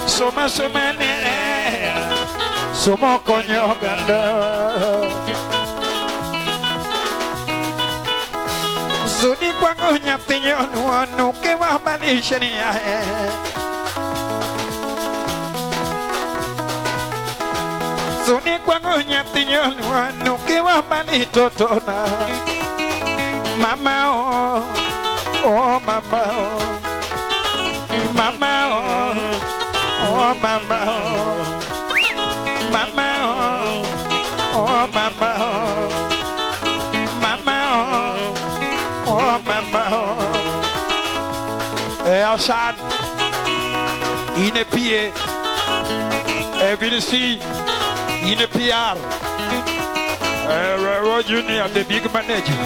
Soma soma nere Soma konyo gandawa Zuni kwangu nyathinyo nuonu ke wabadilisheni Zuni kwangu nyathinyo nuonu ke wabadilitotona Mama oh, oh mama oh Mama oh, oh mama oh Mama oh, oh mama oh Mama oh, oh mama oh Asan ine pie VDC in the PR. Roy Junior, the big manager.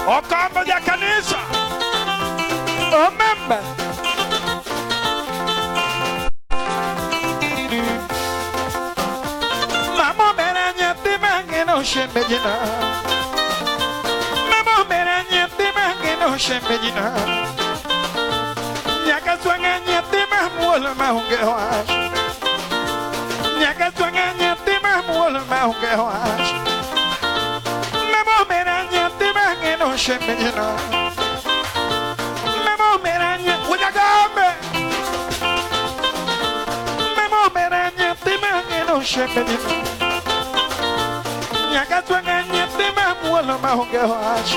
Okambo ya kanisa. Omemba. Mama mera nyathi mangeno shembejina. Mama mera nyathi mangeno shembejina. Nyaka swanga nyathi mamuolo maonge wach. Nyaka swanga nyathi mamuolo maonge wach. Mama mera nyathi mangeno shembejina. Mama mera nyathi ujagambe. Mama mera nyathi mangeno shembejina. Nyaka twanga nyathi mamuolo maonge wach.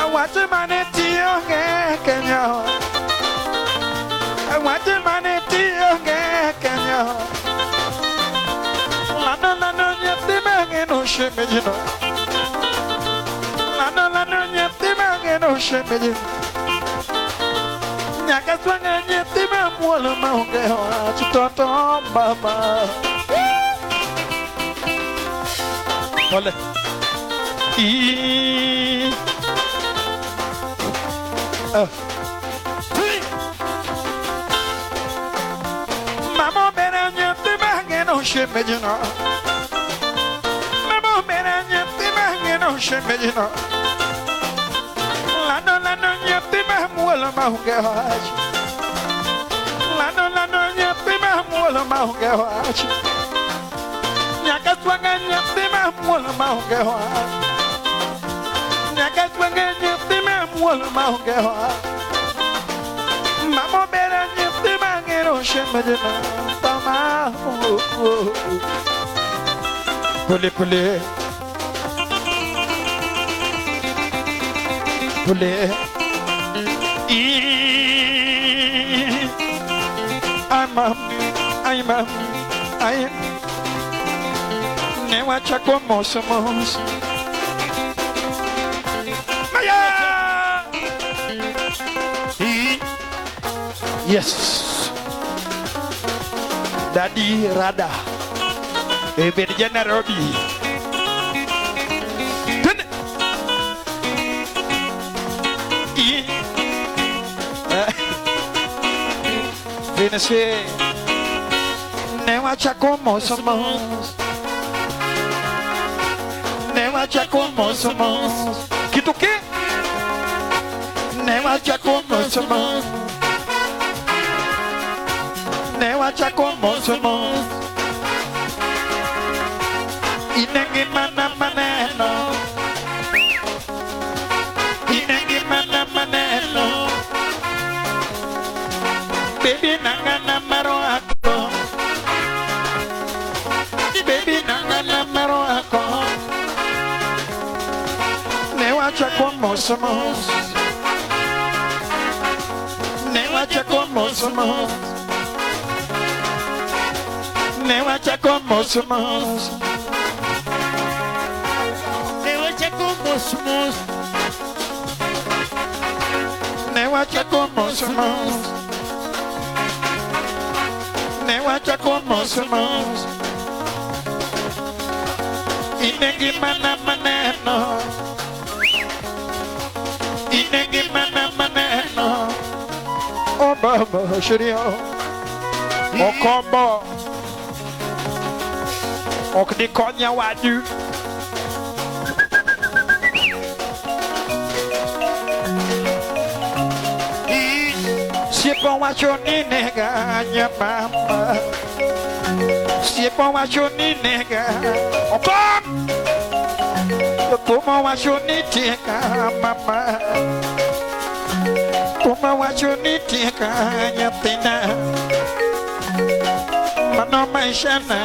Awacho mane tiyo nge Kenya. Awacho mane tiyo nge Kenya. Lano lano nyathi mangeno shembejina. Lano lano nyathi mangeno shembejina. Nyaka twanga nyathi mamuolo maonge wach. Toto mama. Pole. I. Mama mera nyathi mangeno shembejina. Mama mera nyathi mangeno shembejina. Lano lano nyathi mamuolo maonge wach. Lano lano nyathi mamuolo maonge wach. Nyaka twanga nyathi mamuolo maonge wach. Nyaka twanga nyathi mamuolo maonge wach. Mama mera nyathi mangeno shembejina. Mama pole pole pole. I'm I ne wacha como somos. Maya. Yes. Daddy Rada. Ebed Nairobi. Venese. Ne wacha como somos. Ne wacha como somos. Kitu ke? Ne wacha como somos. Ne wacha como somos. Inengi mana maneno. Inengi mana maneno. Baby nangana maro ako. Baby nangana maro ako. Ne wacha como somos. Ne wacha como somos. Ne wacha como somos. Ne wacha como somos. Ne wacha como somos. Ne wacha como somos. Inengi mana maneno. Inengi mana maneno. Oh baba shirio. Okombo. Ok dikonya wadu. Siepo wacho ni nega nyamama. Siepo wacho ni nega. Okom. Kuma wacho ni tieka mama. Kuma wacho ni tieka nyathina. Mano maisha na.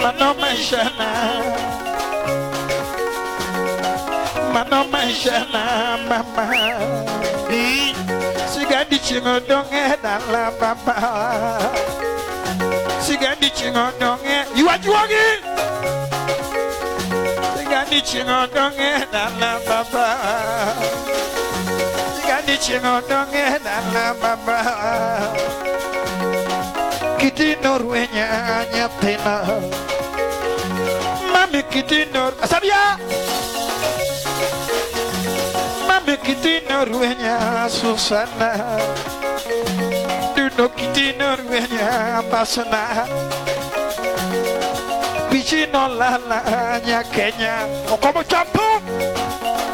Mano maisha na. Mano maisha na mama. Sigadi chingo donge dala baba. Sigadi chieng' odong'e ywa juogi. Sigandi chieng' odong'e dala baba. Sigandi chieng' odong'e dala baba. Kitino rwenya nyathina. Mami kitino Asabia. Mami kitino rwenya Susana. Duno kitino rwenya Basana. Pichino lala nya Kenya. Okomo champo.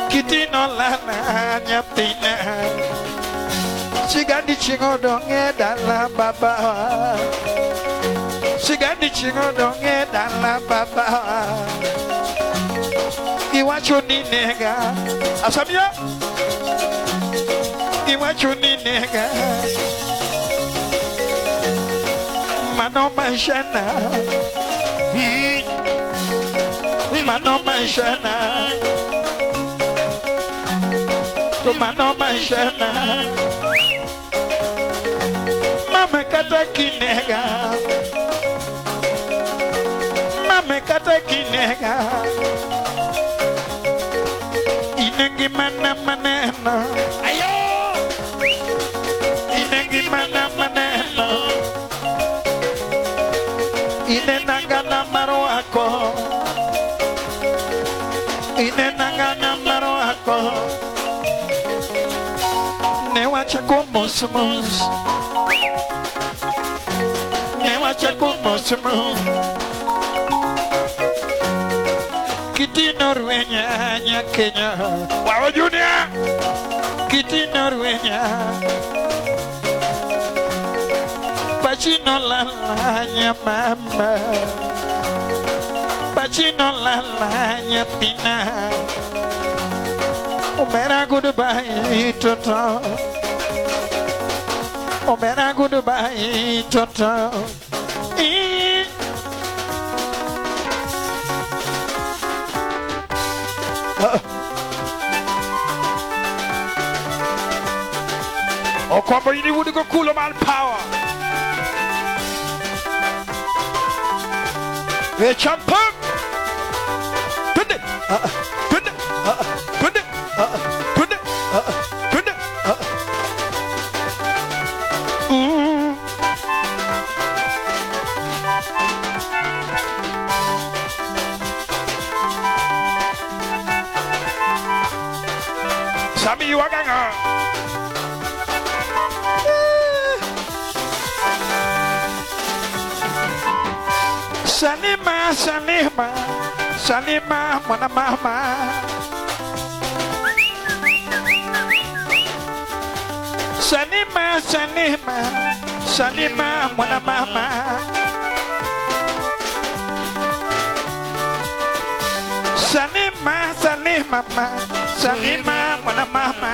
Kitino lala nyathina. Sigandi chieng' odong'e dala baba. Sigandi chieng' odong'e dala baba. Iwacho ni nega. Asamia. Iwacho ni nega. Mano maishana. Mano maishana. Mano maishana. Mama kata kinega. Mama kata kinega. Inengi mana maneno. Ayo. Inengi mana maneno. Inenanga na maroako. Inenanga na maroako. Newacha kumos mos. Newacha kumos mos. Kitino rwenya nya Kenya. Wawa Junior. Kitino rwenya. Pachino lala nya mama. Pachino lala nya pina. Omera goodbye toto. Omera goodbye toto. Okwambo yini wudi go kulo man power. We champion. Twende. Twende. Twende. Twende. Twende. Sami yuaganga. Salima, Salima, Salima, mwana mama. Salima, Salima, Salima, mwana mama. Salima, Salima, Salima, mwana mama.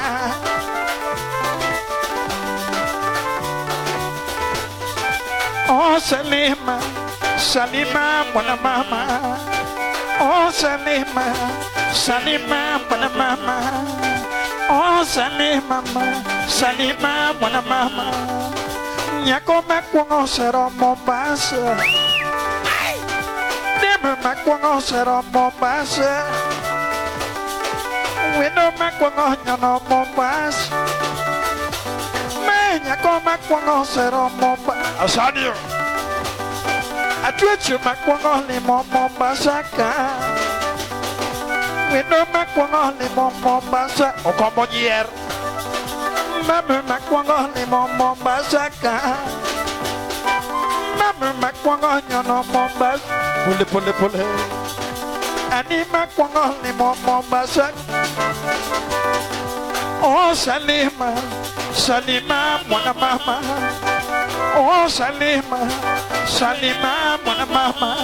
Oh, Salima. Salima, mwana mama. Oh, Salima, Salima, mwana mama. Oh, Salima, Salima, mwana mama. Nyako makwongo sero Mombasa. Deme makwongo sero Mombasa. Wendo makwongo nyono Mombasa. Me nyako makwongo sero Mombasa. Asadio. Atwecho makwongo limo Mombasa ka. Wendo makwongo limo Mombasa. Okombo nyier. Mama makwongo limo Mombasa ka. Mama makwongo nyono Mombasa. Pole pole pole. Ani makwongo limo Mombasa. Oh Salima, Salima mwana mama. Oh Salima, Salima mwana mama.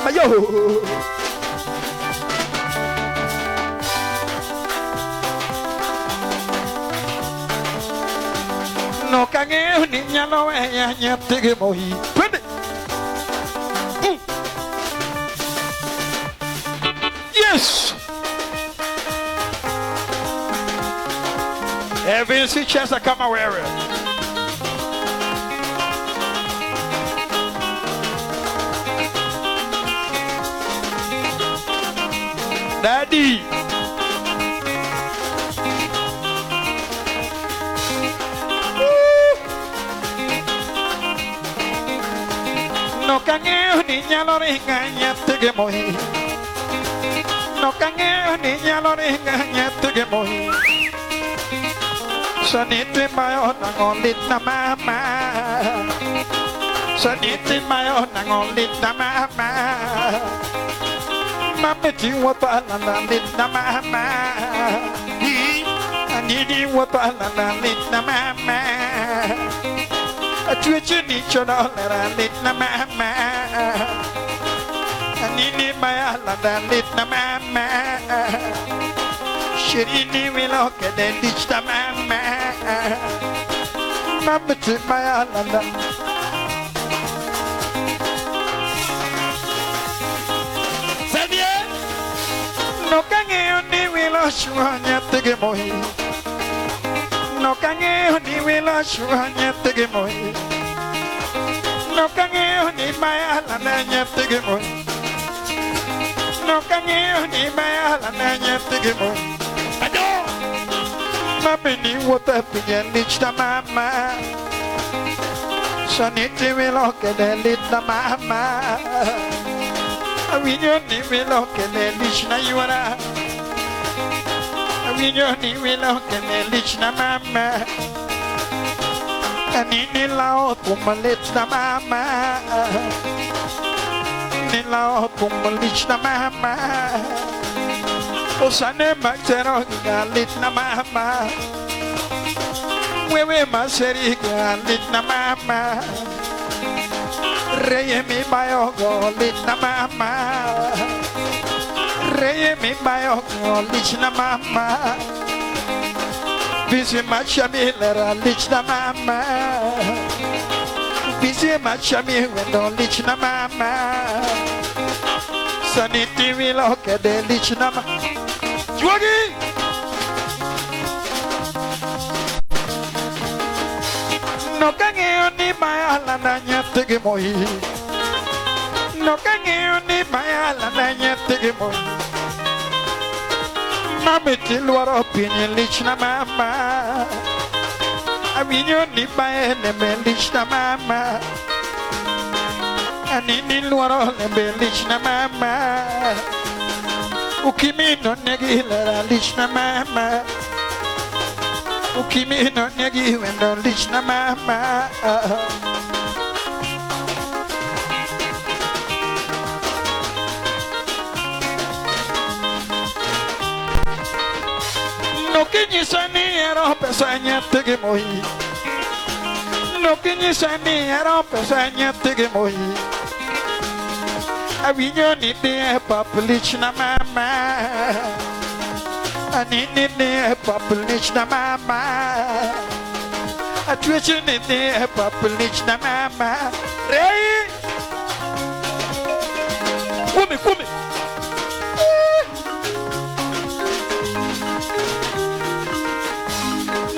Ayo. No kang'eyo ni nyalo weya nyathigi mohi. Twende. Yes. Evinsi cheza kama wewe. adi. No kang'eyo ni nyalo ringa nyathigi moi. No kang'eyo ni nyalo ringa nyathigi moi. Sani timayo nang'o litna mama. Sani timayo nang'o litna mama. Mama tiwuotho alanda litna mama. Anini wuotho alanda litna mama. Atweche ni chono lera litna mama. Anini maya alanda litna mama. Shirini wilo kede lichna mama. Mama timaya alanda. No kang'eyo ni wilo chwo nyathigi moi. No kang'eyo ni wilo chwo nyathigi moi. No kang'eyo ni maya alanda nyathigi moi. No kang'eyo ni maya alanda nyathigi moi. Mami ni wuotho e pinje lichna mama. Sani tiwilo kede litna mama. Awinjo ni wilo kede lichna yuora. Awinjo ni wilo kede lichna mama. Anini lao thum litna mama. Ni lao thum lichna mama. Osane matero ga litna mama. Wewe maseri ga litna mama. Reye mi bayo go litna mama. Reye mi bayo go lichna mama. Bisi machami lera lichna mama. Bisi machami wendo lichna mama. Sani tiwilo kede lichna mama. Juogi! No kang'eyo ni maya alanda nyathigi moi. No kang'eyo ni maya alanda nyathigi moi. Mami tiluoro piny lichna mama. Awinjo ni bae lembe lichna mama. Anini luoro lembe lichna mama. Ukimi no negi lera lichna mama. Ukimi no negi wendo lichna mama. No kinyisa ni ero pesa nyathigi moi. No kinyisa ni ero pesa nyathigi moi. Awinjo ni dhi e pap lichna mama. Anini dhi e pap lichna mama. Atweche ni dhi e pap lichna mama. Rei! Kume, kume!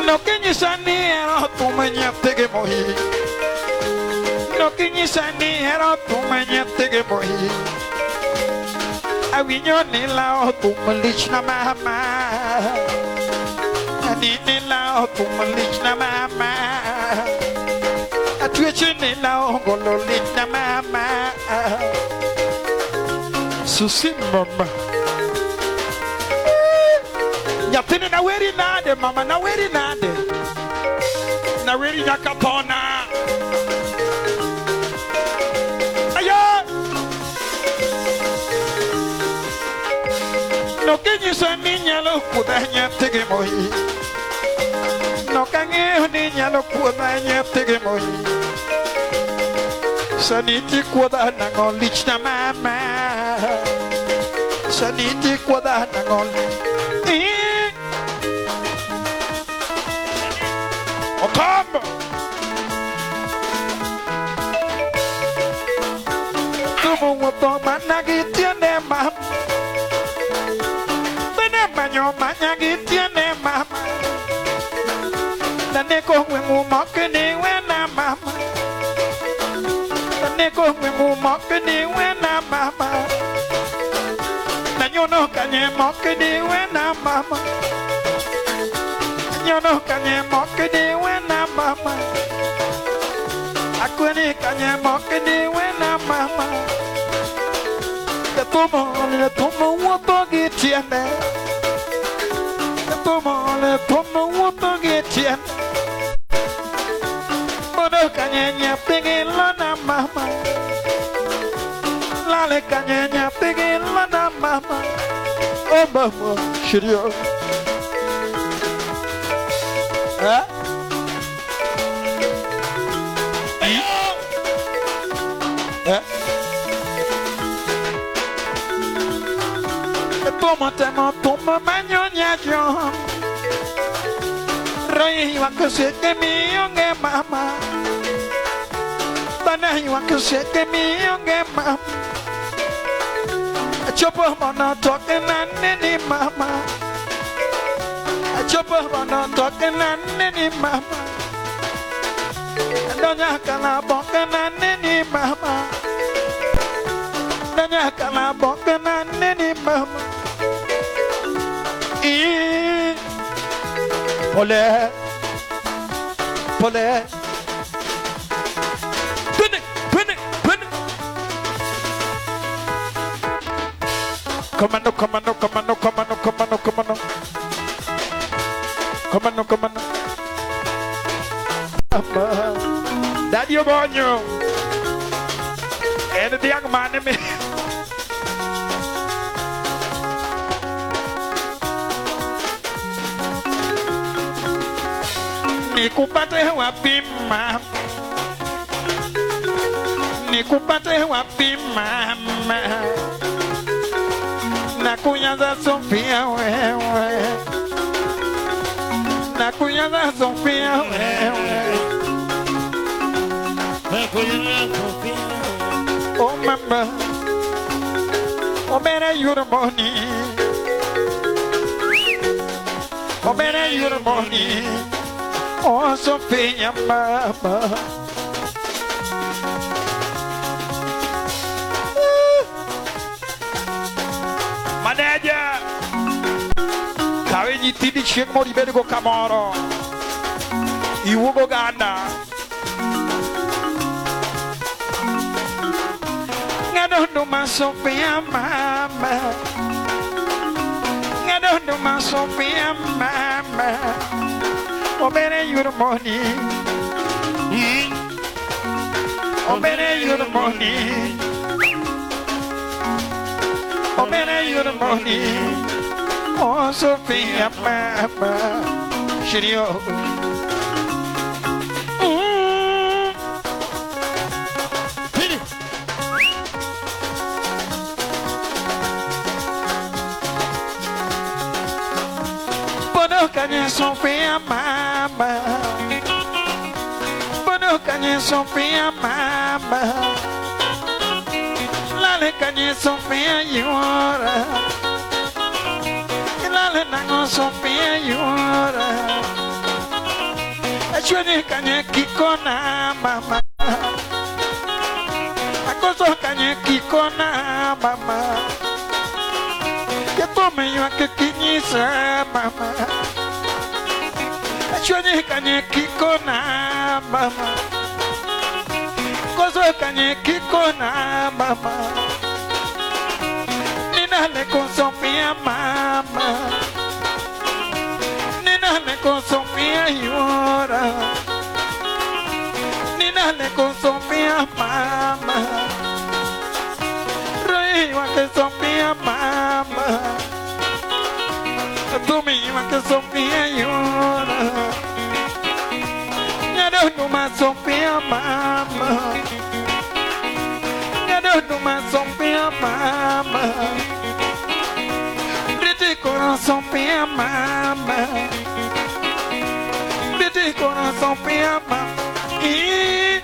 No kinyisa ni ero thum nyathigi moi. No kinyisa ni ero thum nyathigi moi. Awinjo ni lao thum lichna mama. Anini lao thum lichna mama. Atweche ni lao golo lichna mama. Susi mama. Nyathini naweri nade mama, naweri nade. Naweri nyaka thona. Ayo! No kinyisa ni nyalo kuodha nyathigi moi. No kang'eyo ni nyalo kuodha nyathigi moi. Sani tikuodha nang'o lichna mama. Sani tikuodha nang'o. Okombo! Thumo wuotho mana gi tiende mama. Bende manyo manya gi tiende mama. Naneko gweng'u mok ni wena mama. Naneko gweng'u mok ni wena mama. Nyono kanye mokidi wena mama. Nyono kanye mokidi wena mama. Akweni kanye mokidi wena mama. Le tomo wuotho gi tiende. Le tomo wuotho gi tiende. Bodo kanye nyathi gi lona mama. Lale kanye nyathi gi lona mama. Oh mama, shirio. Eh? Eh? Tomo temo tomo manyo nyajo. Roi wakosete mionge mama. Bana wakosete mionge mama. Chopo mono toke na nini mama. Chopo mono toke na nini mama. Donya kana boke na nini mama. Donya kana boke na nini mama. Pole, pole. Pene, pene, pene. Comando, comando, comando, comando, comando, comando. Comando, comando. Daddy Obonyo. And the young man me. Nikupate wapi mama? Nikupate wapi mama? Nakunyaza Sofia wewe. Nakunyaza Sofia wewe. Nakunyaza Sofia. Oh mama. Oh bere yurmoni. Oh bere yurmoni. Oh, Sofia, mama. Manager, kawe nyithindi chieng' moro ibedgo kamoro. Iwuog oganda. Ng'ado nduma Sofia, mama. Ng'ado nduma Sofia, mama. Obere your money. Obere your money. Obere your money. Oh, Sofia, mama. Shirio. Kanye Sofia mama. Bono kanye Sofia mama. Lale kanye Sofia yora. Lale nango Sofia yora. Achwene kanye kikona mama. Akoso kanye kikona mama. Yatome ywak kinyisa mama. Achwene kanye kikona mama. Koso kanye kikona mama. Nina le con Sofia mama. Nina le con Sofia llora. Nina le con Sofia mama. Rey que Sofia mama. Tú misma que Sofía llora. Ya no más Sofía mama. Ya no más Sofía mama. Rete corazón Sofía mama. Rete corazón Sofía mama. Y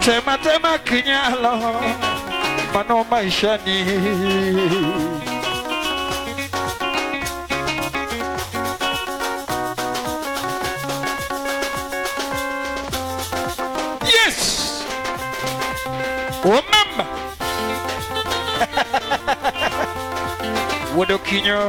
tema tema kinyalo. Mano maisha ni. Yes! Oh mama! Wodokinyo.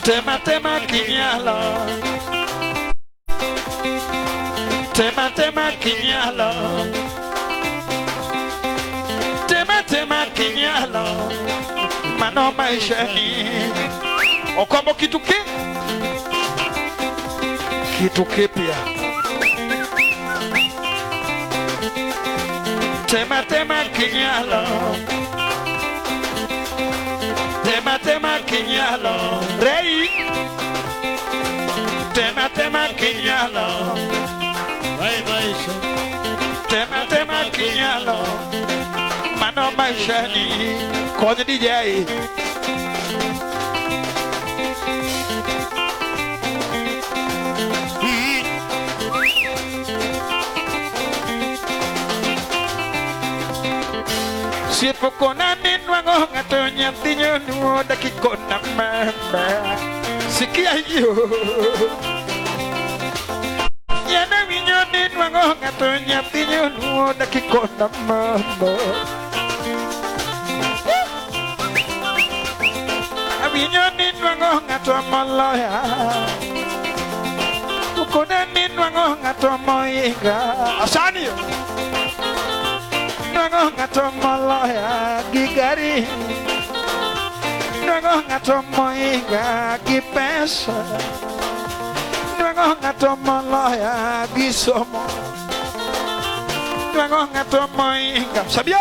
Tema tema kinyalo. Tema tema kinyalo. Tema tema kinyalo. Mano maisha ni. Okombo kitu ki? Kitu kipya. Tema tema kinyalo. Tema tema kinyalo. Rei. Tema tema kinyalo. Tema tema kinyalo. Mano maisha ni. Kony DJ. Siepo kona ninwango ng'ato nyathi nyonuo dakikona mama. Sikia hiyo. Yana winyo ninwango ng'ato nyathi nyonuo dakikona mama. Awinyo ninwango ng'ato moloya. Ukona ninwango ng'ato moinga. Asani. Nwango ng'ato moloya gi gari. Nwango ng'ato moinga gi pesa. Nwango ng'ato moloya gi somo. Nwango ng'ato moinga. Sabia?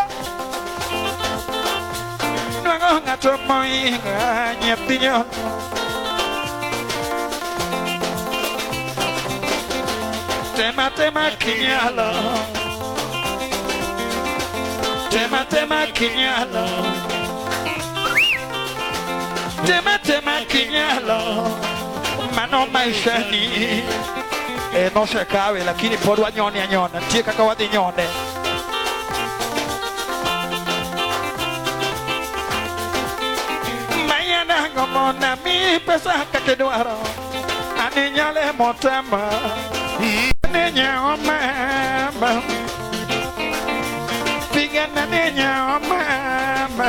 Nwango ng'ato moinga nyathi nyono. Tema tema kinyalo. Tema tema kinyalo. Tema tema kinyalo. Mano maisha ni. Nosekawe lakini pod wanyone anyona. Nitie kaka wadhi nyone. Mayana ngomona mi pesa kaka dwaro. Ani nyale motema. Ani nyao mama. Pigana ni nyao mama.